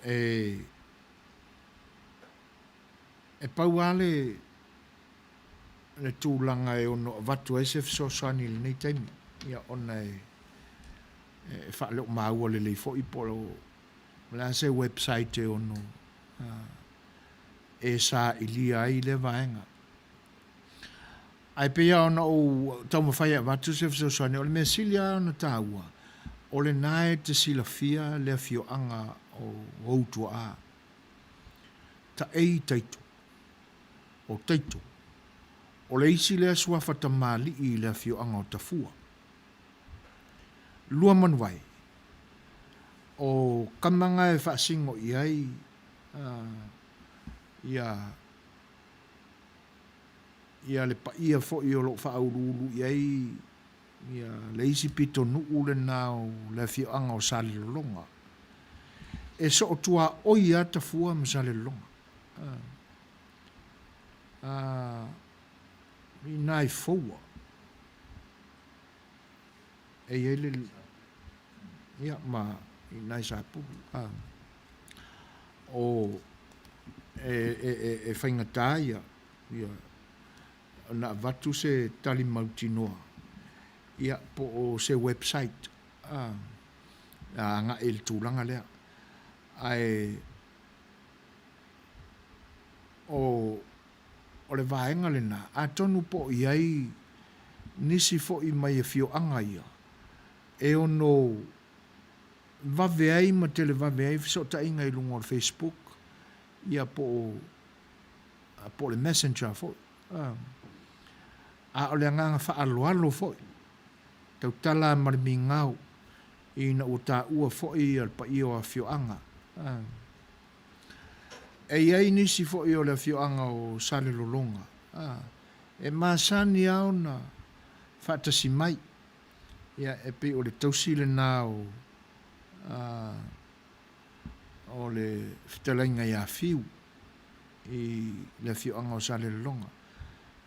E, e pau lava le, le tulaga e ono avatu ai se fesoasoani i lenei taimi, ia ona e, e faaleomaua lelei foi po o le a se website e ono e sailia ai lea vaega. Ae pei lava ona ou taumafai e avatu se fesoasoani, o le mea sili lava ona taua, o lena e te silafia le afioaga o ou tuaa. Taei Taito. O Taito, o le isi lea suafa tamalii i le afioaga o Tafua. Luamanuvae, o kamaga e faasino i ai ia ia le paia foi o lo o faauluulu i ai ia le isi pitonuu lena o le afioaga o Salelologa. E soo tuaoi lava Tafua ma Salelologa. I nai Foua. E i ai le ia ma i nai Sapulu. O e, e, e, e faigata ia, ia ona avatu se tali mautinoa ia po o se website a, agai i le tulaga lea. Ae o o le vaega lena, atonu po o i ai nisi foi mai afioaga ia e ono vave ai ma televave ai fesootaiga i luga o le Facebook ia po o po o le Messenger foi. A o le agaga faaaloalo foi, tautala ma le migao ina ua taua foi le paia o afioaga. E i ai nisi foi o le afioaga o Salelologa, e masani lava ona faatasi mai. Ia, e pei o le tausi lena o, o le fetalaiga ia Fiu i le afioaga o Salelologa.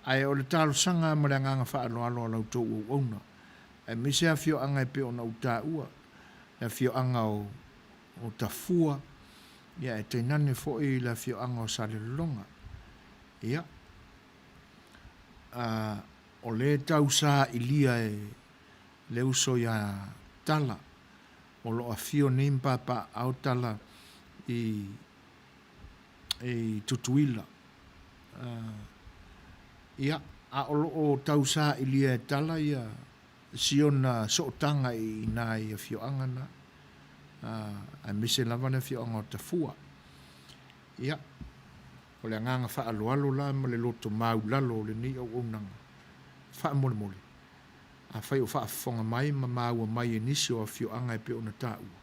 Ae o le talosaga ma le agaga faaaloalo a la outou auauna, aemaise afioaga e pei ona ou taua, le afioaga o o Tafua, ia e tainane foi le afioaga o Salelologa. Ia, a, o lea e tau sailia e le uso ia Tala, o lo o afio nei ma papaaao Tala i, i Tutuila. A, ia, a o lo o tau sailia e Tala ia si ona sootaga i ina i afioaga na, aemaise lava le afioaga o Tafua. Ia, o le agaga faaaloalo la ma le loto maulalo o lenei auaunaga, faamolemole, afai o faafofoga mai ma maua mai e nisi o afioaga e pei ona taua,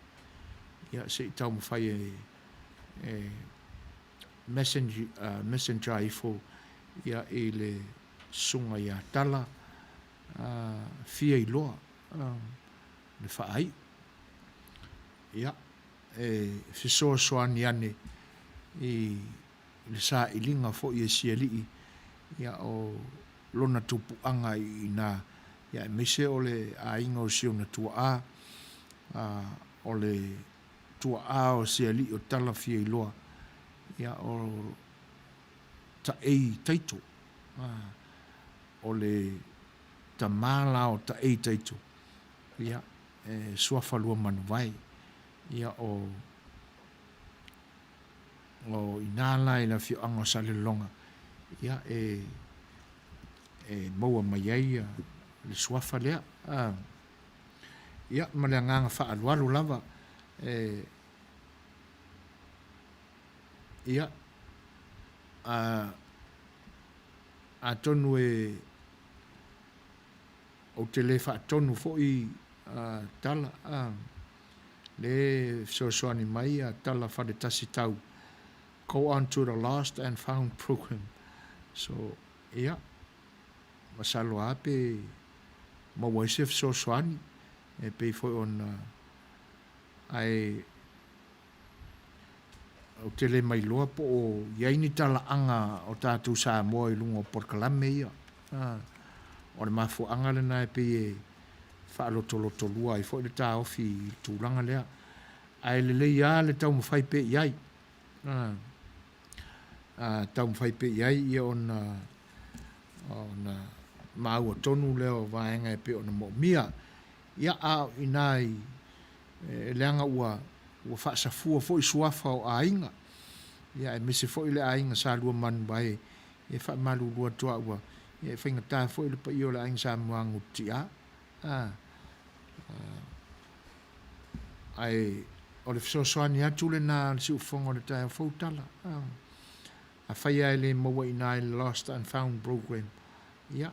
ia se i taumafai e, e messenger, messenger ifo ia i le susuga ia Tala, fia iloa le faaiu. Ia, e fesoasoani ane i le sailiga foi e si alii, ia, o lona tupuaga i ina, ia aemaise o le aiga o si ona tuaa, a, o le tuaa o se alii o Tala Fiailoa, ia o Taei Taito, a, o le tama la o Taei Taito, ia, e suafa Luamanuvae, ia o, o ina la i le afioaga o Salelologa, ia, e, e maua mai ai ia le suafa lea. A, ia, ma le agaga faaaloalo lava, e, ia, a, atonu e, ou te le faatonu foi a, tala, a, le fesoasoani mai a tala faletasi tau go on to the lost and found program. So, ia, masalo lava pe maua ai se fesoasoani e pei foi ona ae ou te le mailoa po o i ai ni talaaga o tatou Samoa i luga o polokalame ia. O le mafuaaga lena e pei e faalotolotolua ai foi le taofi i le tulaga lea. Ae lelei lava le taumafai pea i ai. Taumafai pea i ai ia ona ona maua tonu lea o vaega e pei ona moomia. Ia, a o i ina i, leaga ua ua faasafua foi suafa o aiga, ia aemaise foi le aiga Sa Luamanuvae, e faamalulu atu a ua, ia e faigata foi le paia o le aiga Sa Muagututia. A, ae o le fesoasoani atu lena a le siufofoga o le taeao fou tala. A, afai lava e le maua i ina i le Lost and Found Program, ia,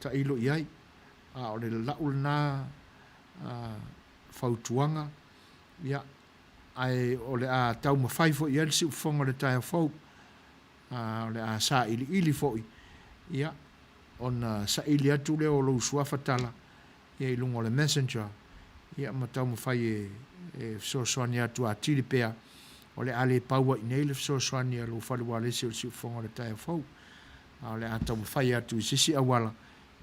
tailo i ai. A o le lau lena fautuaga, ia, ae o le a taumafai foi i ai le siufofoga o le taeao fou, a o le a sailiili foi, ia, ona saili atu lea o lou suafa tala, ia, i luga o le messenger, ia, ma taumafai e, e fesoasoani atu atili pea, o le a le pau ai i nei le fesoasoani a lou fale ualesi o le siufofoga o le taeao fou, a o le a taumafai atu i se isi auala,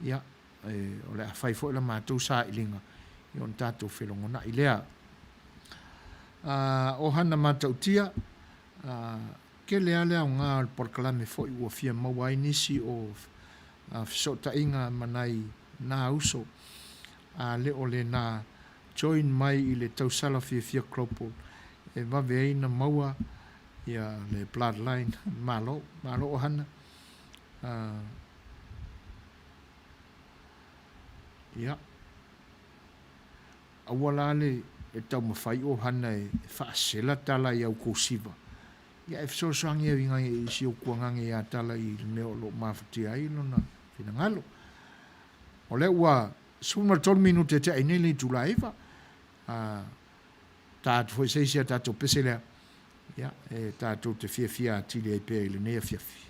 ia, e, o le a fai foi la matou sailiga, ia ona tatou felogonai lea. A, o Hana Matautia, a, tele lava le aoga o le polokalame foi ua fia maua ai nisi o fesootaiga ma nai na uso, a le o lena join mai i le tausala fiafia global e vave ai na maua ia le bloodline. Malo, malo o Hana. A, ia. Aua la le taumafai o Hana e faasela tala i au kou siva. Ia e fesoasoani au i si ou kuagage ia tala i le mea o lo o mafatia ai lona finagalo. O lea ua 13 minute e tea ai nei le itula e 9. A, ta atu foi se isi a tatou pese lea, ia, e tatou te fiafia atili ai pea i lenei afiafi.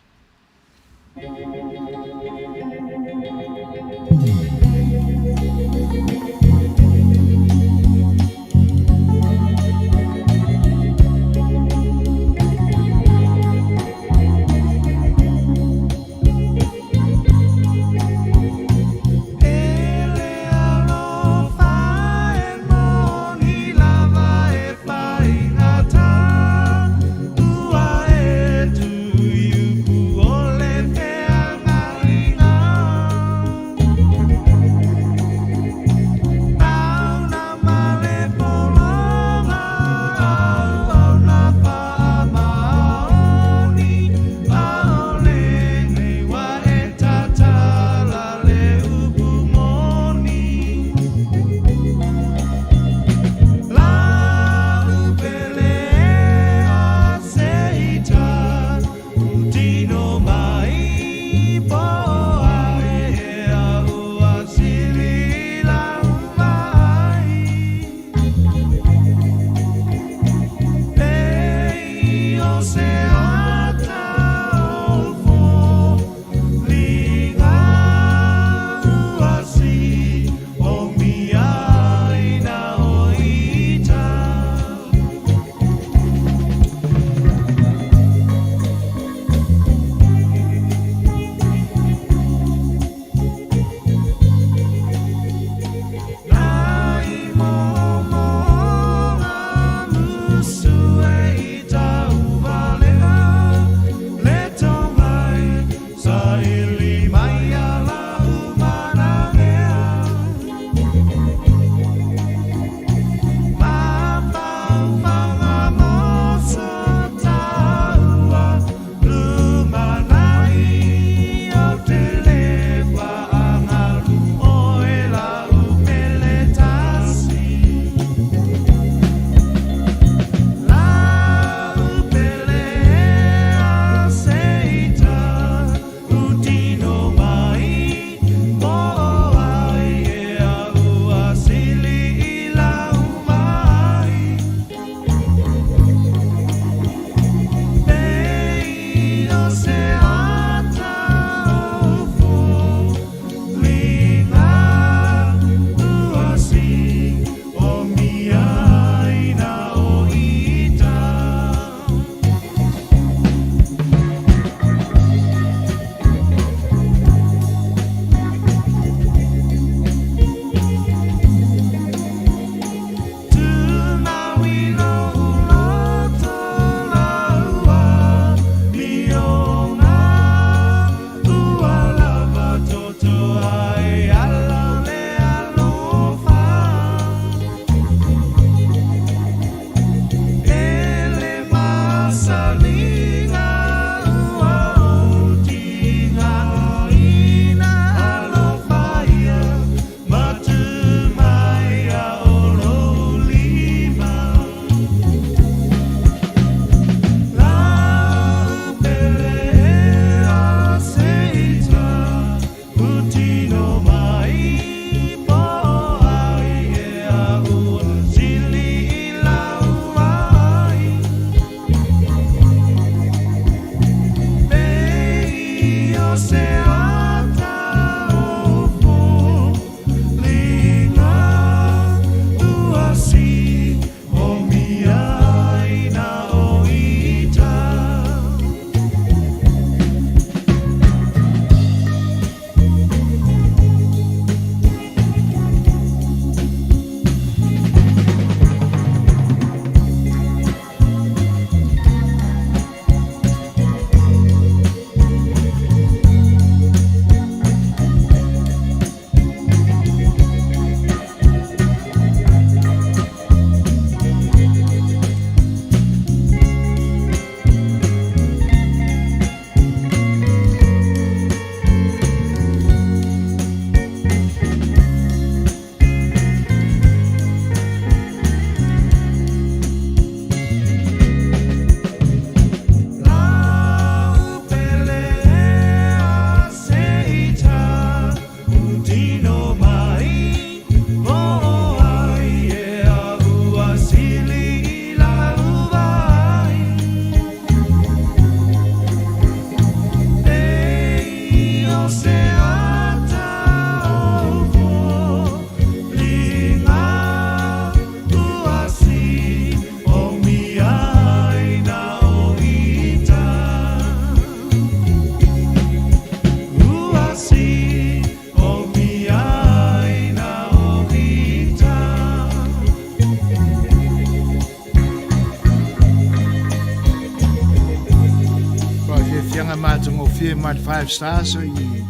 fiafia mai le Five Stars i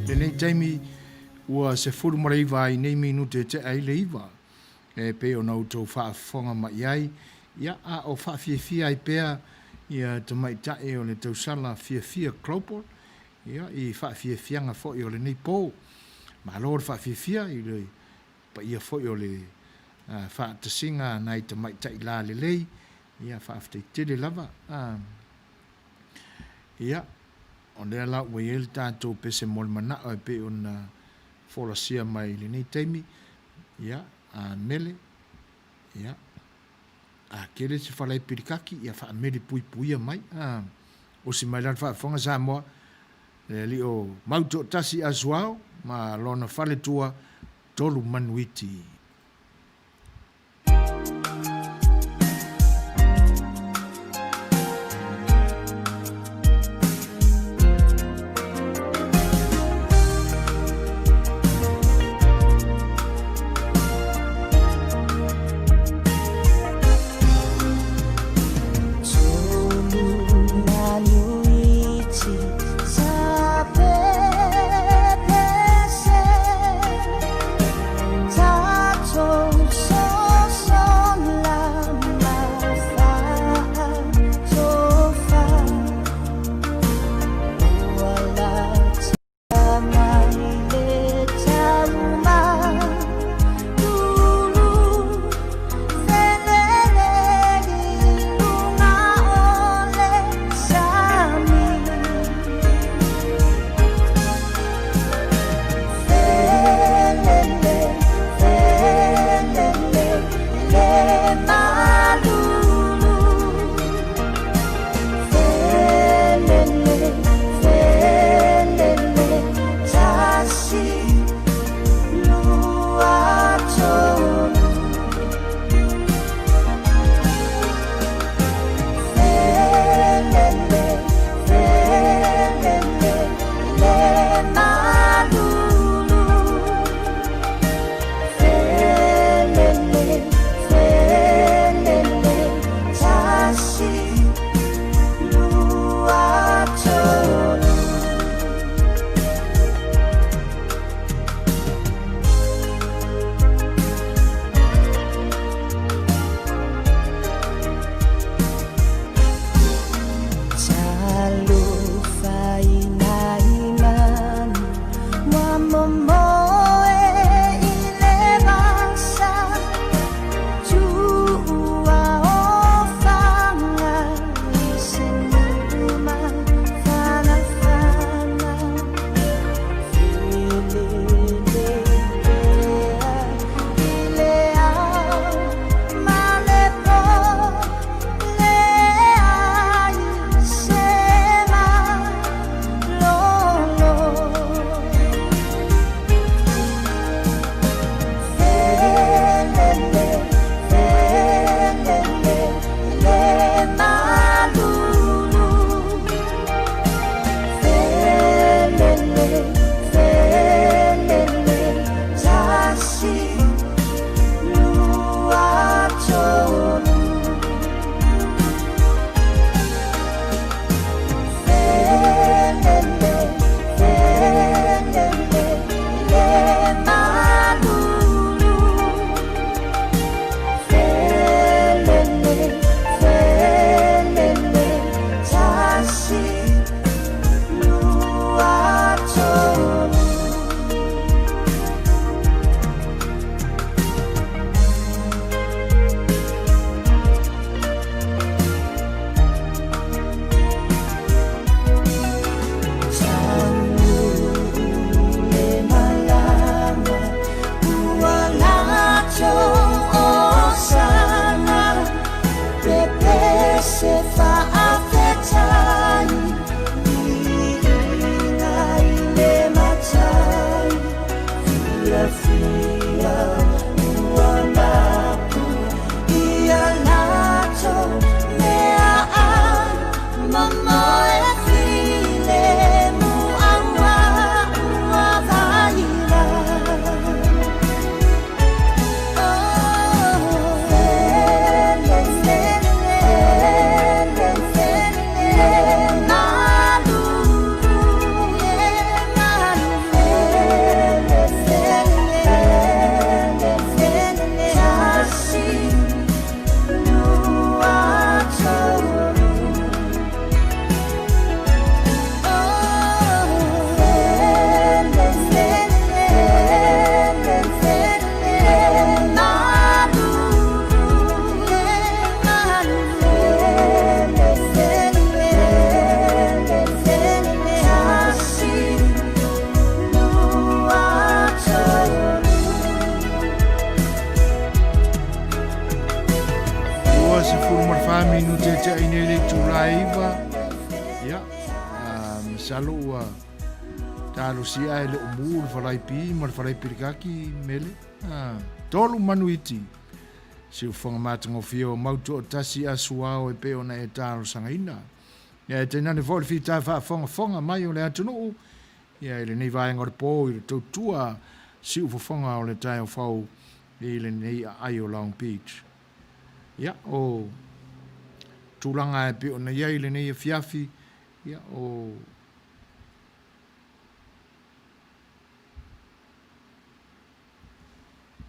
lenei taimi ua 19 ai nei minute e tea ai le 9 e pei ona outou faafofoga mai ai, ia, a o faafiafia ai pea ia tamaitai o le tausala fiafia Global, ia, i faafiafiaga foi o lenei po. Malo le faafiafia i le paia foi o le faatasiga a nai tamaitai lalelei, ia, faafetai tele lava. Ia, o lea la ua i ai le tatou pese mo le manao e pei ona folasia mai i lenei taimi, ia, a mele, ia, a tele se falae pilikaki, ia faamele puipuia mai, a, osi mai la le faafofoga Samoa, le alii o Mautoatasi Asuao ma lona faletua Tolumanuiti. 14 minute e tea nei le itula e 9. Ia, masalo ua talosia e le o mu le falaipi ma le falaipilikaki mele. Tolu manu iti. Siufofoga matagofie o mau toatasi asu ao e pei ona e talosagaina. Ia e tainane foi le fita faafogafoga mai o le atunuu, ia i lenei vaega o le po i le tautua siufofoga o le taeao fou i lenei aai o Long Beach. Ia, o tulaga e pei ona i ai lenei afiafi, ia, o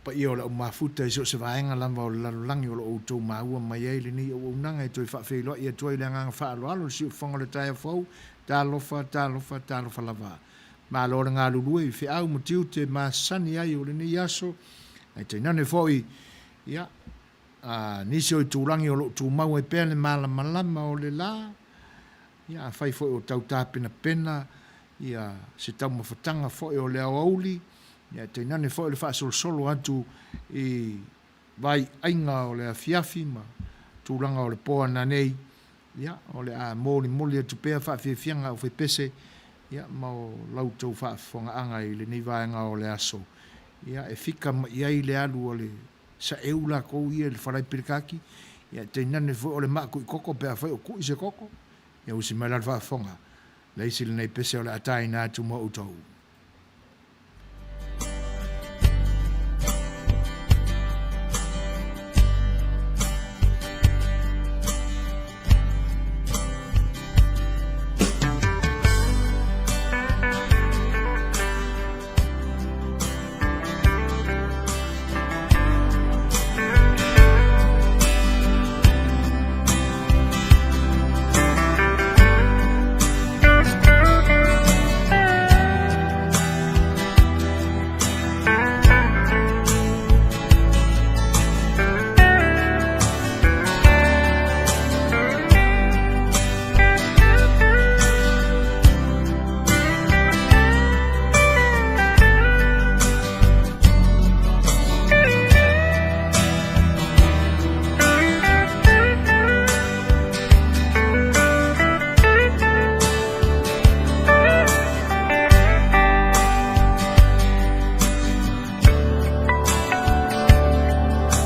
paia o le aumafuta i so o se vaega lava o le lalolagi o lo o outou maua mai ai lenei auaunaga e toe faafeiloai atu ai le agaga faaaloalo i le siufofoga o le taeao fou, talofa, talofa, talofa lava. Malo le galulue i feau ma tiute masani ai o lenei aso, ae tainane foi, ia, a nisi o itulagi o lo o tumau ai pea le malamalama o le la, ia, afai foi o tau tapenapena ia se taumafataga foi o le aoauli, ia, tainane foi le faasolosolo atu i vaiaiga o le afiafi ma tulaga o le po ananei, ia, o le a molimoli atu pea faafiafiaga aufaipese, ia, ma o la outou faafofogaaga i lenei vaega o le aso, ia, e fika mai i ai le alu a le saeu lakou ia i le falaepelikaki, ia, tainane foi o le maa kui koko pe afai o kui se koko, ia usi mai la le faafofoga, le isi lenei pese o le a taina atu mo outou.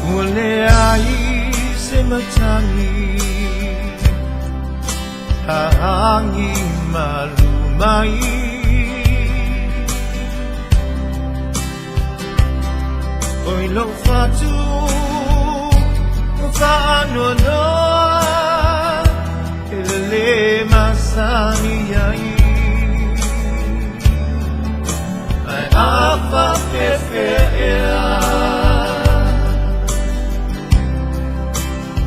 Ua leai se matagi Hāhangi malu mai Oi lou fatu Whaanoanoa E lele masani ai Ai a whapewhea ea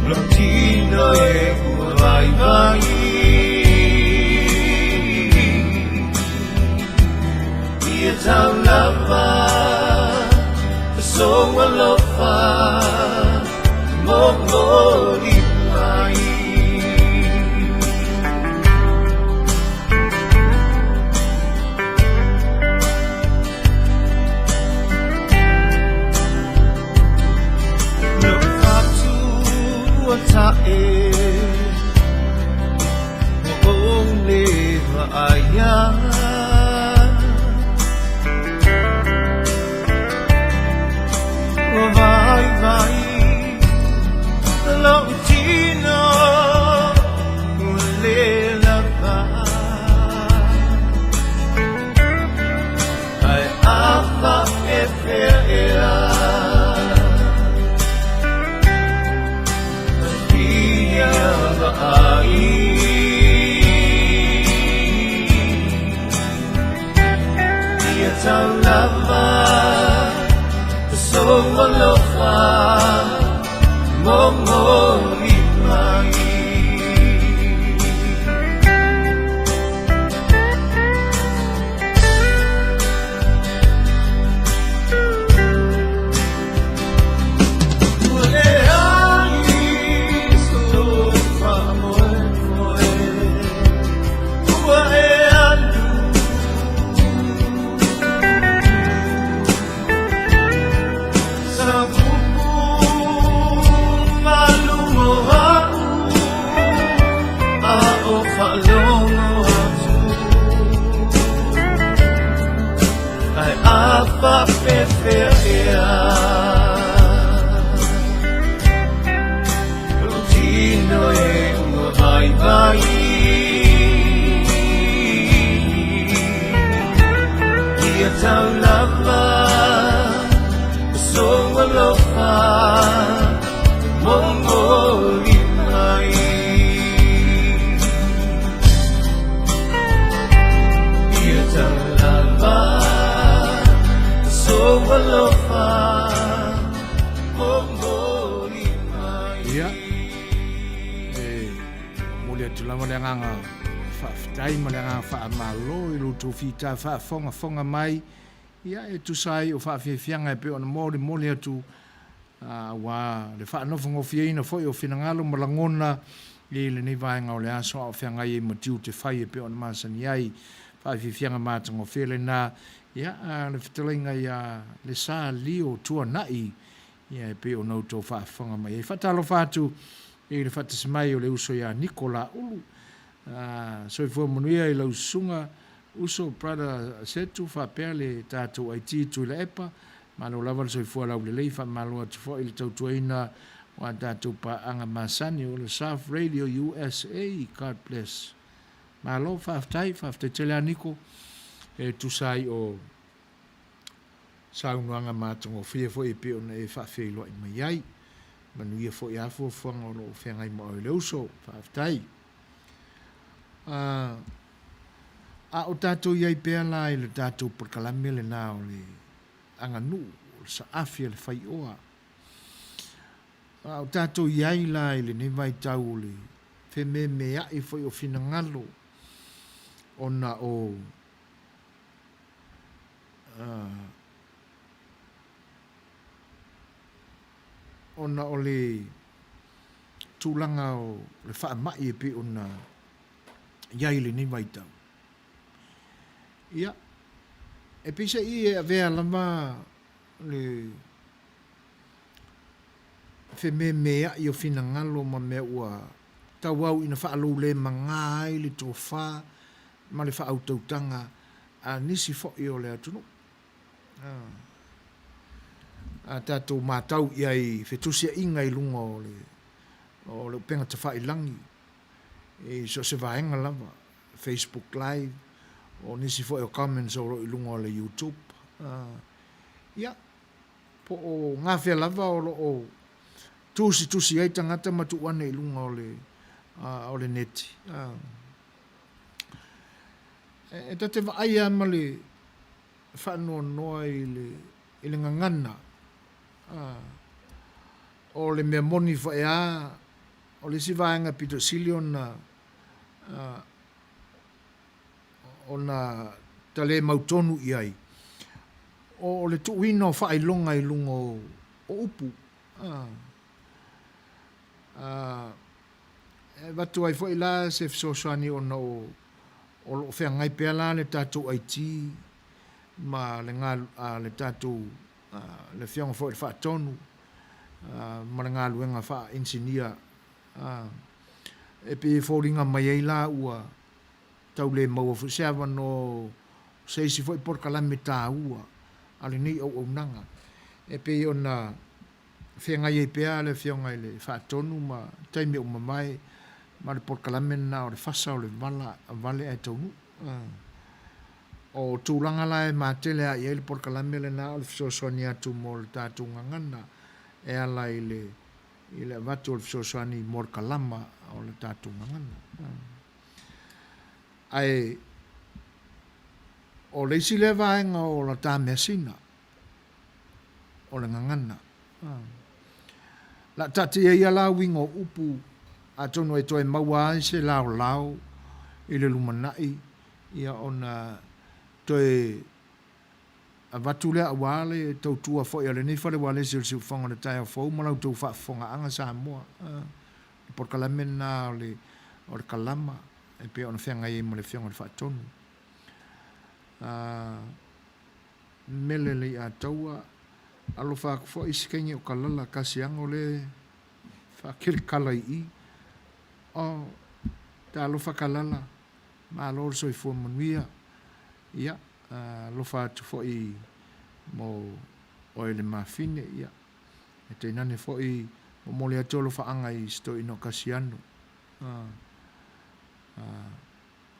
Lou tino e ua vaivai Ia tau lava Sou alofa Momoli mai Lou fatu ua tae Ua ou le vaaia Ua vaivai lou tino Ua le lava Ae a faapefea ea Fia vaai Ia tau lava Sou alofa Momoli mai. Ua leai sou faamoemoe Ua e alu Sa pupu malu o momoli mai. Ia talava sou alofa momoli mai. Ia, e momoli atu lava le agaga faafetai ma le agaga faamalo i lo outou fita faafogafoga mai. Ia, e tusa ai o faafiafiaga e pei ona molimoli atu, aua le faanofogofieina foi o finagalo ma lagona i lenei vaega o le aso a o feagai ai ma tiute fai e pei ona masani ai. Faafiafiaga matagofie lena, ia, a le fetalaiga ia Lesa Lio Tuanai, ia, e pei ona outou faafofoga mai ai. Faatalofa atu i le faatasi mai o le uso ia Niko Laulu. Soifua manuia i lau susuga uso brother Setu faapea le tatou IT Tuilaepa. Malo lava le soifua laulelei, faamalo atu foi i le tautuaina o a tatou paaga masani o le Surf Radio USA. God bless. Malo faafetai, faafetai tele a Niko e tusa ai o saunoaga matagofie foi e pei ona e faafeiloai mai ai. Manuia foi a fuafuaga o lo o feagai ma oe le uso. Faafetai. A o tatou i ai pea la i le tatou polokalame lena o le aganuu, o le saafi a le faioa. A o tatou i ai la i lenei vaitau o le fememeai foi o finagalo ona o ona o le tulaga o le faamai e pei ona i ai i lenei vaitau. Ia, e peiseai e avea lava le fememeai o finagalo ma mea ua tauau ina faaloulemaga ai le tofa ma le faautautaga a nisi foi o le atunuu. A tatou matau i ai i fetusiaiga i luga o le o le upega tafailagi i so o se vaega lava, Facebook live, o nisi foi o comments o lo o i luga o le YouTube. Ia, po o gafea lava o lo o tusitusi ai tagata ma tuu ane i luga o le o le neti. E ta te vaai lava ma le faanoanoa i le i le gagana. O le mea moni foi lava, o le isi vaega pito sili ona ona ta le mautonu i ai, o le tuuina o faailoga i luga o upu. E avatu ai foi la se fesoasoani ona o o lo o feagai pea la le tatou IT ma le le tatou le Afioga foi i le Faatonu ma le galuega faa-inisinia. E pei e foliga mai ai la ua tau le maua foi se avanoa o se isi foi polokalame taua a lenei auaunaga e pei ona feagai ai pea le Afioga i le Faatonu ma taimi ua mavae ma le polokalame lena o le fasa o le vala vale ae taunuu. O tulaga la e matele lava i ai le polokalame lena o le fesoasoani atu mo le tatou gagana e ala i le i le avatu o le fesoasoani mo le kalama o le tatou gagana. Ae o le isi lea vaega o la ta measina o le gagana. La taatia ia la uiga o upu atonu e toe maua ai se laolao i le lumanai ia ona toe avatu lea aua le tautua foi a lenei fale ualesi o le Siufofoga o le Taeao Fou ma la outou faafofogaaga Samoa. Le polokalame lena o le o le kalama e pei ona feagai ai ma le Afioga i le Faatonu. Mele Leiataua, Alofa atu foi si kainge o Kalala Kasiano le faakelekala i i. Oh, talofa Kalala, malo le soifua manuia. Ia, alofa atu foi mo oe le mafine, ia, e tainane foi momoli atu alofaaga i si toeaina o Kasiano.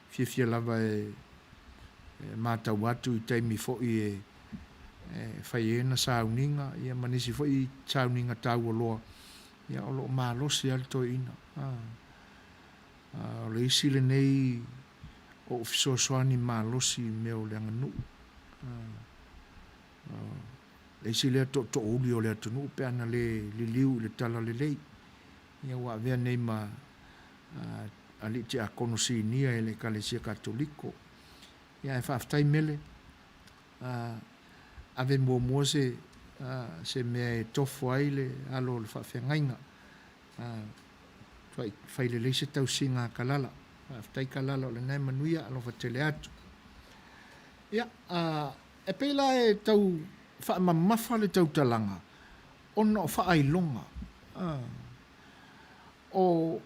Fiafia lava e matau atu i taimi foi e E fai ai ana sauniga, ia ma nisi foi sauniga taua loa, ia o lo o malosi lava le toeaina. A, a, o le isi lenei o ou fesoasoani malosi i mea o le aganuu. A, o le isi lea tootoouli o le atunuu pe ana le liliu i le talalelei. Ia ua avea nei ma alii tiakono sinia i le Ekalesia Katoliko. Ia ae faafetai Mele, ave muamua se se mea e tofo ai le alo o le faafeagaiga. Fai lelei se tausiga a Kalala. Faafetai Kalala o lena e manuia, alofa tele atu. Ia, e pei la e tau faamamafa le tautalaga ona o faailoga. O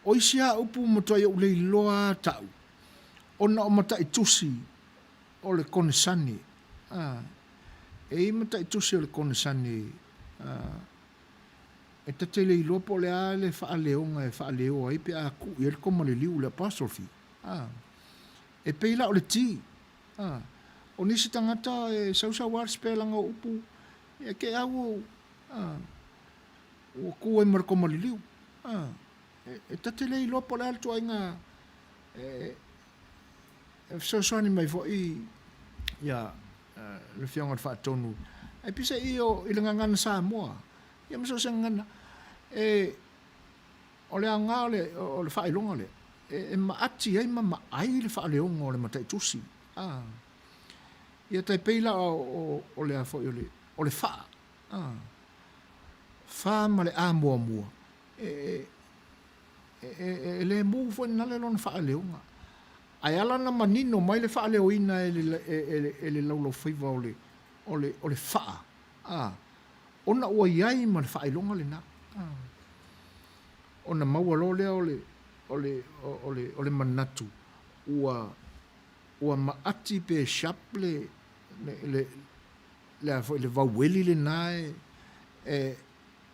o isi lava upu ua matuai ou le iloa lava ta'u, ona o mataitusi o le konesane, a, e i ai mataitusi o le konesane, a, e ta te le iloa po o le a le faaleoga e faaleo ai pe a tuu i ai le koma liliu, le apostrophe, a. E pei la o le T, a. O nisi tagata e sausau lava le sipelaga o upu, ia ke au o, a, ua kū ai ma le koma liliu, a. E ta te le iloa po o le a le ituaiga e fesoasoani mai foi ia le Afioga i le Faatonu. Ae peiseai i le gagana Samoa, ia ma so o se gagana, e, o le aoga o le, o le faailoga lea, e, e maati ai ma maai le faaleoga o le mataitusi. A. Ia tai pei la o, o, o le a foi o le, o le faa. A. Fa ma le A muamua, e, e, e, e le mu foi nale lona faaleoga. Ae ala ona manino mai le faaleoina e le, e, e, e le laulaufaiva o le, o le, o le faa, a, ona ua i ai ma le faailoga lena. A. Ona maua loa lea o le, o le, o le, o le manatu ua, ua maati pe sharp le, le, le, le a foi le vaueli lena e, e,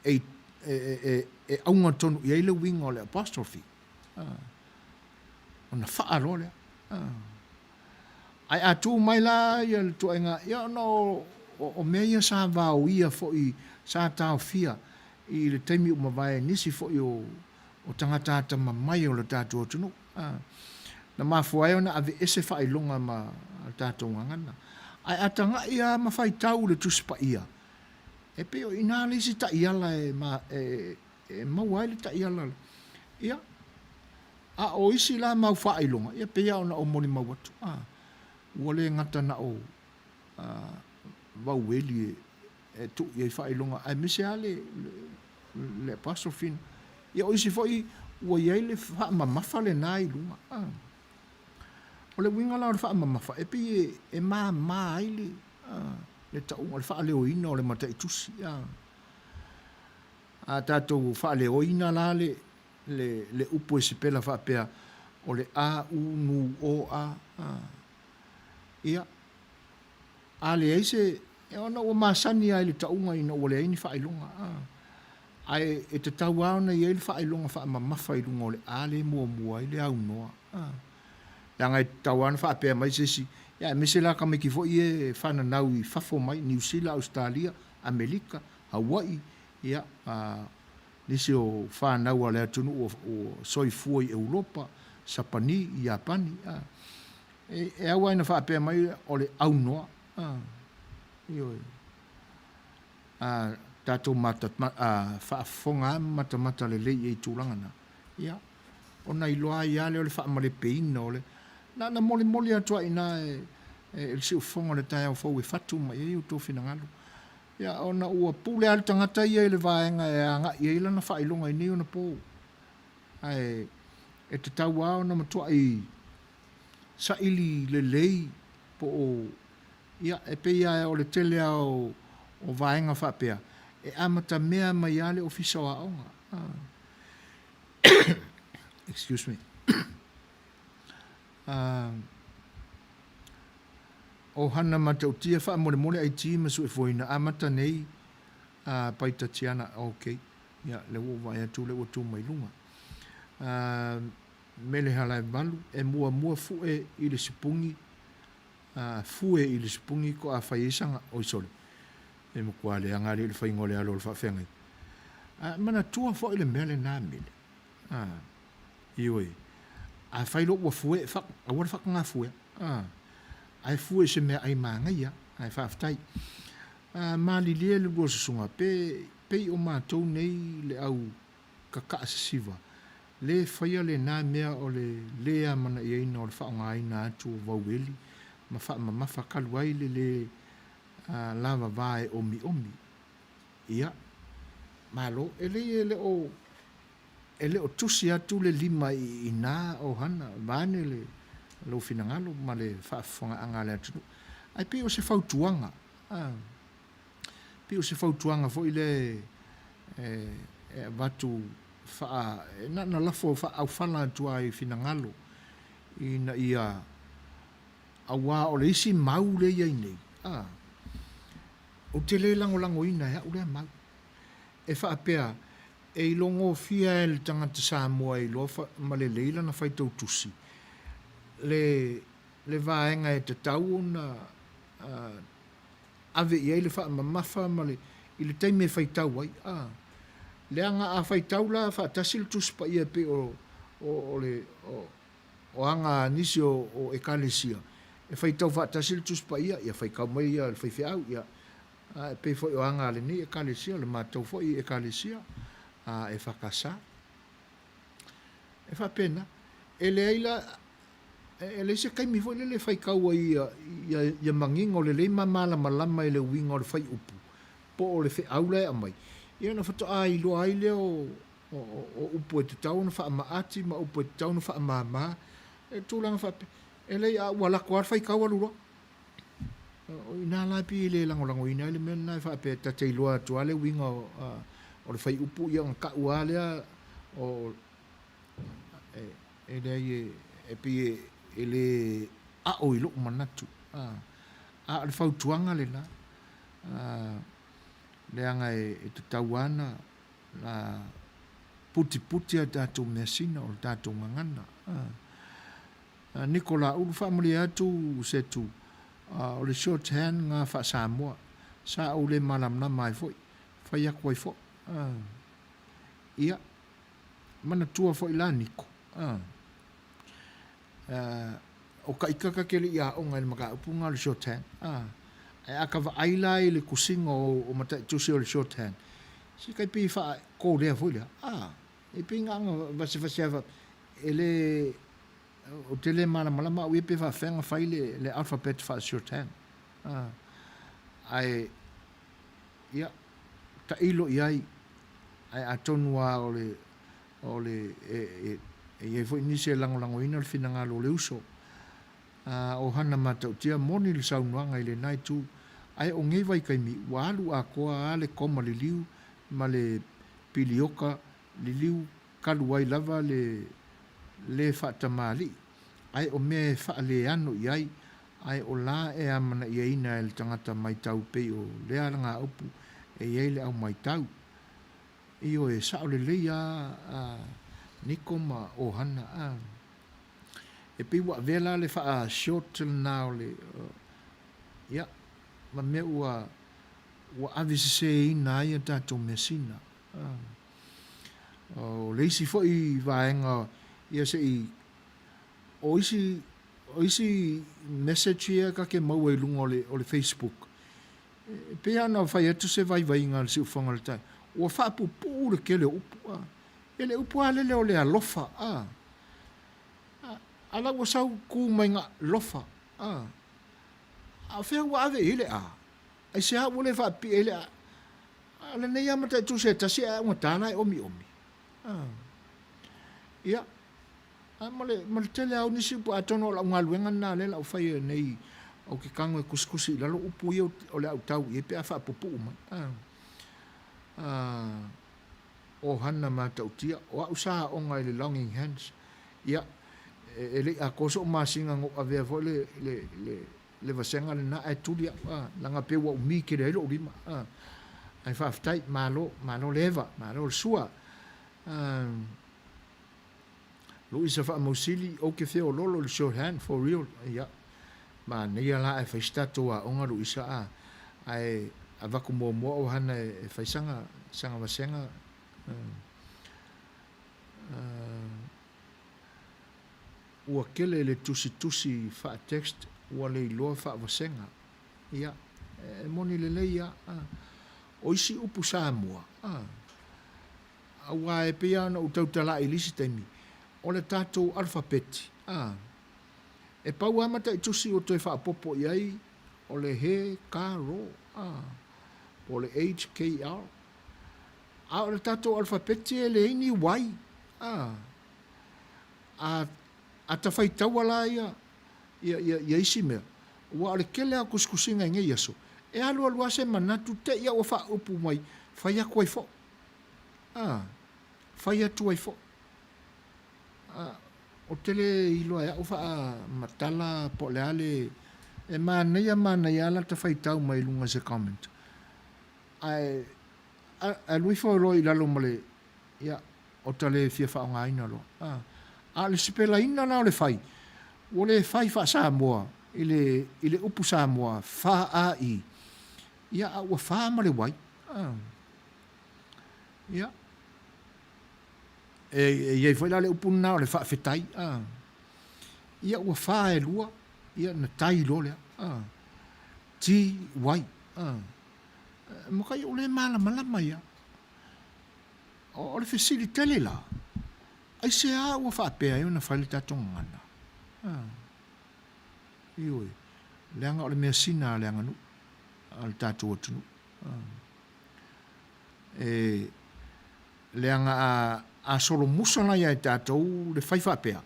e, e, e, e auga tonu i ai le uiga o le apostrophe. A. Ona faa loa lea. A. Ae a tu mai la ia le tuaiga, ia ona o, o, o mea ia sa vaoia foi, sa taofia i le taimi ua mavae nisi foi o, o tagata atamamai o le tatou atunuu. A. Na mafua ai ona aveese faailoga ma le tatou gagana. Ae a tagai lava ma faitau i le Tusi Paia, e pei o i ina le isi taiala e, e, e maua ai le taiala. Ia, a o isi la mau faailoga, ia pei lava ona ou molimau atu, a, ua le gata na o a, vaueli e, e tuu i ai faailoga, aemaise lava le, le, le apostrophe. Ia, o isi foi ua i ai le faamamafa lena i luga. A. O le uiga la o le faamamafa, e pei e, e māmā ai le, a, le tauga, le faaleoina o le mataitusi. A. A tatou faaleoina la le, le, le upu e sipela faapea o le a, u, n, o, a, a. Ia, a leai se, ona ua masani lava i le tauga ina ua leai ni faailoga, a. Ae e tatau lava ona i ai le faailoga faamamafa i luga o le a lea e muamua ai le aunoa, a. Leaga e tatau lava ona faapea mai se isi, ia aemaise la tamaiti foi ia e fananau i fafo mai, Niu Sila, Ausetalia, Amelika, Hawaii, ia, a, nisi o fanau a le atunuu ua soifua i Eulopa, Sapani, Iapani, a. E, e au lava ina faapea mai o le aunoa, a, ioe. A tatou mata, a, faafofoga lava ma matamata lelei i ai i tulaga na, ia, ona iloa ai lava lea o le faamalepeina o le, na ona molimoli atu lava i ina e, e le siufofoga o le taeao fou e fatu mai ai outou finagalo. Ia, ona ua pule lava le tagata ia i le vaega e agai i ai lana faailoga i nei ona po. Ae e tatau lava ona matuai saili lelei po o, ia, e pei lava o le tele lava o, o vaega faapea, e amatamea mai lava le Ofisa o Aoga. Excuse me. O Hana Matautia faamolemole IT ma Suefuaina amata nei a Paita Tiana ok ia lea ua ou vaai atu lea ua tu mai luga. Mele Halaevalu e muamua fue i le sipungi. Fue i le sipungi ko a fai ai saga, oi sole, e matua leaga alii le faiga o le alo o le faafeagaiga. A manatua foi le mea lena mele, a, ioe, a fai loa ua fue, fa, aua le faataga fuea, a, ae fue i se meaai manaia, ae faafetai. A malilie le lua susuga, pe, pei o matou nei le au kakaa sisiva, le faia lena mea o le lē amanaiaina o le faaaogaina atu o vaueli ma faamamafa talu ai le lē lava va e omiomi. Ia, malo, e lei e le o e le o tusi atu le lima i ina o hana, vaeane le lou finagalo ma le faafofogaaga a le atunuu. Ae pei o se fautuaga, a. Pei o se fautuaga foi lea e avatu faa, na ona lafo faaufala atu lava i finagalo ina ia, aua o le isi mau lea e i ai nei, a, ou te le lagolagoina e au lea mau. E faapea, e ilogofia e le tagata Samoa e iloa ma lelei lana faitau tusi le, le vaega e tatau ona ave i ai le faamamafa ma le, i le taimi e faitau ai, a. Leaga a faitau la faatasi le Tusi Paia e pei o, o, o le, o, o aga a nisi o, o Ekalesia, e faitau faatasi le Tusi Paia, ia faitau mai ia le faifeau, ia, a, e pei foi o aga a lenei Ekalesia, o le matou foi Ekalesia, a, EFKS. E faapena. E leai la, E leai se taimi foi lele e faitau ai ia manino lelei ma malamalama i le uiga o le faiupu po o le feau la e aumai, ia ona faatoa iloa ai lea o upu e tatau ona faamaati ma upu e tatau ona faamama, e tulaga faapea. E leai, a ua lako lava le faitau alu loa. O i ina la e pei e le lagolagoina ai le mea lena e faapea ta te iloa atu lava le uiga o le faiupu ia ona tau lava lea o E leai, e pei e le a'o i lo'u manatu, a o le fautuaga lena, leaga e tatau lava ona putiputi a tatou measina o le tatou gagana. Niko Laulu, faamalie atu Setu, o le short hand ga faa-Samoa, sa ou le malamalama ai foi, fai atu ai foi. Ia. Manatua foi la Niko, a, o ka ika ka ke le i aoga i le mataupu na o le shorthand, a, ae a ka vaai la i le tusiga o mataitusi o le shorthand, se kai pei e faakolea foi lea, a, e pei na ona vasevase lava faapea, e le, ou te le malamalama au ia pe faapefea ona fai le alphabet faa-shorthand, a, ae Ia, tailo i ai, ae atonu lava o le, o le, e, e, e i ai foi nisi e lagolagoina le finagalo o le uso. A o Hana Matautia, moni le saunoaga i lena itu, ae o nei vaitaimi, ua alu atoa lava le koma liliu ma le pilioka liliu talu ai lava le le faatamalii, ae o mea e faaleano i ai, ae o la e amanaiaina e le tagata maitau pei o lea alagaupu e i ai le au maitau. Ioe, sao lelei a a Niko ma Ohana a. E pei ua avea la le faa-short lena o le, ia, ma mea ua, ua aveseseina ai a tatou measina. O le isi foi vaega, ia se i, o isi, o isi message ia ta te maua i luga o le, o le Facebook, e pei lava ona fai atu se vaivaiga a le siufofoga o le tai, ua faapupuu le tele o upu, a. Ia le upu lava lele o le alofa, a, a, a la ua sau tu mai ga lofa, a. A o fea ua ave i ai le a? Aisea ua le faapipii ai le a? A o lenei lava mataitu se tasi ae augata la e omiomi. Ia, a ma le, ma le tele lava o nisi upu, atonu o lau galuega lena lea o le a ou faia nei, ou te tago e tusitusi i lalo upu ia o le a ou tau i ai pe a faapupuu mai. A, o Hana Matautia, o au sa aoga i le Longing Hands, ia, e, e le i atoa so'u masina na ou avea foi le, le, le, le vasega lena ae tuli au a, leaga pei ua umi tele ai lou lima a. Ae faafetai, malo, malo le eva, malo le sua. A, Luisa Faamausili, ou te feoloolo i le shorthand for real, ia. Manaia la ae fai se tatou aoga Luisa a, ae avatu muamua ou hana e fai saga, saga vasega. Ua kele le tusitusi faa-text ua le iloa faavasega. Ia, e moni lelei a. O isi upu Samoa, a, aua e pei lava ona ou tautala'i i le isi taimi, o le tatou alfapeti, a, e pau lava mataitusi ua toe faaopoopo i ai o le he, ka, ro, a, po o le HKR. A o le tatou alfapeti e leai ni Y, a, a, a ta faitaua la ia, ia, ia, ia isi mea, aua o le tele lava o tusitusiga i nei aso, e alualu lava se manatu te i a ua faaupu mai, fai atu ai foi. A, fai atu ai foi. A, ou te le iloa e au faamatala po o le a le, e manaia manaia lava lata faitau mai luga o se comment. Ae, alu ifo loa i lalo ma le, ia, o ta le fia faaaogaina loa. A, a o le sipelaina la o le fai, ua le fai faa-Samoa i le, i le upu Samoa, fa-a-i, ia, a ua fa ma le y. A, ia, e, e i ai foi la le upu lena o le faafetai. A, ia, ua fa e lua, ia, na tai loa lea. A, T-y. A, e makai ou le malamalama ia. O le fesili tele la, aisea ua faapea ai ona fai le tatou gagana? Ioe, leaga o le measina a le aganuu a le tatou atunuu. E leaga a, a solomusa la ia i tatou le fai faapea,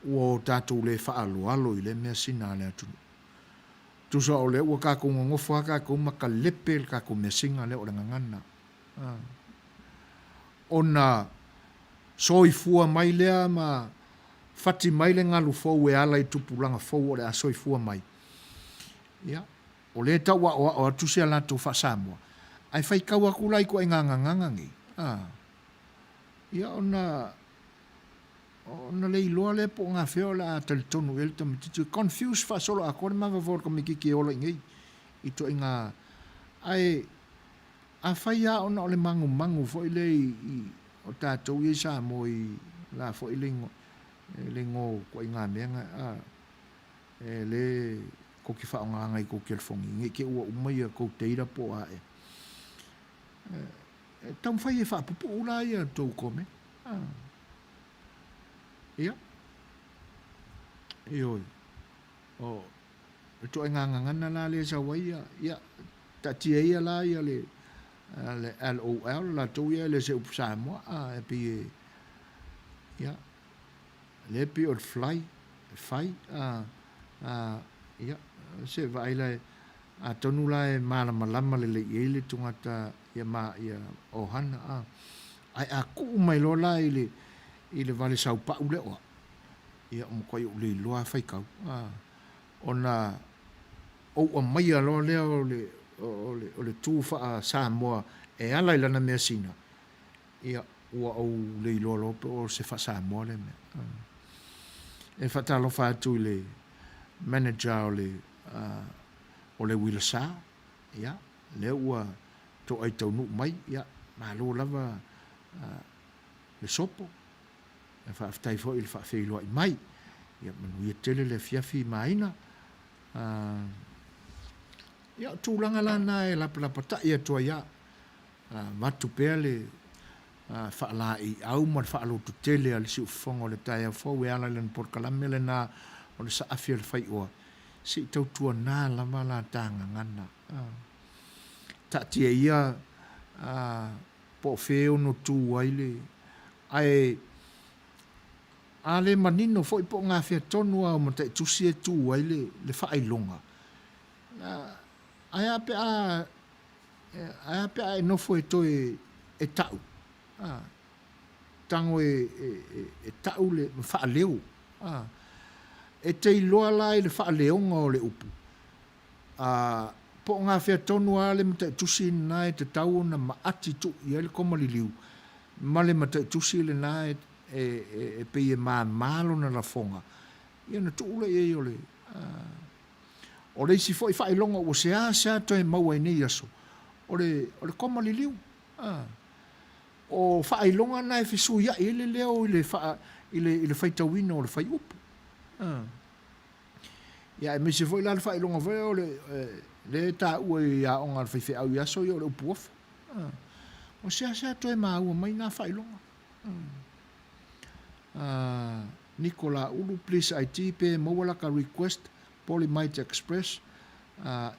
ua o tatou le faaaloalo i lea measina a le atunuu. Tusa o lea ua tatou nonofo lava tatou ma kalepe le tatou measina lea o le gagana. Ona soifua mai lea ma fati mai le galu fou e ala i tupulaga fou o le a soifua mai. Ia, o lea e tau aoao atu si a latou faa-Samoa, ae faitau atu la i ituaiga gagana nei, ia ona Ona le iloa lea po o gafea o le a talitonu i ai le tamaitiiti. Confuse faasoloatoa le mafaufau o le tamaitiiti e ola i nei ituaiga. Ae afai lava ona o le magumagu foi lea i o tatou ia i Samoa i la foi le igoa, le igoa o ituaiga mea na, a, e le tou te faaaogaina i tou telefoni ne i te i ua uma ia tou data po o a ea. E taumafai e faapupuu la ia tou comment. Ia. Ioe. O le ituaiga gagana la lea e sau ai ia, ia, taatia ia la ia le, le LOL, latou ia e le o se upu Samoa, a, e pei e, ia, lea e pei o le fly, fai, a, a, ia, se vaai la, atonu la e malamalama lelei i ai le togata ia ma, ia ohana, a. Ae a tuu mai loa la i le, i le vale saupau lea oa, ia ua matuai ou le iloa lava faitau, a, ona ou aumaia loa lea o le, o le, o le tu faa-Samoa e ala i lana measina, ia, ua ou le iloa loa pe o se faa-Samoa lea mea. E faatalofa atu i le manager o le, o le Uila Sa, ia, lea ua toai taunuu mai, ia, malo lava le sopo, faafetai foi i le faafeiloai mai. Ia manuia tele le afiafi Maina. Ia, o tulaga la na e lapalapatai atu ai lava, avatu pea le faalaeiau ma le faalototele a le siufofoga o le taeao fou e ala i lana polokalame lena o le saafi o le faioa, se i tautuana lava la ta gagana. Taatia ia po o fea e ono tu ai le, ae a le manino foi po o gafea tonu lava o Mataitusi e tu ai le faailoga, ae a pe a, ae a pe a e nofo e toe e tau, tago e tau le faaleo, e te iloa la i le faaleoga o le upu, A po o gafea tonu lava le mataitusi lena e tatau ona maati tuu i ai le koma liliu, ma le mataitusi lena e pei e māmā lona lafoga, ia ona tuu lea i ai o le... O le isi foi faailoga ua seasea toe maua i nei aso, o le, o le koma liliu. O faailoga na e fesuiai ai le leo i le, faa, i le, i le faitauina o le faiupu. Ia aemaise foi la le faailoga foi o le, lea e taua i aoga a le faifeau i aso ia o le upu ofa. Ua seasea toe maua mai na faailoga. Niko Laulu please IT pe maua laka request Polymite Express.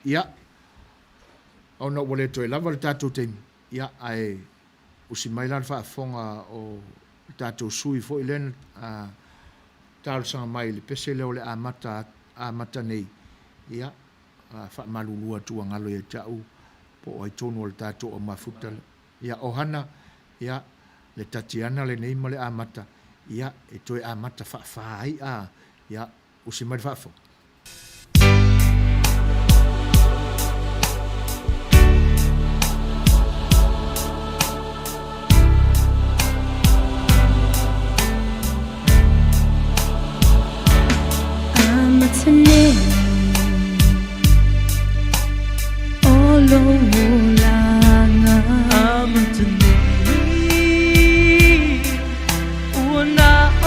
Ia, ona ua le toe lava le tatou taimi, ia ae usi mai la le faafofoga o le tatou sui foi lea na talosaga mai i le pese lea o le amata amata nei, ia faamalulu atu ua galo ia te au po o ai tonu o le tatou aumafuta ia Ohana, ia le Tatiana lenei ma le amata, ia e toe amata faafa ai a, ia usi mai le faafofoga. Amata nei o lou olaga. Amata nei ua na o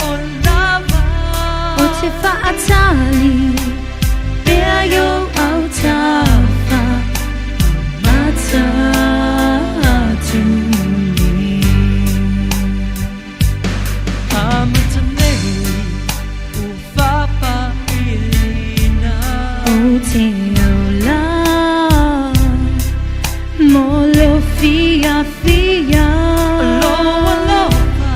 o lava. O te whaatali pea i ou autafa. Amata atu nei. Amata nei ua whapailina. O te ola mo lo fiafia. Lou alofa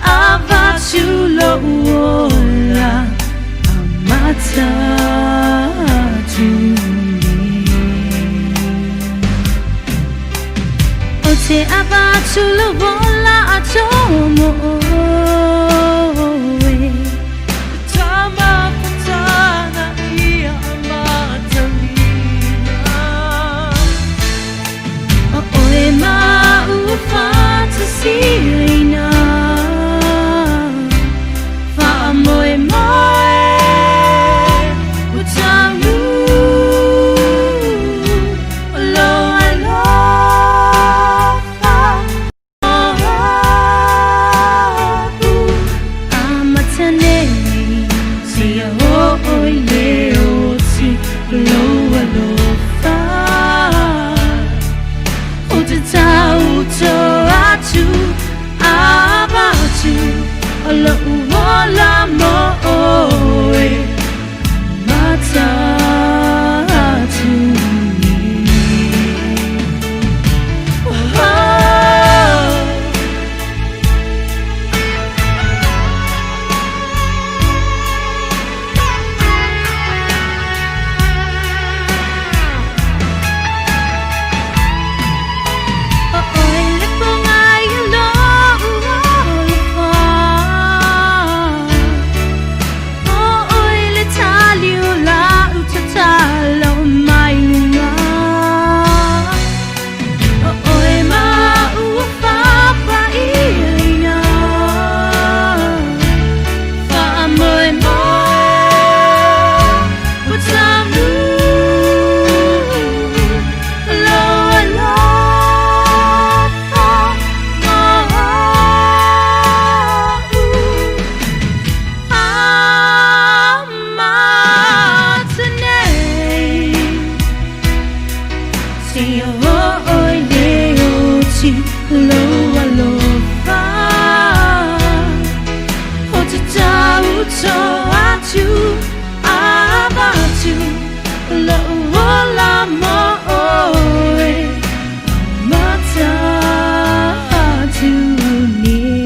avatu lou ola. Amata atu nei. O te avatu lou ola atomo oe. Tama ia amatalina. O oe ma ua whatasirina. Whaamoemoe ua taunu o lou alofa. Amata nei seia oo i le oti o lou alofa. O te tauto atu avatu o lou ola mo oe. Amata atu nei. Oh. O oe le ponga i lou alofa. O oe le tali o lau tatalo mai luga. O oe ma ua whapaiaina. Whaamoemoe ua taunu lou alofa mo au. Amata nei seia oo i le oti lou alofa. O te tauto atu avatu lou ola mo oe. Amata atu nei.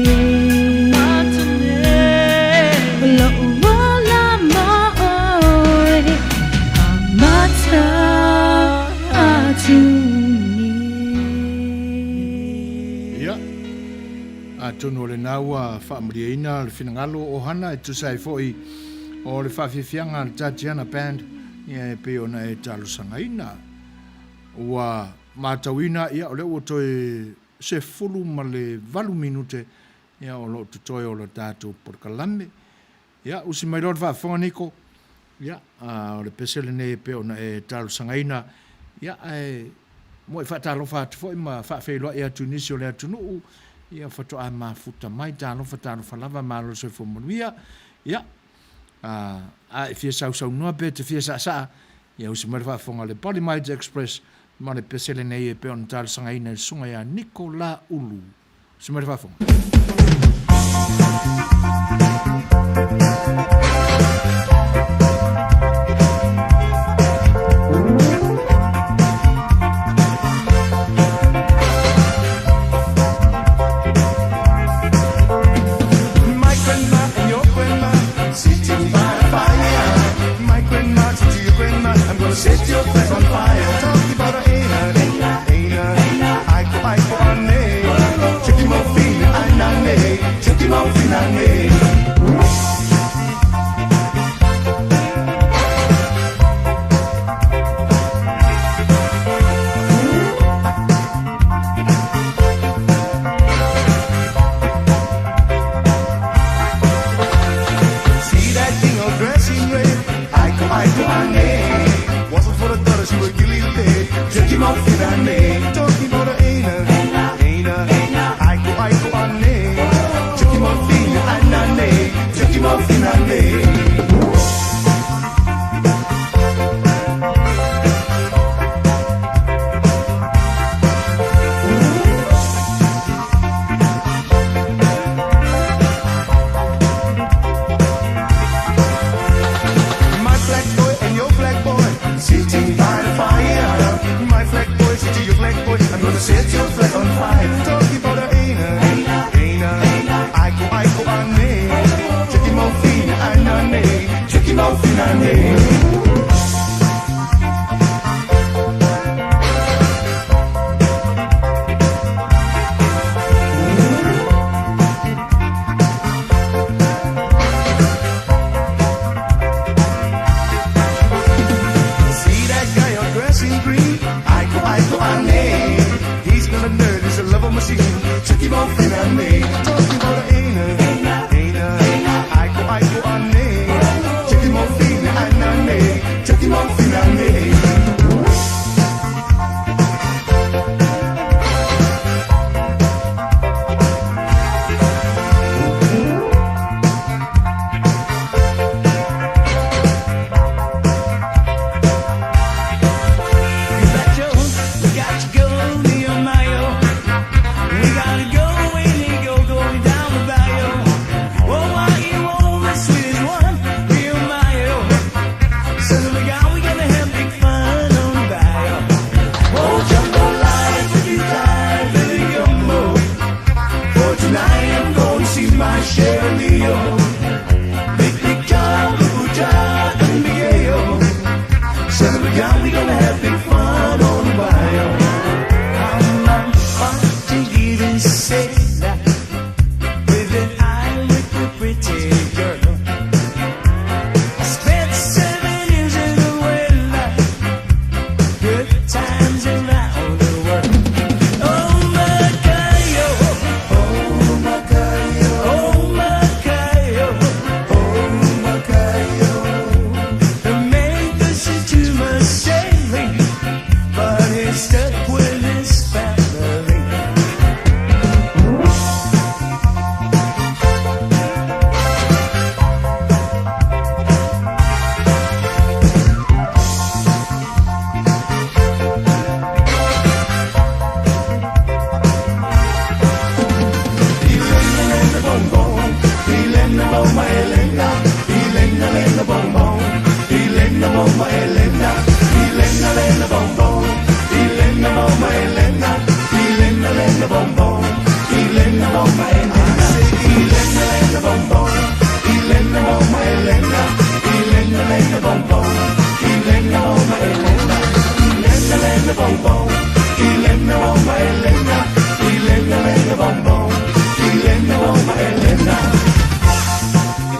Lou ola mo oe. Amata atu nei. Ia, atonu o lena ua faamalieina le finagalo o Hana e tusa ai foi o le faafiafiaga a le Tatiana Band ia e pei ona e talosagaina. Ua matauina, ia, o lea ua toe 18 minute, ia, o lo o totoe o le tatou polokalame. Ia, usi mai loa le faafofoga Niko. Ia, o le pese lenei e pei ona e talosagaina, ia, ae muai faatalofa atu foi ma faafeiloai atu i nisi o le atunuu, ia, faatoa mafuta mai, talofa, talofa lava, malo le soifua manuia. Ia, a e fia sausaunoa pe e te fia saasaa, ia usi mai le faafofoga a le Polymites Express ma le pese lenei e pei ona talosagaina e le Susuga ia Niko Laulu. Usi mai le faafofoga. My grandma and your grandma sitting by the fire. My grandma to your grandma, I'm gonna set your place on fire. Talking about a aina, aina, aiko aiko ane. Chucky mofina anane, chucky mofina ane. See that thing all dressed in red? Aiko aiko ane. Wasn't for the daughter, she would kill you dead. Chucky mofina ane. Talking about a aina, aina, aiko aiko ane. Chucky mofina anane, chucky mofina ane. My black boy and your black boy sitting by the fire. My black boy, sit to your black boy. I'm gonna set your flag on fire. Talking about a aina, aina, aiko aiko ane. Chucky mofina anane, chucky mofina ane. See that guy all dressed in green? Aiko, aiko, ane. He's not a nerd, he's a lover machine. Chucky mofina ane. Talking about a aina, aina, aiko, aiko, ane. Chucky mofina anane, chucky mofina ane. We gonna have big fun on the bayou. With an eye with the pretty girl. I spent 7 years in the well, good times around the world. Oh Macayo, oh Macayo, oh Macayo, oh Macayo. The man doesn't too much sailing, but he's stuck with his family.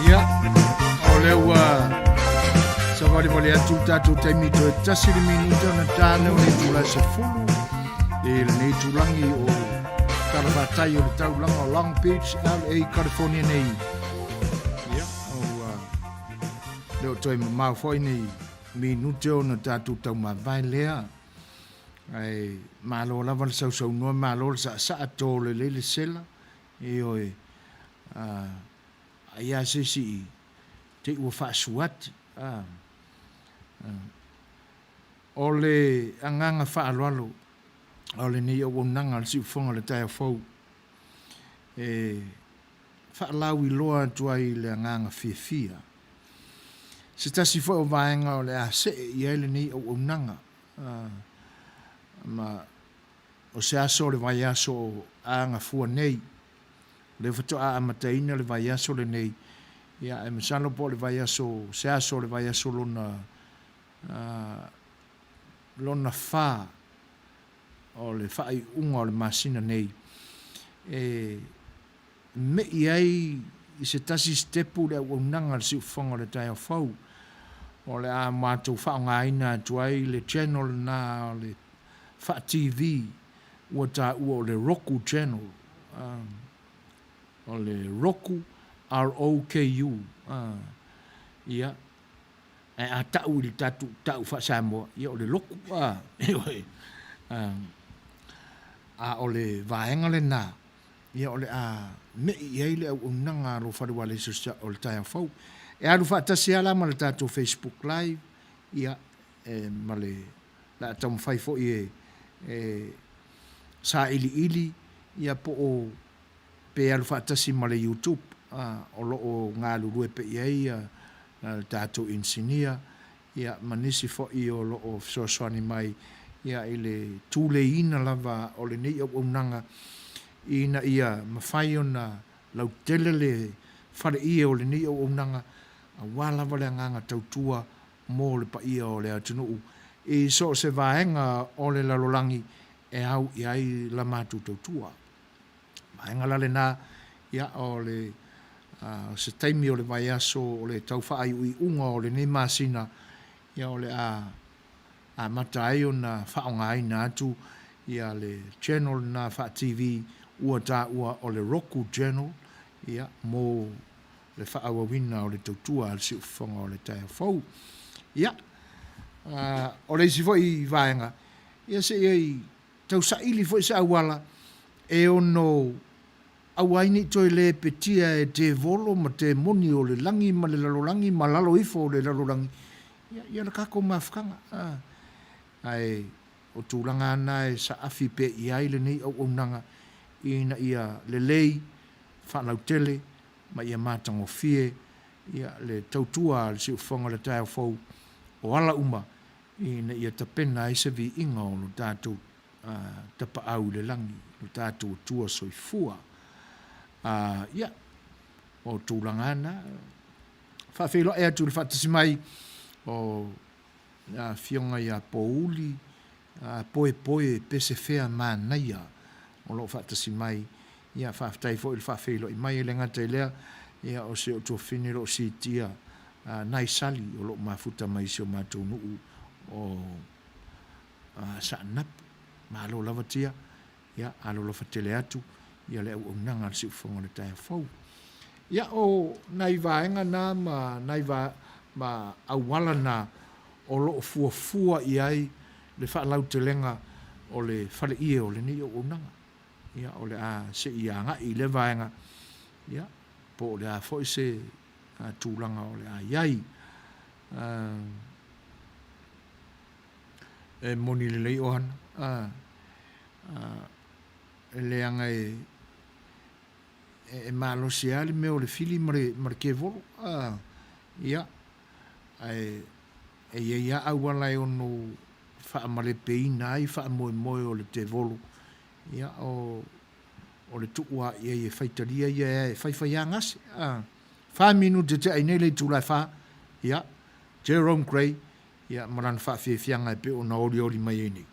Ia, o lea ua savalivali atu le tatou taimi toe tasi le minute ona ta lea o le itula e 10 i lenei itulagi o talafatai o le taulaga o Long Beach, LA, California nei. Ia, ua le o le o toe mamao foi ni minute ona tatou taumavae lea. Ae malo lava le sausaunoa, malo le saasaa, to lelei le sela, ioe, ai lava se isi i te i ua faasuati. O le agaga faaaloalo o lenei auaunaga a le Siufofoga o le Taeao Fou e faalauiloa atu ai i le agaga fiafia se tasi foi o vaega o le a see i ai lenei auaunaga ma o se aso o le vaiaso o agafua nei. O lea faatoa amataina le vaiaso lenei, ia ae masalo po o le vaiaso, se aso o le vaiaso lona, lona fa o le faaiuga o le masina nei, e me'i ai i se tasi sitepu le auaunaga a le siufofoga o le taeao fou. O le a matou faaaogaina atu ai le channel lena o le faa-TV ua taua o le Roku Channel, o le Roku, R-O-K-U, ia, ae a tau i le tatou tau faa-Samoa, ia o le loku, ioe, a o le vaega lena, ia o le a me'i i ai le auaunaga a lou fale ualesi o le taeao fou. E alu faatasi lava la ma le tatou Facebook Live, ia, e, ma le le a taumafai foi e, e sailiili, ia po o pe alu faatasi ma le YouTube, a, o lo o galulue pea i ai ia le tatou inisinia, ia ma nisi foi o lo o fesoasoani mai ia i le tuleiina lava o lenei auaunaga ina ia mafai ona lautele le faleie o lenei auaunaga aua lava le agaga tautua mo le paia o le atunuu i so o se vaega o le lalolagi e au i ai la matou tautua. Vaega la lena, ia, o le, o se taimi o le vaiaso o le tau faaiuiuga o lenei masina, ia, o le a amata ai ona faaaogaina atu ia le channel lena faa-TV ua taua o le Roku Channel, ia, mo le faaauauina o le tautua a le Siufofoga o le Taeao Fou. Ia, o le isi foi vaega, ia se i tausaili foi se auala e ono aua ai ne i toe lepetia e tevolo ma temoni o le lagi ma le lalolagi ma lalo ifo o le lalolagi, ia, ia le tatou mafutaga. Ae o tulaga lava na e saafi pea i ai lenei auaunaga ina ia lelei, faalautele ma ia matagofie ia le tautua a le Siufofoga o le Taeao Fou o ala uma ina ia tapena ai se viiga o lo tatou Tapaau i le lagi, lo tatou Atua Soifua. Ia, o tulaga lava na. Faafeiloai atu i le faatasi mai o le Afioga ia Pouli Poepoe Pesefea Manaia o lo o faatasi mai. Ia, faafetai foi i le faafeiloai mai. E le gata i lea, ia, o si ou tuafafine o lo o siitia Naisali o lo o mafuta mai i si o matou nuu o Saanapu. Malo lava tia. Ia, alolofa tele atu ia le auaunaga a le Siufofoga o le Taeao Fou. Ia, o nai vaega na ma nai va, ma auala na o lo o fuafua i ai le faalautelega o le faleie o lenei auaunaga. Ia, o le a se i agai i lea vaega, ia, po o le a foi se tulaga o le a i ai. E moni lelei Ohana, e leaga e, e malosi lava le mea o le fili ma le, ma le kevolo. Ia, ae e i ai lava auala e ono faamalepeina ai faamoemoe o le tevolo, ia, o, o le tuu lava i ai e faitalia ia e faifai lava gase. 4 minute tea i nei le itula e 4, ia, Jerome Gray, ia, ma lana faafiafiaga e pei ona olioli mai ai nei.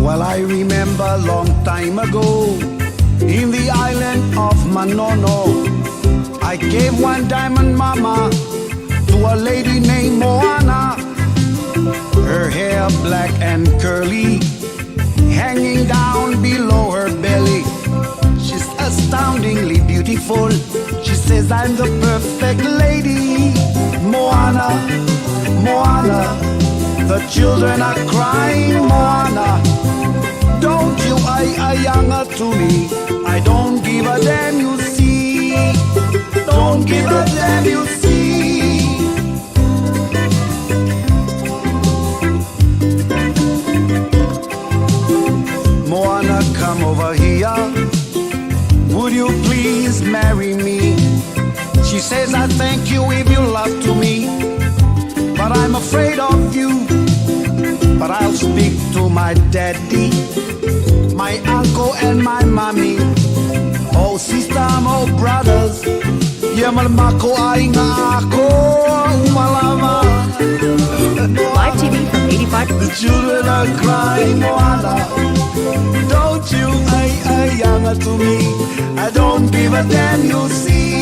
Well, I remember long time ago in the island of Manono, I gave one diamond mama to a lady named Moana. Her hair black and curly, hanging down below her belly. She's astoundingly beautiful. She says I'm the perfect lady. Moana, Moana, the children are crying, Moana. Don't you I ayanga to me. I don't give a damn, you see. Don't give a damn, you see. Moana, come over here. Would you please marry me? She says, I thank you if you love to me. But I'm afraid of you. But I'll speak to my daddy, my uncle, and my mommy. Oh, sister, oh, brothers. Yeah, mako ai ako umalama. Live TV from 85. The children are crying, Moana. Don't you ay ay yanga to me. I don't give a damn, you see.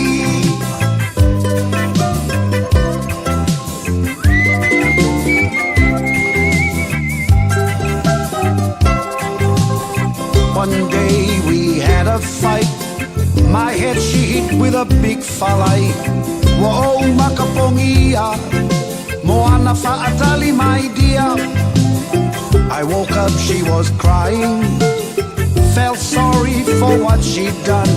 One day we had a fight. My head she hit with a big falai. Whoa, makapongia. Moana fa'atali, my dear. I woke up, she was crying. Felt sorry for what she'd done.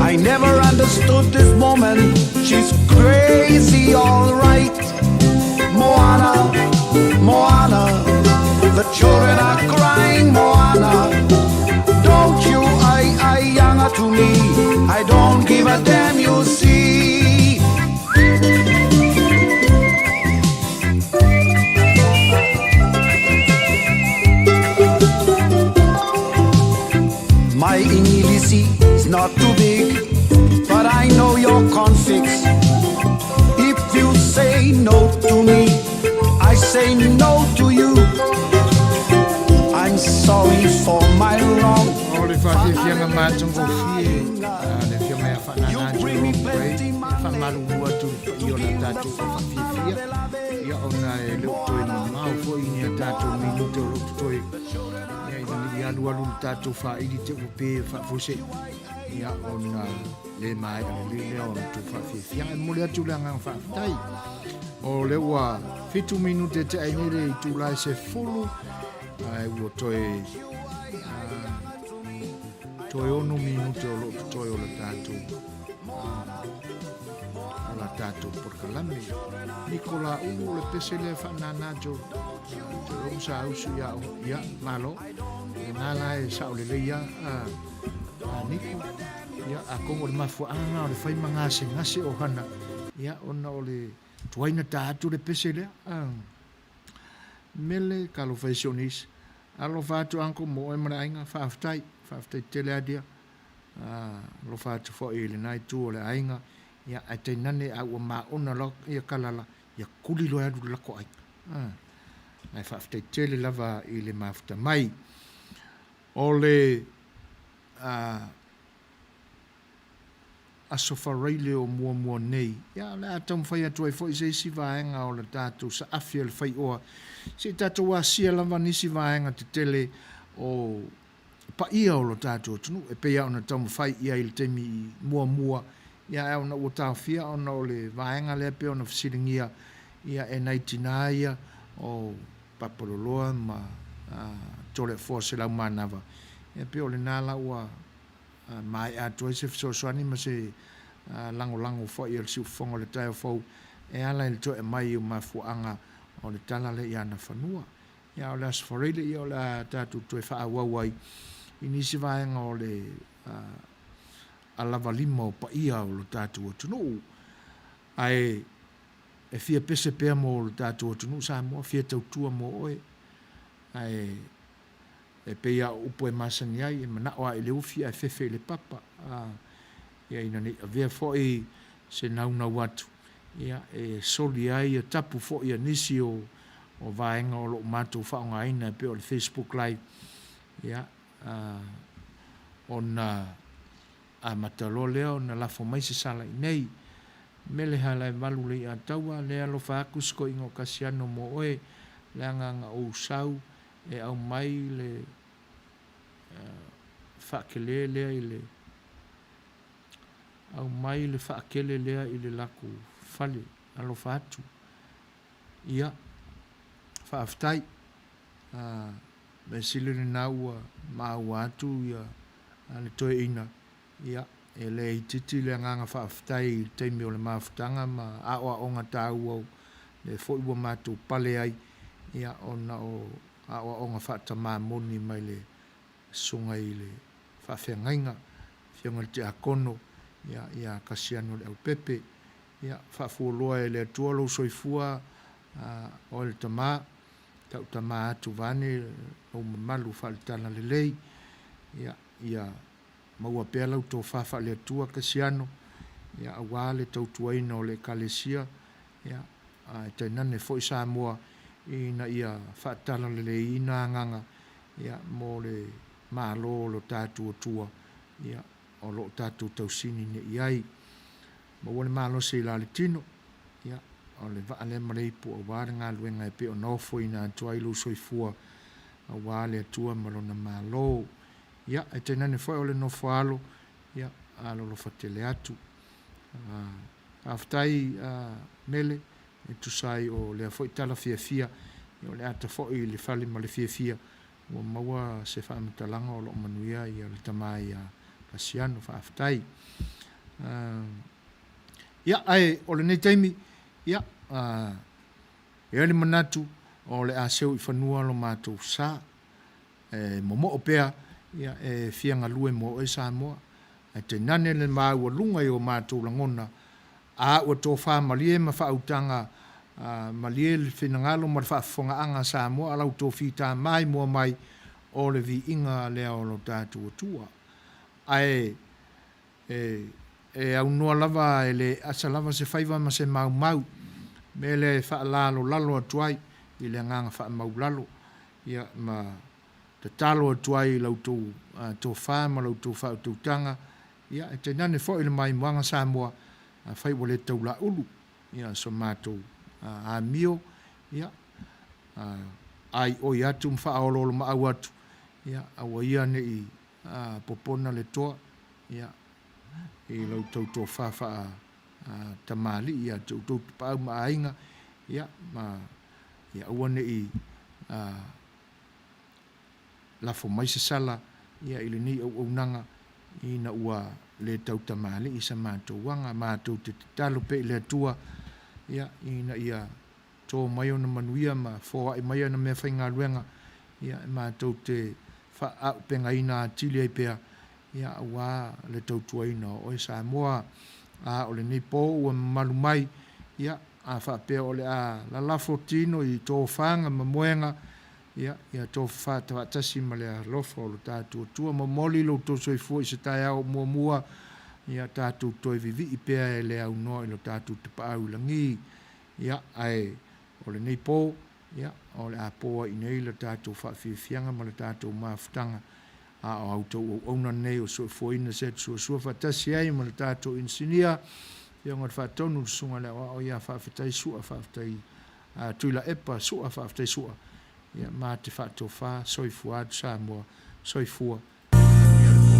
I never understood this woman. She's crazy, all right. Moana, Moana, the children are crying, Moana. Don't you I I yanga to me. I don't give a damn, you see. My English is not too big, but I know your configs. If you say no to me, I say no to you. I'm sorry for my wrong. O le faafiafiaga matagofie a le Afioga ia Faanana Jerome Gray, e faamalulu atu i le paia o la tatou e faafiafia, ia ona e le o toe mamao foi ni a tatou minute o lo o totoe, ia ina ne i alualu le tatou faaili te ua pe faafuasei, ia ona le maea lelei lea o le tou faafiafiaga. E momoli atu le agaga faafetai. O lea ua fitu minute te ai nei le itula e 10, ae ua toe toe 6 minute o lo o totoe o le tatou o la tatou polokalame. Nikola Ulu o le pese lea faanana jo Jerome sa usu ia o ia malo. Lena la e sao lelei ia a Niko. Ia a kongo o le mafuaaga o le fai ma gasegase o hana ia ona o le tuai na ta atu le pese lea. Mele talofa e si o nisi. Alofa atu uncle mo oe ma le aiga. Faafetai. Faafetai tele a dia. Alofa atu foi i lena itu o le aiga. Ia ae tainane a ua maona loa ia kalala, ia kuli loa e alu le lako aiga. Ae faafetai tele lava i le mafuta mai. O le Aso Faraile o muamua nei, ia o le a taumafai atu ai foi se isi vaega o le tatou saafi o le faioa, se i tatou asia lava nisi vaega tetele o paia o lo tatou atunuu, e pei lava ona taumafai i ai i le taimi muamua, ia ae ona ua taofia ona o le vaega lea pei ona fesiligia ia e nai tinā ia o Papaloloa ma Toleafoa Selaumanava, ia pei o lena la ua maea atu ai se fesoasoani ma se lagolago foi a le siufofoga o le taeao fou e ala i le toe aumai o mafuaaga o le tala lea i ana fanua. Ia, o le Aso Faraile, ia o le a tatou toe faaauau ai i nisi vaega o le alavalima o paia o lo tatou atunuu. Ae e fia pese pea mo lo tatou atunuu Samoa, fia tautua mo oe. Ae E pei a o upu e masani ai, e manao lava i le ufi ae fefe i le papa. A, ia ina ne i avea foi se naunau atu, ia, e soli ai ia tapu foi a nisi o, o vaega o lo o matou faaaogaina e pei o le Facebook Live, ia, a, ona amata loa lea ona lafo mai se sala i nei. Mele Halaevalu Leiataua, lea alofa atu si toeaina o Kasiano mo oe. leaga na ou sau e aumai le faakele lea i le aumai le faakele lea i le latou fale. Alofa atu. Ia, faafetai. Mea sili lena ua maua atu ia le toeaina, ia, e le itiiti le agaga faafetai i le taimi o le mafutaga ma aoaoga taua o lea foi ua matou pale ai, ia, ona o aoaoga faatamā moni mai le Susuga i le Faafeagaiga, Afioga i le Tiakono, ia, ia Kasiano Leaupepe. Ia, faafualoa e le Atua lou soifua, oe le tama, tautama atu vaeane lou mamalu faale-talalelei, ia, ia maua pea lau tofa faale-Atua Kasiano, ia, aua le tautuaina o le Ekalesia, ia, ae tainane foi Samoa, ina ia faatalaleleiina agaga, ia, mo le Malo o lo tatou Atua, ia, o lo o tatou tausini nei i ai. Maua le malosi i la le tino, ia, o le vaa lea ma le ipu aua le galuega e pei ona ofoina atu ai lou soifua aua le Atua ma Lona Malo. Ia, e tainane foi o le nofo alo, ia, alolofa tele atu. Faafetai Mele, e tusa ai o lea foi tala fiafia, ia o le ata foi i le fale ma le fiafia, ua maua se faamatalaga o lo o manuia ia le tama ia Kasiano. Faafetai. Ia, ae o lenei taimi, ia, e i ai le manatu o le a seu i fanua lo matou sa. E momoo pea, ia, e fia galue mo oe Samoa, ae tainane le maualuga i o matou lagona, a ua tofa malie ma faautaga malie le finagalo ma le faafofogaaga a Samoa a lau tofita maimoa mai o le viiga lea o lo tatou Atua. Ae e e aunoa lava e le asa lava se faiva ma se maumau, mea lea e faalalolalo atu ai i le agaga faamaulalo, ia, ma tatalo atu ai i la outou tofa ma la outou faautautaga, ia, e tainane foi le maimoaga Samoa, afai ua le taulaulu, ia, so matou amio, ia, aioi atu ma faaoloolomaau atu, ia, aua ia ne i popona le toa, ia, i la outou tofa faa tamalii ia te outou tapaau ma aiga, ia, ma ia aua ne i lafo mai se sala ia i lenei auaunaga ina ua le tautamalii sa matou aga. Matou te tatalo pea i le Atua ia ina ia tō mai ona manuia ma foai mai ana meafaigaluega ia e matou te faaaupegaina atili ai pea ia aua le tautuaina o oe Samoa. A o lenei pō ua mamalu mai, ia, a faapea o le a lalafo tino i tofaga ma moega, ia, ia tofafa faatasi ma le alofa o lo tatou Atua. Momoli lo outou soifua i se taeao muamua, ia tatou toe vivii pea e le aunoa i lo tatou tapaau i lagi. Ia, ae o lenei pō, ia, o le a pō ai i nei le tatou faafiafiaga ma le tatou mafutaga, a o a outou auauna nei o soifuaina se atu suasua faatasi ai ma le tatou inisinia, Afioga i le Faatonu, le Susuga i le Aoao, ia faafetai Sua, faafetai Tuilaepa, Sua, faafetai Sua, ia ma te faatofa, soifua atu Samoa, soifua. Manuia le po.